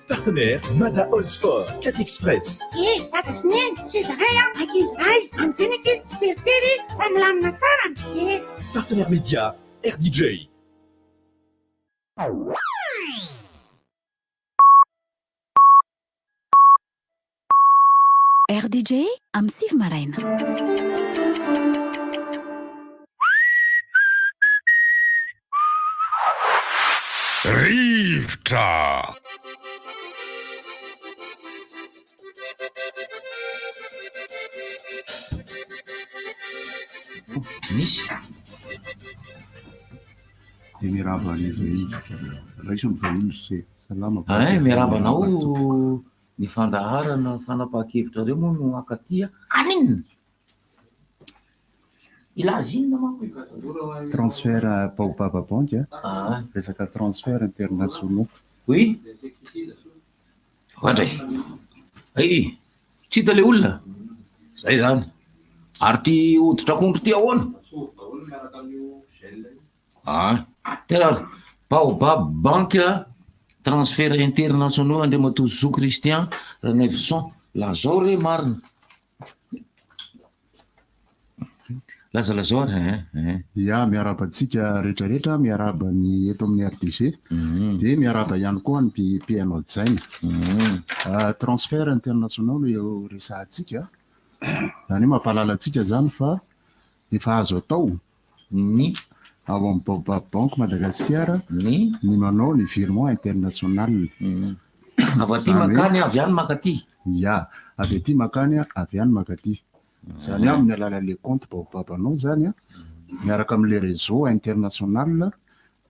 Partenaire Mada All Sport, Cat Express. Eh, dada sy neny, seza ray an, ankizy ray. Amin'izay ny ankizy tsy teritery fa milamina tsara mijery. Partenaire média RDJ. RDJ amin'ny sivy maraina. Rivotra! Misy. Dia miarahaba ny vahiny. Raiso ny vahiny ry se. Salama. Ay, miarahaba anao Ny fandaharana fanapahan-kevitrareo moa no hankaty a! Amin! Hilaza inona manko io? Transfert Baobab Bank a, resaka transfert internationaux. Oui? Oadray! Hay! Tsy hita ilay olona? Zay zany. Ary ty hoditr'akondro ty ahoana? Ah, tena ary. Baobab Bank transfert internationaux Andriamatoa Zo Christian Ranaivoson. Lazao re marina. Lazalazao ary eh eh. Ya, miarahaba antsika rehetra rehetra, miarahaba ny eto amin'ny RDG, dia miarahaba ihany koa ny mpihaino hajaina. Transfert international no resahantsika, izany hoe mampahalala antsika izany fa efa azo atao ny ao amin'ny Baobab Bank Madagasikara ny ny manao ny virement international. Avy aty mankany, avy any mankaty. Ya, avy aty mankany, avy any mankaty. Izany hoe amin'ny alalan'ilay compte Baobab anao izany an, miaraka amin'ilay réseau international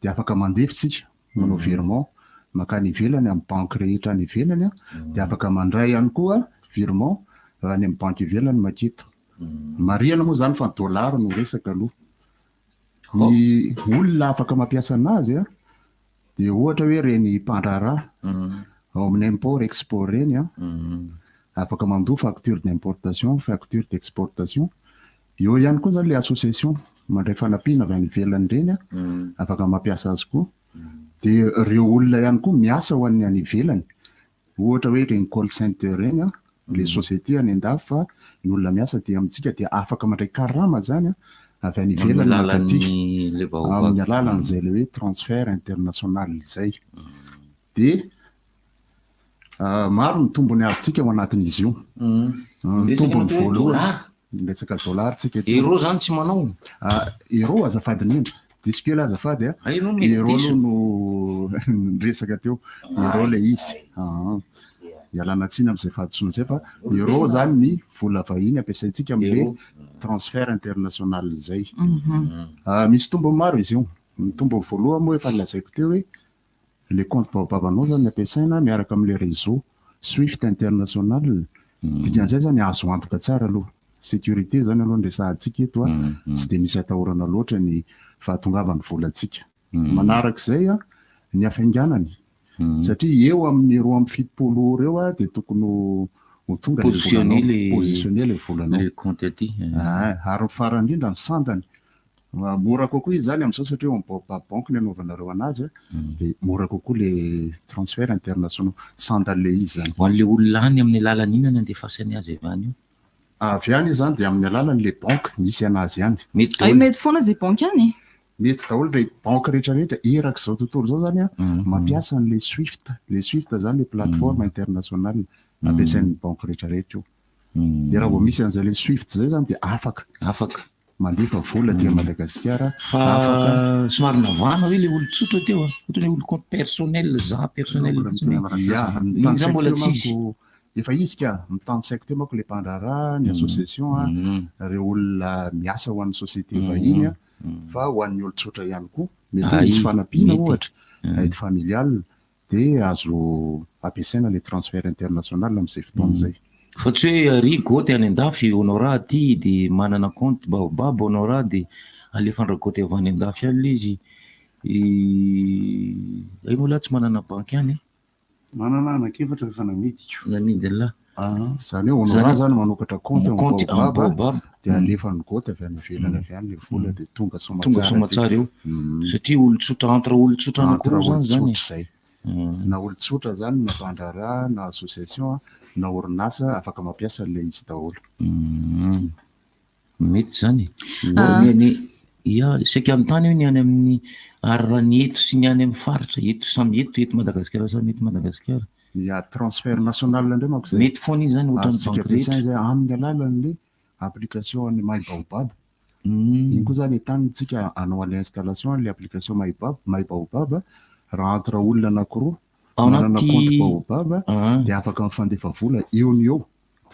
dia afaka mandefa isika, manao virement mankany ivelany amin'ny banky rehetra any ivelany an, dia afaka mandray ihany koa virement avy any amin'ny banky ivelany manketo. Marihana moa izany fa dollar no resaka aloha. Ny olona afaka mampiasa anazy an, dia ohatra hoe ireny mpandraharaha ao amin'ny import export ireny an, afaka mandoa facture d'importation, facture d'exportation. Eo ihany koa izany ilay association mandray fanampiana avy any ivelany ireny an, afaka mampiasa azy koa. Dia ireo olona ihany koa miasa ho an'ny any ivelany, Ohatra hoe ireny call center ireny an, ilay société any an-dafy fa ny olona miasa aty amintsika dia afaka mandray karama izany an, avy any ivelany mankaty amin'ny alalan'izay ilay hoe transfert international izay. Dia maro ny tombony azontsika ao anatin'izy io. Ny tombony voalohany, resaka dollar tsika eto. Euro izany tsy manao? Euro azafady indrindra. Diso kely azafady a. Ay no mety Euro diso. aloha no niresaka teo. Euro ilay izy. Aa. Ialana tsiny amin'izay fahadisoana izay fa euro zany ny vola vahiny ampiasaintsika amin'ilay Euro. transfert international izay. Ah, misy tombony maro izy io. Ny tombony voalohany moa efa nolazaiko teo hoe le compte Baobab anao zany ampiasaina miaraka amin'ilay réseau Swift international. Dikan'izay zany azo antoka tsara aloha. Sécurité zany aloha no resahantsika eto a, tsy dia misy atahorana loatra ny fahatongavan'ny volantsika. Manarak'izay a, ny hafainganany, satria eo amin'ny 72 ora eo a dia tokony ho tonga ilay volanao, positionner ilay volanao. Le compte aty. Ah, ary ny farany indrindra ny sandany. Mora kokoa izy izany amin'izao satria eo amin'ny Baobab Bank ny anaovanareo anazy a, dia mora kokoa ilay transfert international, sandan'ilay izy izany. Ho an'ilay olona any amin'ny alalan'ny inona no andefasany azy avy any io? Avy any izy izany dia amin'ny alalan'ilay banky misy anazy any. Mety Hay mety foana izay banky any e. Mety daholo ilay banky rehetra rehetra erak'izao tontolo izao izany an, mampiasa an'ilay swift. Ilay swift izany ilay plateforme internationale ampiasain'ny banky rehetra rehetra io. Dia raha vao misy an'izay ilay swift izay izany dia afaka. Afaka. Mandefa vola aty Madagasikara. Fa Afaka. somary navahana hoe ilay olon-tsotra teo an, ohatra hoe olo compte personnel, za personnel fotsiny. Ya, ny Iny zany mbola tany tsy izy. manko Efa izy ka, mitantsaiko teo manko le mpandraharaha, ny association a, ireo olona miasa ho an'ny société vahiny a, fa ho an'ny olon-tsotra ihany koa, mety hoe misy fanampiana ohatra, aide familiale, dia azo ampiasaina le transfert international amin'izay fotoana izay. Fa tsy hoe ary Goty any an-dafy, Honorat aty dia manana compte Baobab Honorat dia alefan-dRagoty avy any an-dafy any ilay izy, ay moa lahy tsy manana banky any e. Manana anankiefatra efa namidiko. Namidy an'lah. Izany hoe Honorat zany manokatra compte ao Compte amin'ny amin'ny Baobab Baobab. dia alefan'ny Goty avy any ivelany avy any ilay vola dia tonga Tonga soamantsara soamantsara aty. eo. Satria olon-tsotra entre olon-tsotra Entre anankiroa zany zany e. olon-tsotra izay. Na olon-tsotra zany na mpandraharaha na association na orinasa afaka mampiasa an'ilay izy daholo. Mety izany e. Ny ny ya saika anontany hoe ny any amin'ny ary raha ny eto sy ny any amin'ny faritra eto samy eto eto Madagasikara samy eto Madagasikara. Ya transfert national indray manko izay. Mety foana iny izany ohatran'ny Azontsika banky rehetra. ampiasaina izay amin'ny alalan'ny application an'ny My Baobab. Iny koa izany entanitsika hanao an'ilay installation an'ilay application My Baobab, My Baobab raha entre olona anankiroa Ao manana anaty compte Baobab dia afaka mifandefa vola eo no eo.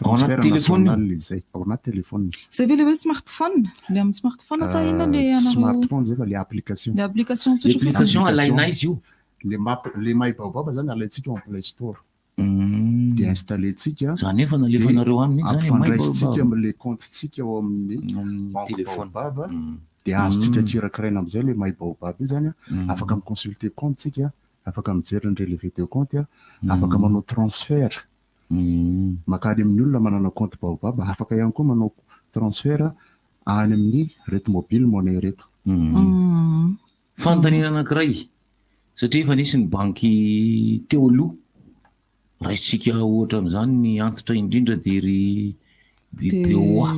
Ao anaty Transfert téléphone io? national izay, ao anaty téléphone. Zay ve le hoe smartphone? Le amin'ny smartphone sa inona le Tsy anareo? smartphone zay fa le application. Le application tsotra fotsiny. Application alaina aiza io? Le map, le My Baobab zany alaintsika ao amin'ny Play Store. Dia installer-tsika. Zany efa nalefanareo any mihitsy zany e, My Ampifandraisintsika Baobab. amin'le compte-tsika ao amin'ny banque téléphone. Baobab. Dia azontsika kirakiraina amin'izay le My Baobab io zany. Afaka mi-consulter compte tsika, afaka mijery ny relevé de compte, afaka manao transfert. Mankany amin'ny olona manana compte Baobab, afaka ihany koa manao transfert any amin'ny reto mobile money ireto. Fanontaniana anankiray, satria efa nisy ny banky teo aloha, raisintsika ohatra amin'izany ny antitra indrindra dia ry BOA.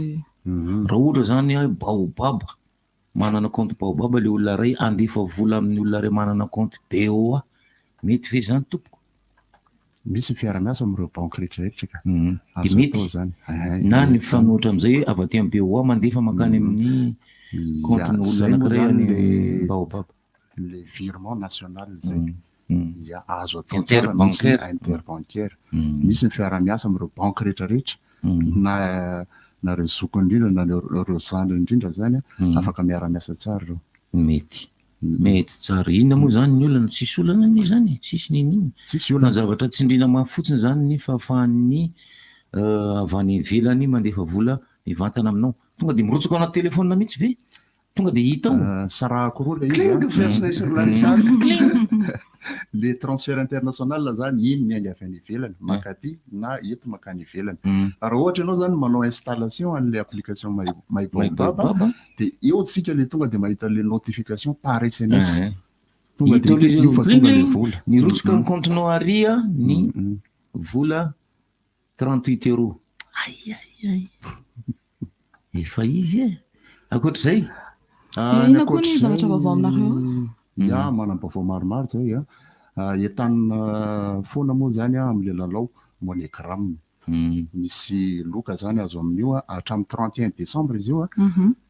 Raha ohatra zany hoe baobab, manana compte baobab le olona iray handefa vola amin'ny olona iray manana compte BOA, mety ve zany tompoko? Misy ny fiara-miasa amin'ireo banky rehetrarehetra ka. Dia Azo mety atao zany. Eh, na ny mety zany. mifanohitra amin'izay hoe avy aty amin'ny BOA mandefa mankany amin'ny compte-n'ny olona Zay moa anankiray zany any le Baobab. le virement national zay. Ya, azo atao tsara misy Interbancaire. ny interbancaire. Misy ny fiara-miasa amin'ireo banky rehetrarehetra na na ireo zokiny indrindra na ireo zandriny indrindra zany afaka miara-miasa tsara ireo. Mety. Mety tsara. Inona moa zany ny olana? Tsisy olana anie zany e. Tsisy n'inon'inona. Tsisy olana. Fa ny zavatra tsindriana mafy fotsiny zany ny fahafahan'ny avy any ivelany mandefa vola mivantana aminao. Tonga dia mirotsaka ao anaty telefaonina mihitsy ve? Tonga dia hita ao. Sarahako roa ilay izy Cling an. fiantsona isan'ny Larissa. Le transfert international zany iny miainga avy any ivelany mankaty na eto mankany ivelany. Raha ohatra ianao zany manao installation an'ilay application My My Baobab Baobab. dia eo tsika le tonga dia mahita le notification par SMS. Eh. Tonga Hita dia eo le io fa cling tonga le cling. vola. Nirotsaka amin'ny compte-nao ary ny vola 38 euros. Ay ay ay. Efa izy e. Ankoatr'izay. Ah, Inona koa ny zavatra vaovao aminareo? Ya, manam-baovao maromaro zay a. Ah, Entanina foana moa zany a amin'ilay lalao MoneyGram. Misy loka zany azo amin'io a, hatramin'ny 31 décembre izy io a.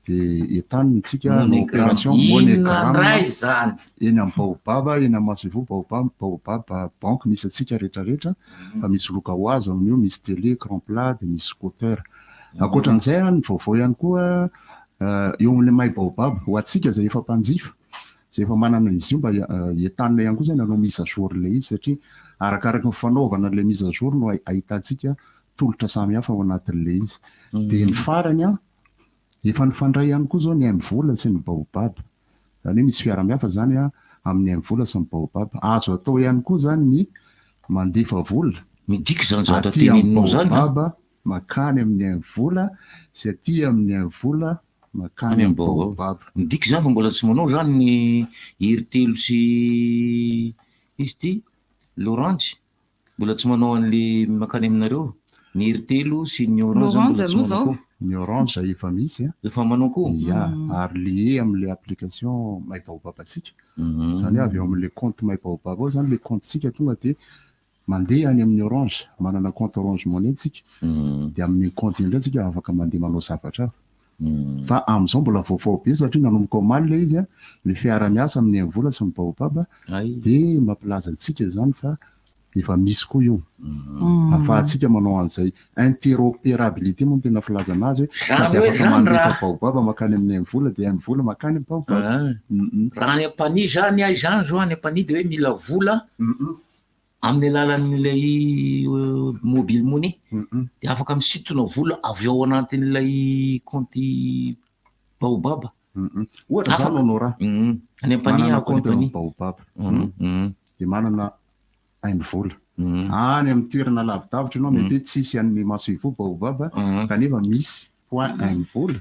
Dia entanina tsika hanao MoneyGram. opération Inona MoneyGram indray zany? eny amin'ny Baobab, eny amin'ny Masoivoho Baobab, Baobab banque misy antsika rehetrarehetra fa misy loka ho azo amin'io, misy télé, écran plat, dia misy scooter. Ankoatran'izay a, ny vaovao ihany koa eo amin'ilay My Baobab, ho antsika izay efa mpanjifa, izay efa manana izy io mba entanina ihany koa izany hanao mise à jour ilay izy satria arakaraky ny fanaovana ilay mise à jour no ahitantsika tolotra samihafa ao anatin'ilay izy. Dia ny farany a, efa nifandray ihany koa izao ny MVola sy ny Baobab. Izany hoe misy fiara-mihafa izany a, amin'ny MVola sy ny Baobab. Azo atao ihany koa izany ny mandefa vola Midika izany zavatra aty amin'ny teneninao izany an? Baobab mankany amin'ny MVola sy aty amin'ny MVola mankany Any amin'ny amin'ny Baobab. Baobab. Midika izany fa mbola tsy manao izany ny Hery Telo sy izy ity, L'Orange? Mbola tsy manao an'le mankany aminareo? Ny Hery Telo sy ny Orange zany L'Orange mbola tsy aloha manao zao. koa. Ny Orange efa misy a. Efa manao koa? Ya, ary lié amin'ilay application My Baobab antsika. Izany hoe avy eo amin'ilay compte My Baobab ao izany ilay compte-ntsika tonga dia mandeha any amin'ny Orange, manana compte Orange Money tsika, dia amin'iny compte iny indray tsika afaka mandeha manao zavatra hafa. Fa amin'izao mbola vaovao be satria nanomboka omaly ilay izy, ny fiara-miasa amin'ny MVola sy ny Baobab dia mampilaza antsika izany fa efa misy koa io. Ahafahantsika manao an'izay interopérabilité moa no tena filazana azy hoe Zany sady hoe afaka zany mandefa raha Baobab mankany amin'ny MVola dia MVola mankany amin'ny Baobab. Raha any Ampanihy zany aho izany zao any Ampanihy dia hoe mila vola amin'ny alalan'ilay mobile money dia afaka misintona vola avy ao anatin'ilay compte Baobab. Ohatra zany Afaka. Honora. Any Ampanihy Manana aho, any compte Ampanihy. Baobab. Dia manana MVola. Any amin'ny toerana lavidavitra ianao mety hoe tsisy an'ny masoivoho Baobab kanefa misy point MVola.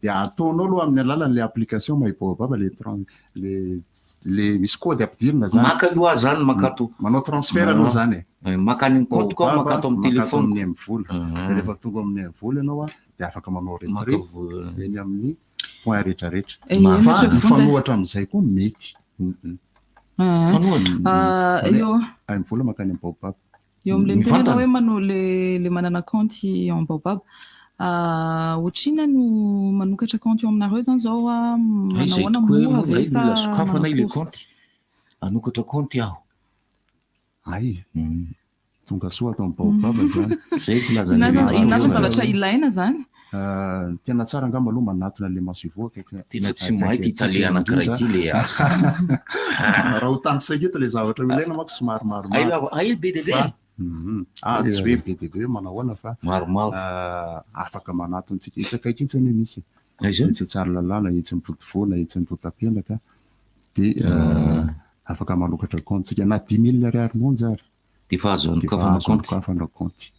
Dia ataonao aloha amin'ny alalan'ilay application My Baobab le tran- le le misy code ampidirina zany. Maka aloha aho zany makato. Manao transfert aloha zany e. Maka any amin'ny compte-ko aho, Baobab, makato amin'ny makato téléphone-ko. amin'ny MVola. Dia rehefa tonga amin'ny MVola ianao a, dia afaka manao Maka retrait vola. eny amin'ny point rehetrarehetra. Eh, Fa Monsieur Vonjy. mifanohitra amin'izay koa mety. Mifanohitra. Ah, Zany hoe eo MVola mankany amin'ny Baobab. eo amin'ilay miteny ianao Mivantana. hoe manao le le manana compte en Baobab. Ah, ohatr'inona no manokatra compte eo aminareo zany zao a? Ay, izay Manahoana tokoa hoe mora moa ve ve sa mila sokafana ilay manakory? compte? Hanokatra compte aho. Ay, tonga soa ato amin'ny Baobab zany. Zay filazana Inona ilay za- inona vavy. zavatra ilaina zany? Ah, ny tena tsara angamba aloha manatona ilay masoivoho akaiky Tena tsy mahay ty akaiky tale antsika anankiray indrindra. ty le asa. Raha ho tanisaiko eto ilay zavatra ilaina manko somary maromaro. Ay, lava- ay, be dia be. Fa, Ah, tsy hoe be dia be hoe manahoana fa Maromaro. ah, afaka manatona antsika etsy akaiky etsy anie misy. Aiza? Etsy Tsaralalàna, etsy Ambodivoana, etsy Andohatapenaka dia ah, afaka manokatra compte tsika na 10 000 ariary monja ary. Dia efa azo Dia efa anokafana azo compte. anokafana compte.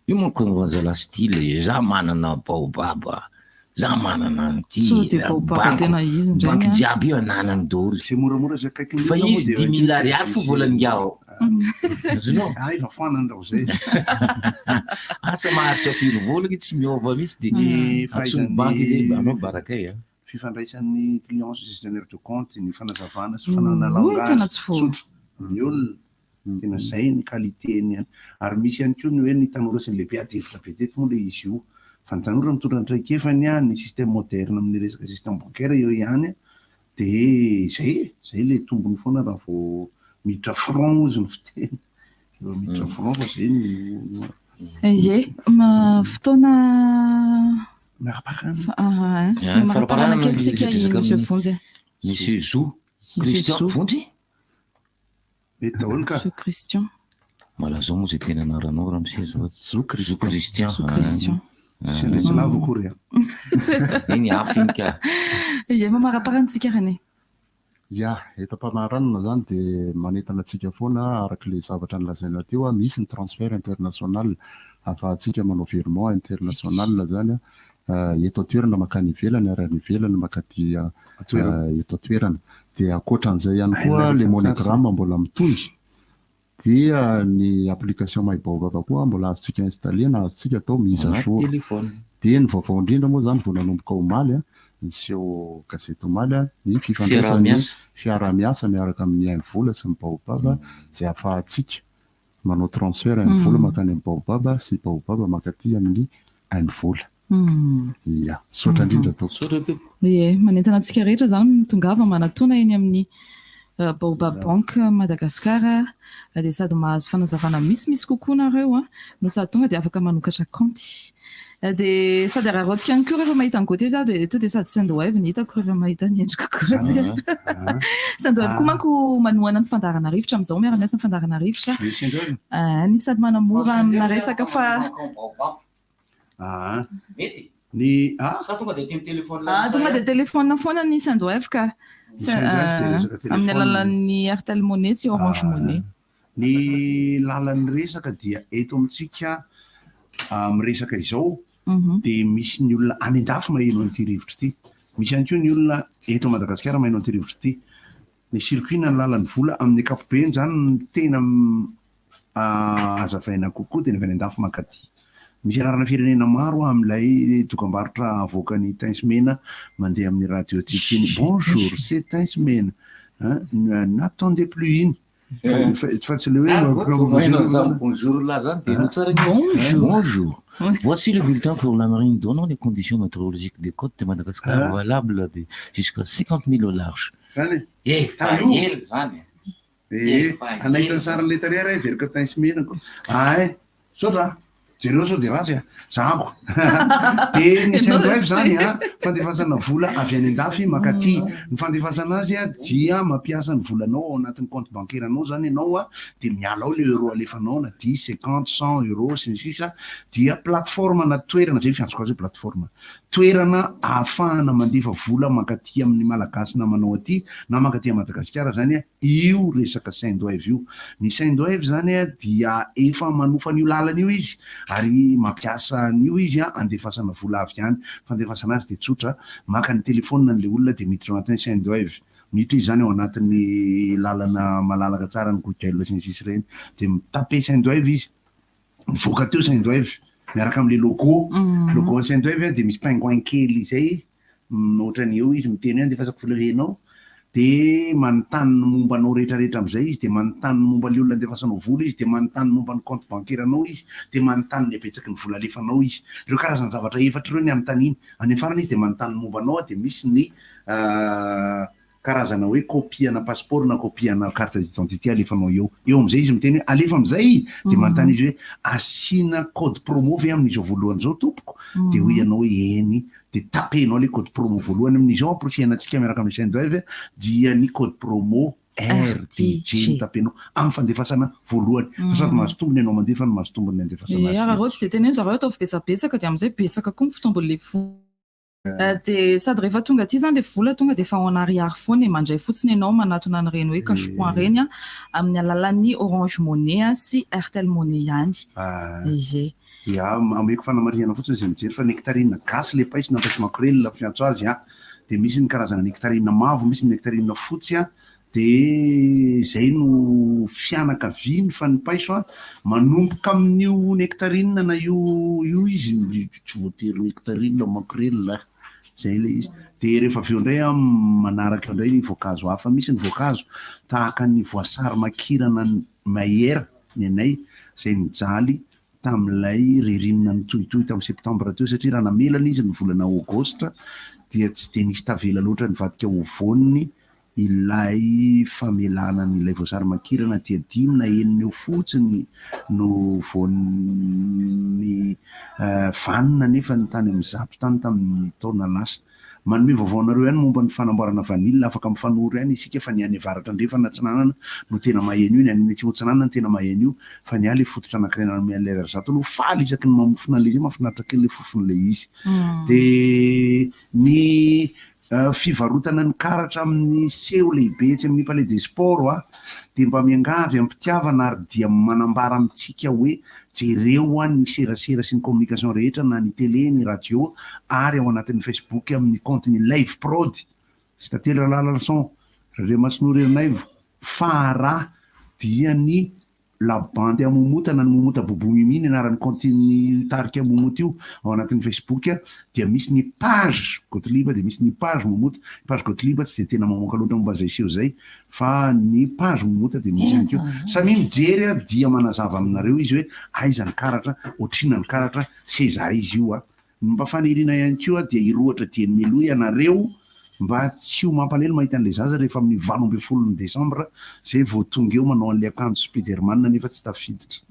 Io manko zalahy style e, za manana baobab, Za manana an'ity Sao dia baobab banky tena izy indray banky ny azy. jiaby io ananany daholo. Zay moramora zay akaiky ny Fa olona moa izy dia dix mille ariary fo volan'ny ngiahy ao. Azonao? Ah, efa foanany raha zay. Asa maharitra firy volana tsy miova mihitsy dia Ny antsoin'ny fahaizan'ny banky izy hoe anao barakay a. fifandraisan'ny client sy gestionnaire de compte, ny fanazavana sy fananana Oy, tena langage tsy voa. tsotra amin'ny olona. Tena zay ny qualité-ny any. Ary misy ihany koa ny hoe ny tanora sy ny lehibe, ady hevitra be teto moa ilay izy io. Fa ny tanora mitondra ny traikefany, ny système moderne amin'ny resaka gestion bancaire eo ihany, dia zay e, zay ilay tombony foana raha vao miditra front hozy ny fiteny. Raha miditra front fa zay no. Ie, fotoana Faraparana kely tsika i Monsieur Vonjy. Monsieur Zo Christian Vonjy? Mety daholo ka. Zo Christian. Malazao moa zay tena anaranao ramose zao. Zo Zo Christian. Zo Christian. Tsy tsy lavo akory a. Iny hafa iny ka. Ie, mamaraparana tsika René. Ya, eto am-pamaranana zany dia manentana antsika foana araka ilay zavatra nolazaina teo a, misy ny transfert international ahafahantsika manao virement international zany a, eto an-toerana mankany ivelany ary any ivelany mankaty eto an-toerana. Dia ankoatran'izay ihany koa ilay MoneyGram mbola mitohy dia ny application MyBaobab koa mbola azontsika installer na azontsika atao mise à jour. Dia ny vaovao indrindra moa izany vao nanomboka omaly, niseho gazety omaly, ny fifandraisan'ny fiaraha-miasa miaraka amin'ny MVola sy ny Baobab izay ahafahantsika manao transfert MVola mankany amin'ny Baobab sy Baobab mankaty amin'ny MVola. Ia, misaotra indrindra tompoko. Misaotra tompoko. Ie, manentana antsika rehetra izany tongava manatona eny amin'ny Baobab Bank Madagascar dia sady mahazo fanazavana misimisy kokoa nareo no sady tonga dia afaka manokatra kaonty. Dia sady araraotiko ihany koa rehefa mahita an'i Gauthier aho dia tonga dia sady Sendwave ny hitako rehefa mahita ny endriko koa. Sendwave koa manko manohana ny fandaharana rivotra amin'izao, miara-miasa amin'ny fandaharana rivotra. Ny sady manamora amina resaka fa. Aa. Mety? Ny a? Sa tonga dia teny téléphone Ah, tonga dia téléphone foana ny Sendwave ka. Ny Sendwave dia resaka téléphone. Amin'ny alalan'ny Airtel Money sy Orange Money. Ny lalan'ny resaka dia eto amintsika miresaka izao dia misy ny olona any an-dafy maheno an'ity rivotra ity. Misy ihany koa ny olona eto Madagasikara maheno an'ity rivotra ity. Ny circuit na ny lalan'ny vola amin'ny ankapobeny izany no tena hazavaina kokoa dia ny avy any an-dafy mankaty. Misy anarana firenena maro amin'ilay dokambarotra avoakan'i Tence Mena mandeha amin'ny radio antsika iny. Bonjour, c'est Tence Mena. N'attendez plus iny. Fa tsy le hoe Bonjour là zany dia tsara ny Bonjour. Voici le bulletin pour la marine donnant les conditions météorologiques des côtes de Madagascar valables de jusqu'à 50 milles au large. Zany e. Efa ela zany. Ee, hanahita ny sarin'ilay tarehy ary heveriko teint sy mena koa. Ay, misaotra a. Jereo sao dia ratsy a. Zahako. Dia ny Sendwave zany a, fandefasana vola avy any an-dafy mankaty. Ny fandefasana azy a dia mampiasa ny volanao ao anatin'ny compte bancaire anao zany ianao a, dia miala ao ilay euro alefanao na dix, cinquante, cent euros sy ny sisa, dia plateforme na toerana, zay ny fiantsoko azy hoe plateforme. Toerana ahafahana mandefa vola mankaty amin'ny Malagasy namanao aty na mankaty à Madagasikara zany io resaka Sendwave io. Ny Sendwave zany dia efa manofa an'io lalana io izy ary mampiasa an'io izy andefasana vola avy any. Fandefasana azy dia tsotra, maka ny telephone an'ilay olona dia miditra ao anatin'ny Sendwave. Miditra izy zany ao anatin'ny lalana malalaka tsara ny Google sy ny sisa ireny dia mi-taper Sendwave izy. Mivoaka teo Sendwave miaraka amin'ilay logo. Logo an'i Sendwave dia misy pingouin kely izay ohatran'ny eo izy miteny hoe andefasako vola ve ianao? Dia manontany ny momba anao rehetrarehetra amin'izay izy, dia manontany ny momba ilay olona andefasanao vola izy, dia manontany ny momba ny compte bancaire anao izy, dia manontany ny habetsaky ny vola alefanao izy. Ireo karazan-javatra efatra ireo ny anontaniany. Any amin'ny farany izy dia manontany ny momba anao dia misy ny karazana hoe copie ana passeport na copie ana carte d'identité alefanao eo. Eo amin'izay izy miteny hoe alefa amin'izay dia manontany izy hoe asiana code promo ve amin'izao voalohany izao tompoko? Dia hoy ianao hoe eny, dia taper-nao ilay code promo voalohany amin'izao amporisihana antsika miaraka amin'ny Sendwave dia ny code promo RDJ no taper-nao amin'ny fandefasana voalohany fa sady mahazo tombony ianao mandefa no mahazo tombony ny andefasana azy. Raha ohatra dia teneno zareo ataovy betsabetsaka dia amin'izay betsaka koa ny fitombon'ilay vola. Dia sady rehefa tonga aty izany ilay vola tonga dia efa en ariary foana e, mandray fotsiny ianao manatona an'ireny hoe cash point ireny amin'ny alalan'ny Orange Money sy Airtel Money ihany. Ie. Ya, ameko fanamarihana fotsiny izay mijery fa nectarine gasy le paiso na paiso makorelina fiantso azy an. Dia misy ny karazana nectarine mavo, misy ny nectarine fotsy an. Dia izay no fianakaviany fa ny paiso an, manomboka amin'io nectarine na io io izy, tsy voatery nectarine makorelina an. Izay ilay izy. Dia rehefa avy eo indray an, manaraka eo indray ny voankazo hafa. Misy ny voankazo tahaka ny voasary makirana Meyer ny anay izay nijaly tamin'ilay ririnina nitohitohy tamin'ny septambra teo satria raha namelana izy ny volana aogositra dia tsy dia nisy tavela loatra nivadika ho voany ilay famelana an'ilay voasary makirana dia dimy na enina eo fotsiny no voany vanona nefa ny tany amin'ny zato tany tamin'ny taona lasa. Manome vaovao anareo ihany momba ny fanamboarana vanille, afaka mifanoro ihany isika fa ny any avaratra andrefana atsinanana no tena mahay an'io, ny any atsimo atsinanana no tena mahay an'io, fa ny ahy le fototra anankiray nanome an'ilay ariary zato aloha faly isaky ny mamofona an'ilay izy, mahafinaritra kely le fofon'ilay izy. De ny fivarotana ny karatra amin'ny seho lehibe etsy amin'ny Palais des Sports a, dia mba miangavy am-pitiavana ary dia manambara amintsika hoe Jereo hoa ny serasera sy ny communication rehetra na ny télé, ny radio ary ao anatin'ny Facebook amin'ny compte ny Live Prod sy Tantely Ralalarson, Randriamasinoro Ernaivo, Fara dia ny La Bande à Momota na ny Momota Bobo Mimi ny anaran'ny compte-n'ny tarika Momota io ao anatin'ny Facebook dia misy ny page Gottlieb dia misy ny page Momota, ny page Gottlieb tsy dia tena mamoaka loatra momba izay seho izay Fa ny page Momota dia misy ihany koa. Samia mijery a dia manazava aminareo izy hoe aiza ny karatra, ohatr'inona ny karatra, seza aiza io a. Ny mba faniriana ihany koa dia hirohotra dieny mialoha ianareo mba tsy ho mampalahelo mahita an'ilay zaza rehefa amin'ny 18 ny desambra zay vao tonga eo manao an'ilay akanjo spiderman nefa tsy tafiditra.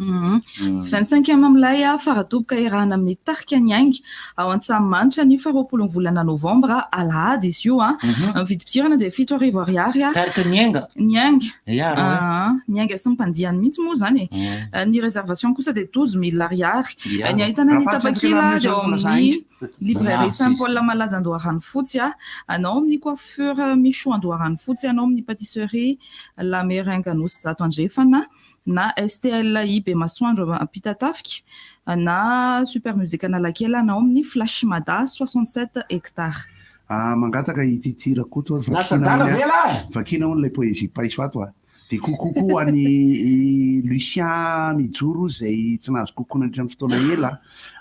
Vingt-cinquième amin'ilay faradoboka iarahana amin'ny tarika Ny Ainga ao Antsahamanitra ny faharoapolo ny volana novambra, alahady izy io. Ny vidim-pidirana dia 7000 ariary. Tarika Ny Ainga? Ny Ainga. Ya, raha hoe. Ny Ainga sy ny mpandihany mihitsy moa izany e. Ny réservation kosa dia 12 000 ariary. Ny ahitana ny tapakila dia ao amin'ny Librairie Saint Paul Malaza Andoharanofotsy, anao amin'ny Coiffure Michou Andoharanofotsy, anao amin'ny Pâtisserie La Meringue Anosizato Andrefana. na STLI Bemasoandro Ampitatafika, na Super Music Analakely na ao amin'ny Flash Mada 67 hectares. Ah, mangataka i Titi Rakoto a, Lasa vakiana adala hono ve lah e? Vakiana hono ilay poésie paiso ato a. Dia coucou koa ho an'i Lucien Mijoro izay tsy nahazo coucou nandritra ny fotoana ela.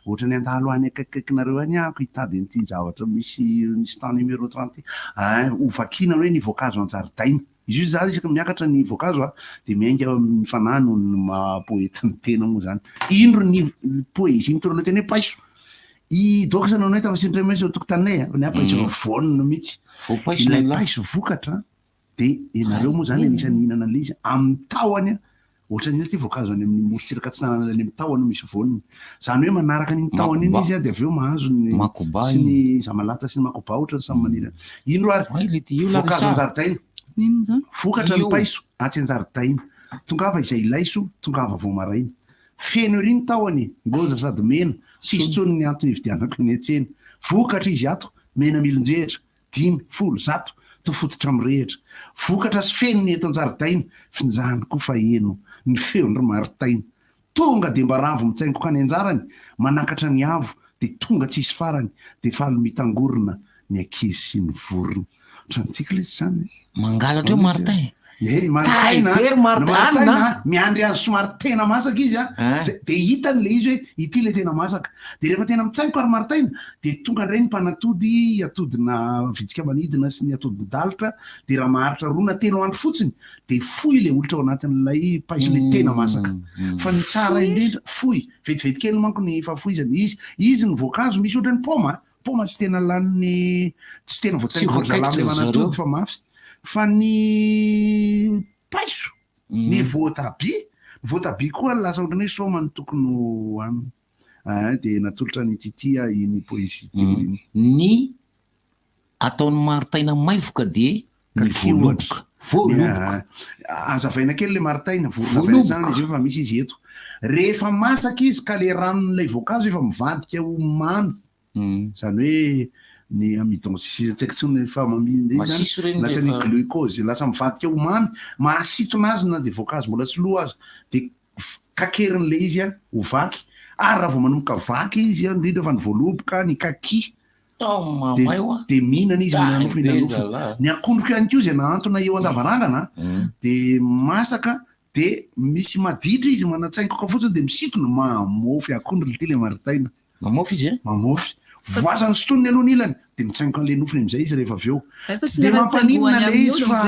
Ohatran'ny handalo any akaikikaikinareo any ahako hitady an'ity zavatra misy ny stand numéro 30 ity. Ah, ho vakiana hoe ny voankazo an-jaridaina. Izy io zany isaky ny miakatra ny voankazo a, dia miainga amin'ny fanahy noho ny maha poety ny tena moa zany. Indro ny poésie mitondra ny teny hoe paiso. I Dox nanao hoe tafasindray mihitsy eo an-tokotaninay a, ny ahy paiso efa voanina mihitsy. Voapaiso Ilay ny lahy. paiso vokatra dia ianareo moa zany anisan'ny mihinana an'ilay izy amin'ny tahony a, Ohatran'ny inona ity voankazo any amin'ny morontsiraka atsinanana any amin'ny tahony misy voany. Izany hoe manaraka an'iny tahony iny izy dia avy eo mahazo ny Makoba sy ny iny. zamalata sy ny makoba ohatran'ny samy maniry. Indro ary Hay le ty io la voankazo resahako. an-jaridaina. Inona izany? Vokatra ny Io. paiso atsy an-jaridaina. Tongava izay ilaiso, tongava vao maraina. Feno ery ny tahony, ngôza sady mena, tsisy intsony ny antony hividianako eny an-tsena. Vokatra izy ato, mena milonjehitra, dimy, folo, zato, toa fototra mirehitra. Vokatra sy feno ny eto an-jaridaina, finjany koa fa heno ny feon-dry Maritaina. Tonga dia mba ravo mitsaingoka any anjarany, manakatra ny avo, dia tonga tsisy farany, dia faly mitangorona ny ankizy sy ny vorona. Ohatran'ny tiako lesy izany e. Mangalatra eo Martin. Eh, Martin Tay be ry Martin Martin a. a, miandry azy somary tena masaka izy a, Hein? zay, dia hitany ilay izy hoe ity ilay tena masaka. Dia rehefa tena mitsaingoka ry Martin dia tonga indray ny mpanatody, atodina vitsika manidina sy ny atodin-dalitra, dia raha maharitra roa na telo andro fotsiny dia fohy ilay olitra ao anatin'ilay paiso ilay tena masaka. Fa ny tsara indrindra, fohy, vetivety kely manko ny fahafohizana, izy, izy ny voankazo misy ohatran'ny paoma a, Paoma tsy tena lanin'ny, tsy tena voatsaingoka ry zalahy amin'ilay manatody fa mafy. Fa ny paiso, ny voatabia, ny voatabia koa lasa ohatran'ny hoe soma no tokony ho hanina. Ah, dia natolotra an'i Titi aho iny poésie teo iny. Ny ataon'i Maritaina maivoka dia ny voaloboka. Voaloboka. Azavaina kely le Maritaina, vorona avy any an-tsaha izy io fa misy izy eto. Rehefa masaka izy ka le ranon'ilay voankazo efa mivadika ho mamy, izany hoe ny amidon sy sisa tsy haiko intsony ny fahamamiana izy Masiso zany, ireny lasa ny rehefa. glucose, lasa mivadika ho mamy, mahasintona azy na dia voankazo mbola tsy lo aza, dia kakerin'ilay izy ho vaky. Ary raha vao manomboka vaky izy an, indrindra fa ny voaloboka, ny kaki, Dia dia mihinana izy, mihinana nofo, mihinana nofo. Ny akondroko ihany koa izay nahantona eo an-davarangana dia masaka dia misy maditra izy manatsaingoka fotsiny dia misintona, mamofy akondro ity ilay maritaina. Mamofy izy e? Mamofy. Voasany sintoniny aloha ny ilany dia mitsaingoka an'ilay nofony amin'izay izy rehefa avy eo. Tsy dia mampaninona ilay izy fa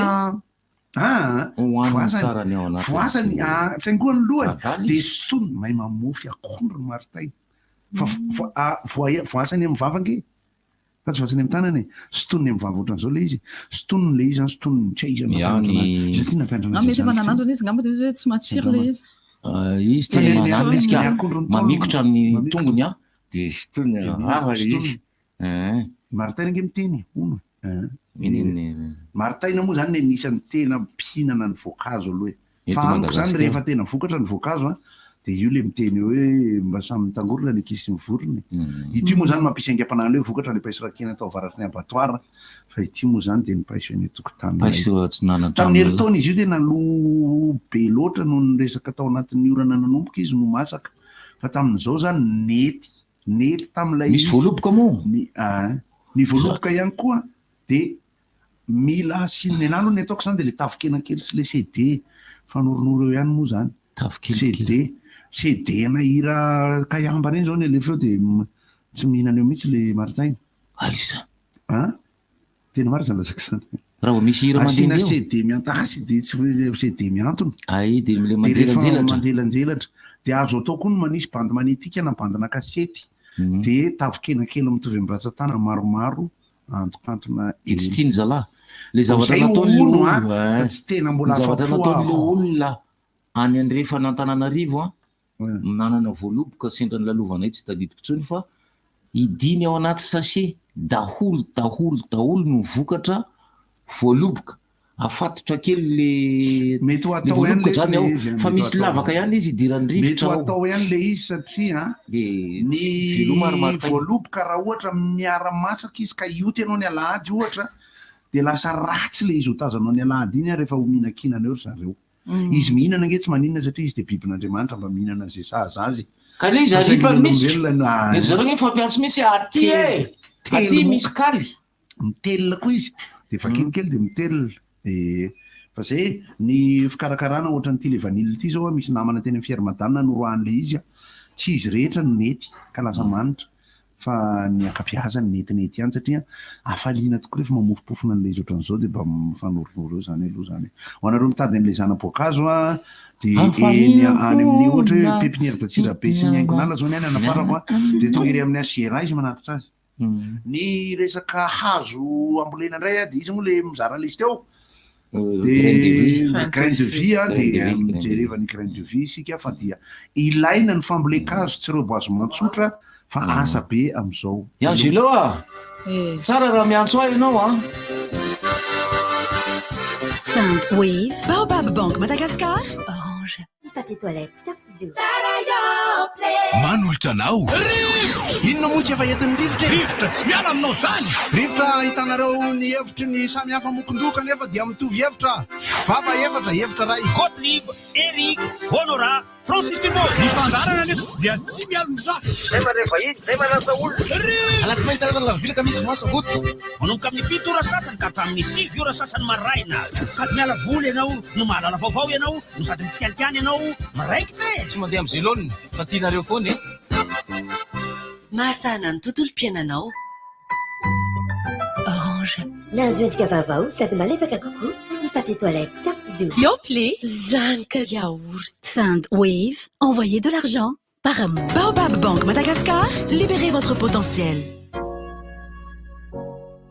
aa voasany, voasany, tsaingohany ny lohany dia sintoniny, mahay mamofy akondro ny maritaina. Fa voasany amin'ny vava ange fa tsy voasany amin'ny tanana e. Sintoniny amin'ny vava ohatran'izao ilay izy. Sintoniny ilay izy zany, sintoniny. Tsy hay iza no nampianatra anazy. Iza ity nampianatra anazy Mety efa izany ity? nanandrana izy angamba dia hoe tsy matsiro ilay izy. Izy tena manandrana izy ka. Mamikotra ny tongony an, dia sintoniny amin'ny vava ilay izy. Martin ange miteny hono e. Martin moa zany anisan'ny tena mpihinana ny voankazo aloha e. Fa amiko zany rehefa tena vokatra ny voankazo an, dia io le miteny hoe mba samy mitangorona ny ankizy sy ny vorona e. Ity moa zany mampisy aingam-panahy an'ilay hoe vokatra ilay paiso rakena tao avaratry ny abattoir, fa ity moa zany dia ny paiso eny an-tokotaninay. Paiso atsinanana Tamin'ny herintaona izy io tena lo be loatra noho ny resaka tao anatin'ny orana nanomboka izy no masaka, fa tamin'izao zany nety. Nety tamin'ilay Misy izy. voaloboka moa? Ny ah, ny voaloboka ihany koa dia mila asiana, ny anahy aloha ny ataoko izany dia ilay tavon-kena kely sy ilay CD fanoronoro eo ihany moa izany. Tavon-kena CD, kely. CD ana hira kaiamba ireny izao ny alefa eo dia tsy mihinana eo mihitsy ilay Martin. Aiza? An? Tena marina izany lazaiko izany. Raha vao misy hira Asiana mandehandeha eo. CD mianta, ah CD tsy hoe CD mihantona. Ay, dia ilay Dia rehefa manjelanjelatra. manjelanjelatra. Dia azo atao koa ny manisy bande magnétique na bande-na kasety. Dia tavon-kena kely mitovy amin'ny rantsan-tanana maromaro ahantokantona Dia tsy eny. tiany zalahy. Ilay zavatra Izay nataon'ilay hono olona, an, fa eh. tsy tena mbola Ny zavatra afa-po nataon'ilay aho. olona any andrefan'Antananarivo an, Nanana voaloboka sendra nolalovanay tsy tadidiko intsony fa idiny ao anaty sachet daholo daholo daholo no vokatra voaloboka, afatotra kely le Mety ho le atao ihany voaloboka lesy zany le ao izy an, fa mety ho misy atao. lavaka ihany izy idiran'ny Mety rivotra ho ao. atao ihany le izy satria De ny veloma ary Martin. voaloboka raha ohatra miara-masaka izy ka hioty ianao ny alahady ohatra dia lasa ratsy le izy ho tazanao ny alahady iny rehefa ho mihinankinana eo ry zareo. Izy mihinana ange tsy maninona satria izy dia bibin'Andriamanitra mba mihinana izay sahaza azy. Ka le izy Fa saingy aripany ny mihitsy. olombelona no ah. Ry zareo nge fampiantso mihitsy aty e! Aty misy kaly. Mitelina koa izy dia vakiny kely dia mitelina. Dia fa zay e, ny fikarakarana ohatran'ity le vanille ity zao a, misy namana teny amin'ny fier madame noroahan'le izy a, tsy izy rehetra no nety ka lasa manitra. Fa ny ankabeazany metimety ihany satria hafaliana tokoa rehefa mamofompofona an'ilay izy ohatran'izao dia mba mifanornoro eo izany aloha izany e. Ho anareo mitady an'ilay zana-boankazo a, dia eny any amin'ny ohatra hoe pépinière d'Antsirabe sy ny haingon'ala izao ny any anafarako a, dia tonga ery amin'ny HGRA izy manatitra azy. Ny resaka hazo ambolena indray a, dia iza moa ilay mizara an'ilay izy teo? Dia grain de vie a, dia mijereva ny grain de vie isika fa dia ilaina ny fambolen-kazo tsy reboisement tsotra fa asa be amin'izao. I Angelo a! Tsara raha miantso ahy ianao an! Sound Wave. Baobab Bank Madagascar. Orange. Papier toilette Sortidou. Manolotra anao. Rivotra! Inona moa no tsy efa entin'ny rivotra e? Rivotra tsy miala aminao izany! Rivotra ahitanareo ny hevitry ny samy hafa mokon-doha kanefa dia mitovy hevitra. Vava efatra, hevitra iray. Gottlieb, Eric, Honorat, Francis Dumont. Ny fandaharana anefa dia tsy mialon-jafy. Zay mandray vahiny, zay manasa olona. Alatsinainy, talata, alarobia, alakamisy, zoma, sabotsy. Manomboka amin'ny 7 ora sasany ka hatramin'ny 9 ora sasany maraina. Sady miala voly ianao no mahalala vaovao ianao no sady mitsikalikany ianao miraikitra e! Tsy mandeha amin'izay laoniny fa tianareo foana e! Mahasahana ny tontolom-piainanao. Orange. Nahazo endrika vaovao sady malefaka kokoa ny papier toilette Sortidou. Yoplait, zanaka yaourt. Sound Wave, envoyez de l'argent par amour. Baobab Bank Madagascar, libérez votre potentiel.